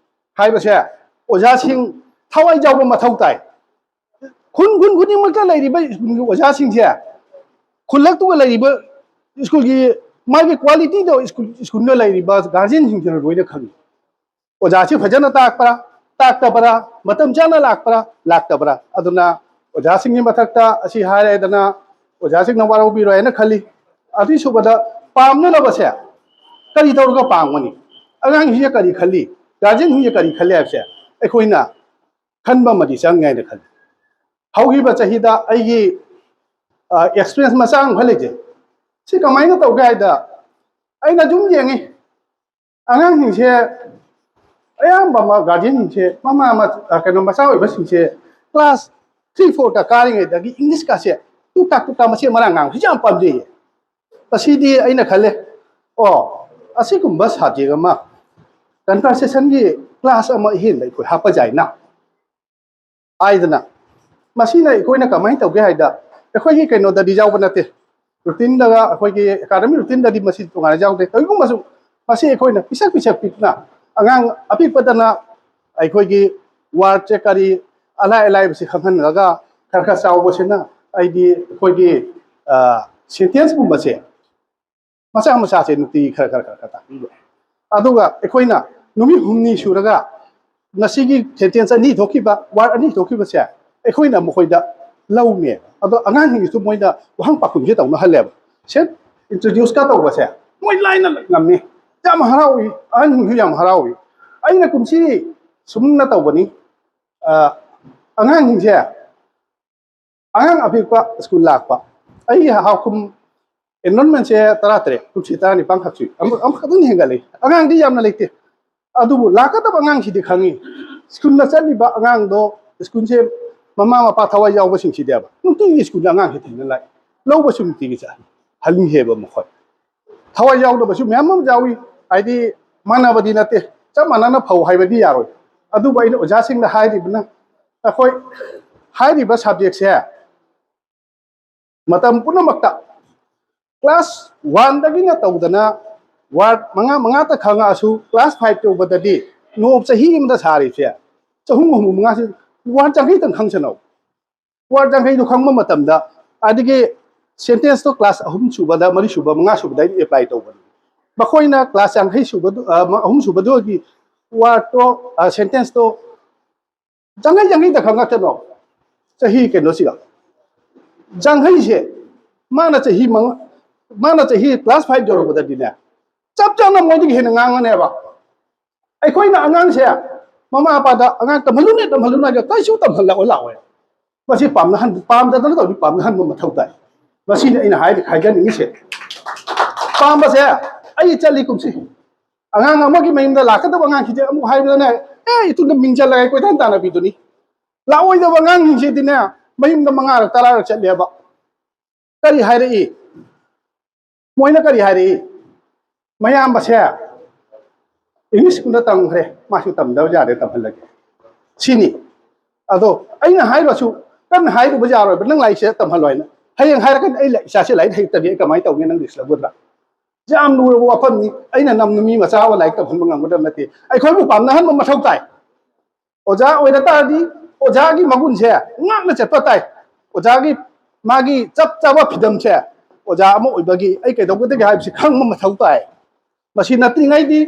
ꯍꯥꯏꯕꯁꯦ ꯑꯣꯖꯥꯁꯤꯡ ꯊꯋꯥꯏ ꯌꯥꯎꯕ ꯃꯊꯧ ꯇꯥꯏ꯫ ꯈꯨꯟ, ꯈꯨꯟ ꯈꯨꯗꯤꯡꯃꯛꯇ ꯂꯩꯔꯤꯕ ꯁ꯭ꯀꯨꯜꯒꯤ ꯑꯣꯖꯥꯁꯤꯡꯁꯦ, ꯈꯨꯜꯂꯛꯇꯨꯒ ꯂꯩꯔꯤꯕ ꯁ꯭ꯀꯨꯜꯒꯤ ꯃꯥꯒꯤ ꯀ꯭ꯋꯥꯂꯤꯇꯤꯗꯣ ꯁ꯭ꯀꯨꯜ, ꯁ꯭ꯀꯨꯜꯗ ꯂꯩꯔꯤꯕ ꯒꯥꯔꯖꯤꯌꯟꯁꯤꯡꯁꯤꯅ ꯂꯣꯏꯅ ꯈꯪꯉꯤ꯫ ꯑꯣꯖꯥꯁꯤ ꯐꯖꯅ ꯇꯥꯛꯄ꯭ꯔꯥ, ꯇꯥꯛꯇꯕ꯭ꯔꯥ, ꯃꯇꯝ ꯆꯥꯅ ꯂꯥꯛꯄ꯭ꯔꯥ, ꯂꯥꯛꯇꯕ꯭ꯔꯥ? ꯑꯗꯨꯅ ꯑꯣꯖꯥꯁꯤꯡꯒꯤ ꯃꯊꯛꯇ ꯑꯁꯤ ꯍꯥꯏꯔꯦꯗꯅ, ꯑꯣꯖꯥꯁꯤꯡꯅ ꯋꯥꯔꯧꯕꯤꯔꯣꯏ ꯍꯥꯏꯅ ꯈꯜꯂꯤ꯫ ꯑꯅꯤꯁꯨꯕꯗ, ꯄꯥꯝꯅꯅꯕꯁꯦ ꯀꯔꯤ ꯇꯧꯔꯒ ꯄꯥꯝꯒꯅꯤ? ꯑꯉꯥꯡꯁꯤꯡꯁꯦ ꯀꯔꯤ ꯈꯜꯂꯤ? ꯒꯥꯔꯖꯤꯌꯟꯁꯤꯡꯁꯦ ꯀꯔꯤ ꯈꯜꯂꯤ ꯍꯥꯏꯕꯁꯦ ꯑꯩꯈꯣꯏꯅ ꯈꯟꯕ ꯑꯃꯗꯤ ꯆꯪꯉꯦ ꯍꯥꯏꯅ ꯈꯜꯂꯤ꯫ ꯍꯧꯈꯤꯕ ꯆꯍꯤꯗ ꯑꯩꯒꯤ ꯑꯦꯛꯁꯄꯤꯔꯤꯌꯦꯟꯁ ꯃꯆꯥ ꯑꯃꯈꯛ ꯂꯩꯖꯩ꯫ ꯁꯤ ꯀꯃꯥꯏꯅ ꯇꯧꯒꯦ ꯍꯥꯏꯗ, ꯑꯩꯅ ꯑꯗꯨꯝ ꯌꯦꯡꯉꯤ, ꯑꯉꯥꯡꯁꯤꯡꯁꯦ ꯑꯌꯥꯝꯕ ꯑꯃ ꯒꯥꯔꯖꯤꯌꯟꯁꯤꯡꯁꯦ, ꯃꯃꯥ ꯃ-, ꯑ, ꯀꯩꯅꯣ, ꯃꯆꯥ ꯑꯣꯏꯕꯁꯤꯡꯁꯦ ꯀ꯭ꯂꯥꯁ ꯊ꯭ꯔꯤ ꯐꯣꯔꯗ ꯀꯥꯔꯤꯉꯩꯗꯒꯤ ꯏꯪꯂꯤꯁꯀꯥꯁꯦ ꯇꯨꯛ ꯇꯥꯛ ꯇꯨꯛ ꯇꯥꯛ ꯃꯆꯦꯠ ꯃꯔꯥꯡ ꯉꯥꯡꯕꯁꯤ ꯌꯥꯝ ꯄꯥꯝꯖꯩꯌꯦ꯫ ꯃꯁꯤꯗꯤ ꯑꯩꯅ ꯈꯜꯂꯦ, ꯑꯣ, ꯑꯁꯤꯒꯨꯝꯕ ꯁꯕꯖꯦꯛ ꯑꯃ ꯀꯟꯚꯔꯁꯦꯁꯟꯒꯤ ꯀ꯭ꯂꯥꯁ ꯑꯃ ꯑꯍꯦꯟꯕ ꯑꯩꯈꯣꯏ ꯍꯥꯞꯄ ꯌꯥꯏꯅ ꯍꯥꯏꯗꯅ, ꯃꯁꯤꯅ ꯑꯩꯈꯣꯏꯅ ꯀꯃꯥꯏꯅ ꯇꯧꯒꯦ ꯍꯥꯏꯗ, ꯑꯩꯈꯣꯏꯒꯤ ꯀꯩꯅꯣꯗꯗꯤ ꯌꯥꯎꯕ ꯅꯠꯇꯦ, ꯔꯨꯇꯤꯟꯗꯒ, ꯑꯩꯈꯣꯏꯒꯤ ꯑꯦꯀꯥꯗꯃꯤ ꯔꯨꯇꯤꯟꯗꯗꯤ ꯃꯁꯤ ꯇꯣꯉꯥꯟꯅ ꯌꯥꯎꯗꯦ꯫ ꯀꯔꯤꯒꯨꯝꯕꯁꯨ ꯃꯁꯤ ꯑꯩꯈꯣꯏꯅ ꯄꯤꯁꯛ ꯄꯤꯁꯛ ꯄꯤꯛꯅ, ꯑꯉꯥꯡ ꯑꯄꯤꯛꯄꯗꯅ ꯑꯩꯈꯣꯏꯒꯤ ꯋꯥꯔꯗꯁꯦ ꯀꯔꯤ, ꯑꯂꯥꯏ ꯑꯂꯥꯏꯕꯁꯤ ꯈꯪꯍꯜꯂꯒ, ꯈꯔ ꯈꯔ ꯆꯥꯎꯕꯁꯤꯅ ꯑꯩꯗꯤ ꯑꯩꯈꯣꯏꯒꯤ, ꯑ, ꯁꯦꯟꯇꯦꯟꯁꯀꯨꯝꯕꯁꯦ ꯃꯆꯥ ꯃꯆꯥꯁꯦ ꯅꯨꯡꯇꯤꯒꯤ ꯈꯔ ꯈꯔ ꯈꯔ ꯈꯔ ꯇꯥꯛꯄꯤꯕ꯫ ꯑꯗꯨꯒ ꯑꯩꯈꯣꯏꯅ ꯅꯨꯃꯤꯠ ꯍꯨꯝꯅꯤ ꯁꯨꯔꯒ ꯉꯁꯤꯒꯤ ꯁꯦꯟꯇꯦꯟꯁ ꯑꯅꯤ ꯊꯣꯛꯈꯤꯕ, ꯋꯥꯔꯗ ꯑꯅꯤ ꯊꯣꯛꯈꯤꯕꯁꯦ ꯑꯩꯈꯣꯏꯅ ꯃꯈꯣꯏꯗ ꯂꯧꯅꯦ꯫ ꯑꯗꯣ ꯑꯉꯥꯡꯁꯤꯡꯒꯤꯁꯨ ꯃꯣꯏꯅ ꯋꯥꯍꯪ ꯄꯥꯎꯈꯨꯝꯁꯦ ꯇꯧꯅꯍꯜꯂꯦꯕ꯫ ꯁꯦ, ꯏꯟꯇ꯭ꯔꯣꯗ꯭ꯌꯨꯁꯀ ꯇꯧꯕꯁꯦ ꯃꯣꯏ ꯂꯥꯏꯅ ꯉꯝꯃꯤ, ꯌꯥꯝ ꯍꯔꯥꯎꯏ, ꯑꯍꯟꯁꯤꯡꯁꯨ ꯌꯥꯝ ꯍꯔꯥꯎꯏ꯫ ꯑꯩꯅ ꯀꯨꯝꯁꯤ ꯁꯨꯝꯅ ꯇꯧꯕꯅꯤ, ꯑ, ꯑꯉꯥꯡꯁꯤꯡꯁꯦ, ꯑꯉꯥꯡ ꯑꯄꯤꯛꯄ ꯁ꯭ꯀꯨꯜ ꯂꯥꯛꯄ, ꯑꯩꯒꯤ ꯍꯥꯎꯈꯨꯝ ꯑꯦꯟꯔꯣꯜꯃꯦꯟꯁꯦ ꯇꯔꯥ ꯇꯔꯦꯠ, ꯀꯨꯝꯁꯤ ꯇꯔꯥꯅꯤꯄꯥꯟ ꯈꯛ ꯁꯨꯏ, ꯑꯃꯨꯛ ꯑꯃꯨꯛꯈꯛꯇꯪ ꯍꯦꯟꯒꯠꯂꯤ꯫ ꯑꯉꯥꯡꯗꯤ ꯌꯥꯝꯅ ꯂꯩꯇꯦ, ꯑꯗꯨꯕꯨ ꯂꯥꯛꯀꯗꯕ ꯑꯉꯥꯡꯁꯤꯗꯤ ꯈꯪꯉꯤ꯫ ꯁ꯭ꯀꯨꯜꯗ ꯆꯠꯂꯤꯕ ꯑꯉꯥꯡꯗꯣ, ꯁ꯭ꯀꯨꯜꯁꯦ ꯃꯃꯥ ꯃꯄꯥ ꯊꯋꯥꯏ ꯌꯥꯎꯕꯁꯤꯡꯁꯤꯗꯦꯕ, ꯅꯨꯡꯇꯤꯒꯤ ꯁ꯭ꯀꯨꯜꯗ ꯑꯉꯥꯡꯁꯤ ꯊꯤꯟꯅ ꯂꯥꯛꯏ, ꯂꯧꯕꯁꯨ ꯅꯨꯡꯇꯤꯒꯤ ꯆꯠꯂꯤ, ꯍꯜꯂꯤꯍꯦꯕ ꯃꯈꯣꯏ꯫ ꯊꯋꯥꯏ ꯌꯥꯎꯗꯕꯁꯨ ꯃꯌꯥꯝ ꯑꯃ ꯌꯥꯎꯏ꯫ ꯍꯥꯏꯗꯤ, ꯃꯥꯟꯅꯕꯗꯤ ꯅꯠꯇꯦ, ꯆꯞ ꯃꯥꯟꯅꯅ ꯐꯧ ꯍꯥꯏꯕꯗꯤ ꯌꯥꯔꯣꯏ꯫ ꯑꯗꯨꯕꯨ ꯑꯩꯅ ꯑꯣꯖꯥꯁꯤꯡꯗ ꯍꯥꯏꯔꯤꯕꯅ, ꯑꯩꯈꯣꯏ ꯍꯥꯏꯔꯤꯕ ꯁꯕꯖꯦꯛꯁꯦ ꯃꯇꯝ ꯄꯨꯝꯅꯃꯛꯇ ꯀ꯭ꯂꯥꯁ ꯋꯥꯟꯗꯒꯤꯅ ꯇꯧꯗꯅ ꯋꯥꯔꯗ ꯃꯉꯥ ꯃꯉꯥꯇ ꯈꯪꯉꯛꯑꯁꯨ, ꯀ꯭ꯂꯥꯁ ꯐꯥꯏꯚ ꯌꯧꯕꯗꯗꯤ ꯅꯣꯡ ꯆꯍꯤ ꯑꯃꯗ ꯁꯥꯔꯤꯁꯦ ꯆꯍꯨꯝ ꯍꯨꯝꯐꯨ ꯃꯉꯥꯁꯤ ꯋꯥꯔꯗ ꯌꯥꯡꯈꯩꯇꯪ ꯈꯪꯁꯅꯧ꯫ ꯋꯥꯔꯗ ꯌꯥꯡꯈꯩꯗꯨ ꯈꯪꯕ ꯃꯇꯝꯗ, ꯑꯗꯒꯤ ꯁꯦꯟꯇꯦꯟꯁꯇꯣ ꯀ꯭ꯂꯥꯁ ꯑꯍꯨꯝ ꯁꯨꯕꯗ, ꯃꯔꯤ ꯁꯨꯕ, ꯃꯉꯥ ꯁꯨꯕꯗ ꯑꯩꯅ ꯑꯦꯄ꯭ꯂꯥꯏ ꯇꯧꯕꯅꯤ꯫ ꯃꯈꯣꯏꯅ ꯀ꯭ꯂꯥꯁ ꯌꯥꯡꯈꯩ ꯁꯨꯕꯗꯨ, ꯑ, ꯑꯍꯨꯝ ꯁꯨꯕꯗꯨꯒꯤ ꯋꯥꯔꯗꯇꯣ, ꯑ, ꯁꯦꯟꯇꯦꯟꯁꯇꯣ ꯌꯥꯡꯈꯩ ꯌꯥꯡꯈꯩꯗ ꯈꯪꯉꯛꯇꯅꯣ꯫ ꯆꯍꯤ ꯀꯩꯅꯣꯁꯤꯒ, ꯖꯥꯡꯍꯩꯁꯦ, ꯃꯥꯅ ꯆꯍꯤ ꯃꯉꯥ, ꯃꯥꯅ ꯆꯍꯤ class five ꯌꯧꯔꯛꯄꯗꯗꯤꯅꯦ, ꯆꯞ ꯆꯥꯅ ꯃꯣꯏꯗꯒꯤ ꯍꯦꯟꯅ ꯉꯥꯡꯉꯅꯦꯕ꯫ ꯑꯩꯈꯣꯏꯅ ꯑꯉꯥꯡꯁꯦ ꯃꯃꯥ ꯃꯄꯥꯗ "ꯑꯉꯥꯡ ꯇꯝꯍꯜꯂꯨꯅꯦ, ꯇꯝꯍꯜꯂꯨꯅꯦ" ꯍꯥꯏꯔꯒ ꯀꯩꯁꯨ ꯇꯝꯍꯜꯂꯛꯑꯣ ꯂꯥꯛꯑꯣꯏ꯫ ꯃꯁꯤ ꯄꯥꯝꯅꯍꯟ-, ꯄꯥꯝꯗꯗꯅ ꯇꯧꯗꯤ ꯄꯥꯝꯅꯍꯟꯕ ꯃꯊꯧ ꯇꯥꯏ꯫ ꯃꯁꯤꯅꯤ ꯑꯩꯅ ꯍꯥꯏ-, ꯍꯥꯏꯖꯅꯤꯡꯉꯤꯁꯦ꯫ ꯄꯥꯝꯕꯁꯦ ꯑꯩ ꯆꯠꯂꯤ ꯀꯨꯝꯁꯤ꯫ ꯑꯉꯥꯡ ꯑꯃꯒꯤ ꯃꯌꯨꯝꯗ ꯂꯥꯛꯀꯗꯕ ꯑꯉꯥꯡꯁꯤꯡꯁꯦ ꯑꯃꯨꯛ ꯍꯥꯏꯕꯗꯅꯦ, "ꯑꯦ, ꯏꯇꯨꯡꯗ ꯃꯤꯡ ꯆꯜꯂꯒ ꯀꯣꯏꯇꯥꯟ ꯇꯥꯟꯅꯕꯤꯗꯨꯅꯤ"꯫ ꯂꯥꯛꯑꯣꯏꯗꯕ ꯑꯉꯥꯡꯁꯤꯡꯁꯤꯗꯤꯅꯦ, ꯃꯌꯨꯝꯗ ꯃꯉꯥꯔꯛ ꯇꯔꯥꯔꯛ ꯆꯠꯂꯦꯕ꯫ ꯀꯔꯤ ꯍꯥꯏꯔꯛꯏ? ꯃꯣꯏꯅ ꯀꯔꯤ ꯍꯥꯏꯔꯛꯏ? "ꯃꯌꯥꯝꯕꯁꯦ English school ꯇꯝꯈ꯭ꯔꯦ, ꯃꯥꯁꯨ ꯇꯝꯗꯕ ꯌꯥꯔꯦ, ꯇꯝꯍꯜꯂꯒꯦ" ꯁꯤꯅꯤ꯫ ꯑꯗꯣ ꯑꯩꯅ ꯍꯥꯏꯔꯁꯨ ꯀꯟꯅ ꯍꯥꯏꯔꯨꯕ ꯌꯥꯔꯣꯏꯕ, "ꯅꯪ ꯂꯥꯏꯔꯤꯛꯁꯦ ꯇꯝꯍꯜꯂꯣ" ꯍꯥꯏꯅ꯫ ꯍꯌꯦꯡ ꯍꯥꯏꯔꯛꯀꯅꯤ, "ꯑꯩ ꯂꯥꯏ-, ꯏꯆꯥꯁꯦ ꯂꯥꯏꯔꯤꯛ ꯍꯩꯇꯕꯤ ꯑꯩ ꯀꯃꯥꯏꯅ ꯇꯧꯅꯤ, ꯅꯪ risk ꯂꯧꯒꯗ꯭ꯔꯥ?" ꯌꯥꯝ ꯂꯨꯔꯕ ꯋꯥꯐꯝꯅꯤ꯫ ꯑꯩꯅ ꯅꯝꯅ ꯃꯤ ꯃꯆꯥ ꯑꯃ ꯂꯥꯏꯔꯤꯛ ꯇꯝꯍꯟꯕ ꯉꯝꯒꯗꯕ ꯅꯠꯇꯦ꯫ ꯑꯩꯈꯣꯏꯕꯨ ꯄꯥꯝꯅꯍꯟꯕ ꯃꯊꯧ ꯇꯥꯏ꯫ ꯑꯣꯖꯥ ꯑꯣꯏꯔ ꯇꯥꯔꯗꯤ ꯑꯣꯖꯥꯒꯤ ꯃꯒꯨꯟꯁꯦ ꯉꯥꯛꯅ ꯆꯠꯄ ꯇꯥꯏ꯫ ꯑꯣꯖꯥꯒꯤ ꯃꯥꯒꯤ ꯆꯞ ꯆꯥꯕ ꯐꯤꯗꯝꯁꯦ ꯑꯣꯖꯥ ꯑꯃ ꯑꯣꯏꯕꯒꯤ ꯑꯩ ꯀꯩꯗꯧꯒꯗꯒꯦ ꯍꯥꯏꯕꯁꯤ ꯈꯪꯕ ꯃꯊꯧ ꯇꯥꯏ꯫ ꯃꯁꯤ ꯅꯠꯇ꯭ꯔꯤꯉꯩꯗꯤ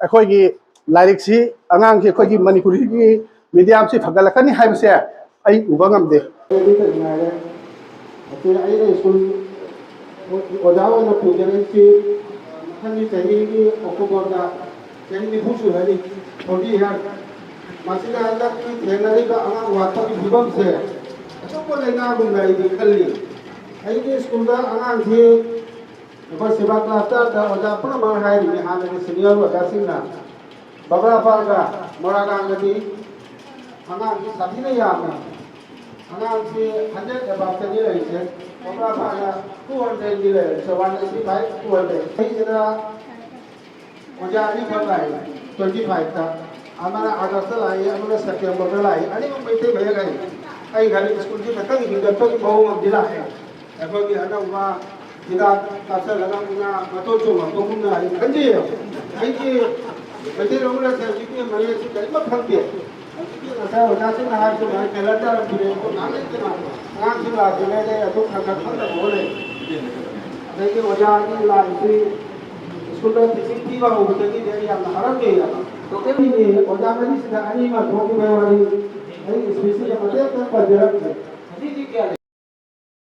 ꯑꯩꯈꯣꯏꯒꯤ ꯂꯥꯏꯔꯤꯛꯁꯤ, ꯑꯉꯥꯡꯁꯤ ꯑꯩꯈꯣꯏꯒꯤ ꯃꯅꯤꯄꯨꯔꯤꯒꯤ mediumꯁꯤ ꯐꯒꯠꯂꯛꯀꯅꯤ ꯍꯥꯏꯕꯁꯦ ꯑꯩ ꯎꯕ ꯉꯝꯗꯦ꯫ ꯑꯗꯨꯗ ꯉꯥꯏꯔꯦ꯫ ꯑꯗꯨꯅ ꯑꯩꯅ ꯁ꯭ꯀꯨꯜ ꯑꯣꯖꯥ ꯑꯣꯏꯅ ꯄꯨꯖꯔꯛꯏꯁꯤ ꯃꯊꯪꯒꯤ ꯆꯍꯤꯒꯤ Octoberꯗ ꯆꯍꯤ ꯅꯤꯐꯨ ꯁꯨꯔꯅꯤ, forty year꯫ ꯃꯁꯤꯗ ꯍꯟꯗꯛꯀꯤ ꯊꯦꯡꯅꯔꯤꯕ ꯑꯉꯥꯡ ꯋꯥꯠꯄꯒꯤ ꯐꯤꯕꯝꯁꯦ ꯑꯆꯧꯕ ꯂꯩꯅꯥꯒꯨꯝꯅ ꯑꯩꯗꯤ ꯈꯜꯂꯤ꯫ ꯑꯩꯒꯤ ꯁ꯭ꯀꯨꯜꯗ ꯑꯉꯥꯡꯁꯤ ꯑꯩꯈꯣꯏ ꯁꯦꯕꯥ classꯇ ꯑꯣꯖꯥ ꯄꯨꯝꯅꯃꯛ ꯍꯥꯏꯔꯤꯅꯤ, ꯍꯥꯟꯅꯒꯤ senior ꯑꯣꯖꯥꯁꯤꯡꯅ꯫ ꯕꯕ꯭ꯔꯥ ꯄꯥꯔꯛꯀ ꯃꯣꯔꯥꯒꯥꯡꯒꯗꯤ ꯑꯉꯥꯡꯁꯤ ꯁꯥꯊꯤꯅ ꯌꯥꯝꯃꯦ꯫ ꯑꯉꯥꯡꯁꯤ hundred aboveꯇꯅꯤ ꯂꯩꯔꯤꯁꯦ꯫ ꯕꯕ꯭ꯔꯥ ꯄꯥꯔꯛꯅ two hundredꯗꯤ ꯂꯩꯔꯦ, so one eighty five, two hundred꯫ ꯁꯤꯗ ꯑꯣꯖꯥ ꯑꯅꯤꯈꯛ ꯂꯥꯛꯏ, twenty fiveꯇ꯫ ꯑꯃꯅ Augustꯇ ꯂꯥꯛꯏ, ꯑꯃꯅ Septemberꯗ ꯂꯥꯛꯏ꯫ ꯑꯅꯤꯃꯛ ꯃꯩꯇꯩ ꯃꯌꯦꯛ ꯍꯩ꯫ ꯑꯩ ꯈꯜꯂꯤ ꯁ꯭ꯀꯨꯜꯁꯤ ꯈꯤꯇꯪ ꯍꯤꯡꯒꯠꯄꯒꯤ ꯃꯑꯣꯡ ꯑꯃꯗꯤ ꯂꯥꯛꯑꯦ꯫ ꯑꯩꯈꯣꯏꯒꯤ ꯑꯅꯧꯕ ꯍꯤꯗꯥꯛ ꯀꯥꯞꯁꯤꯜꯂꯒ ꯃꯉꯥ ꯃꯇꯣꯟ ꯆꯣꯡꯉꯛꯄꯒꯨꯝꯅ ꯑꯩ ꯈꯟꯖꯩꯌꯦ꯫ ꯑꯩꯗꯤ ꯃꯩꯇꯩꯂꯣꯟ ꯂꯥꯏꯔꯤꯛꯁꯦ ꯍꯧꯖꯤꯛꯀꯤ ꯃꯌꯦꯛꯁꯤ ꯀꯔꯤꯃꯠ ꯈꯪꯗꯦ꯫ ꯍꯧꯖꯤꯛꯀꯤ ꯉꯁꯥꯏ ꯑꯣꯖꯥꯁꯤꯡꯅ ꯍꯥꯏꯕ ꯑꯗꯨꯃꯥꯏꯅ calendar ꯑꯃ ꯄꯤꯔꯛꯑꯦ, ꯑꯗꯨ ꯉꯥꯏꯍꯥꯛ ꯂꯩꯇꯅ ꯑꯉꯥꯡꯁꯤꯡ ꯂꯥꯛꯇ꯭ꯔꯤꯉꯩꯗ ꯑꯩ ꯑꯗꯨ ꯈꯔ ꯈꯔ ꯈꯪꯅꯕ ꯍꯣꯠꯅꯩ꯫ ꯑꯗꯒꯤ ꯑꯣꯖꯥꯒꯤ ꯂꯥꯏꯟꯁꯤ ꯁ꯭ꯀꯨꯜꯗ teaching ꯄꯤꯕ ꯍꯧꯕꯗꯒꯤꯗꯤ ꯑꯩ ꯌꯥꯝꯅ ꯍꯔꯥꯎꯖꯩ꯫ ꯇꯣꯇꯦꯜꯒꯤ ꯑꯣꯖꯥ ꯃꯔꯤꯁꯤꯗ ꯑꯅꯤ ꯑꯃ ꯊꯣꯛꯈꯤꯕꯒꯤ ꯋꯥꯔꯤ꯫ ꯑꯩ ꯏꯁꯄꯤꯁꯤꯗ ꯃꯇꯦꯛ ꯑꯃꯇꯪ ꯄꯟꯖꯔꯝꯒꯦ꯫ ꯍꯧꯖꯤꯛ ꯍꯧꯖꯤꯛ ꯀꯌꯥ ꯂꯩ?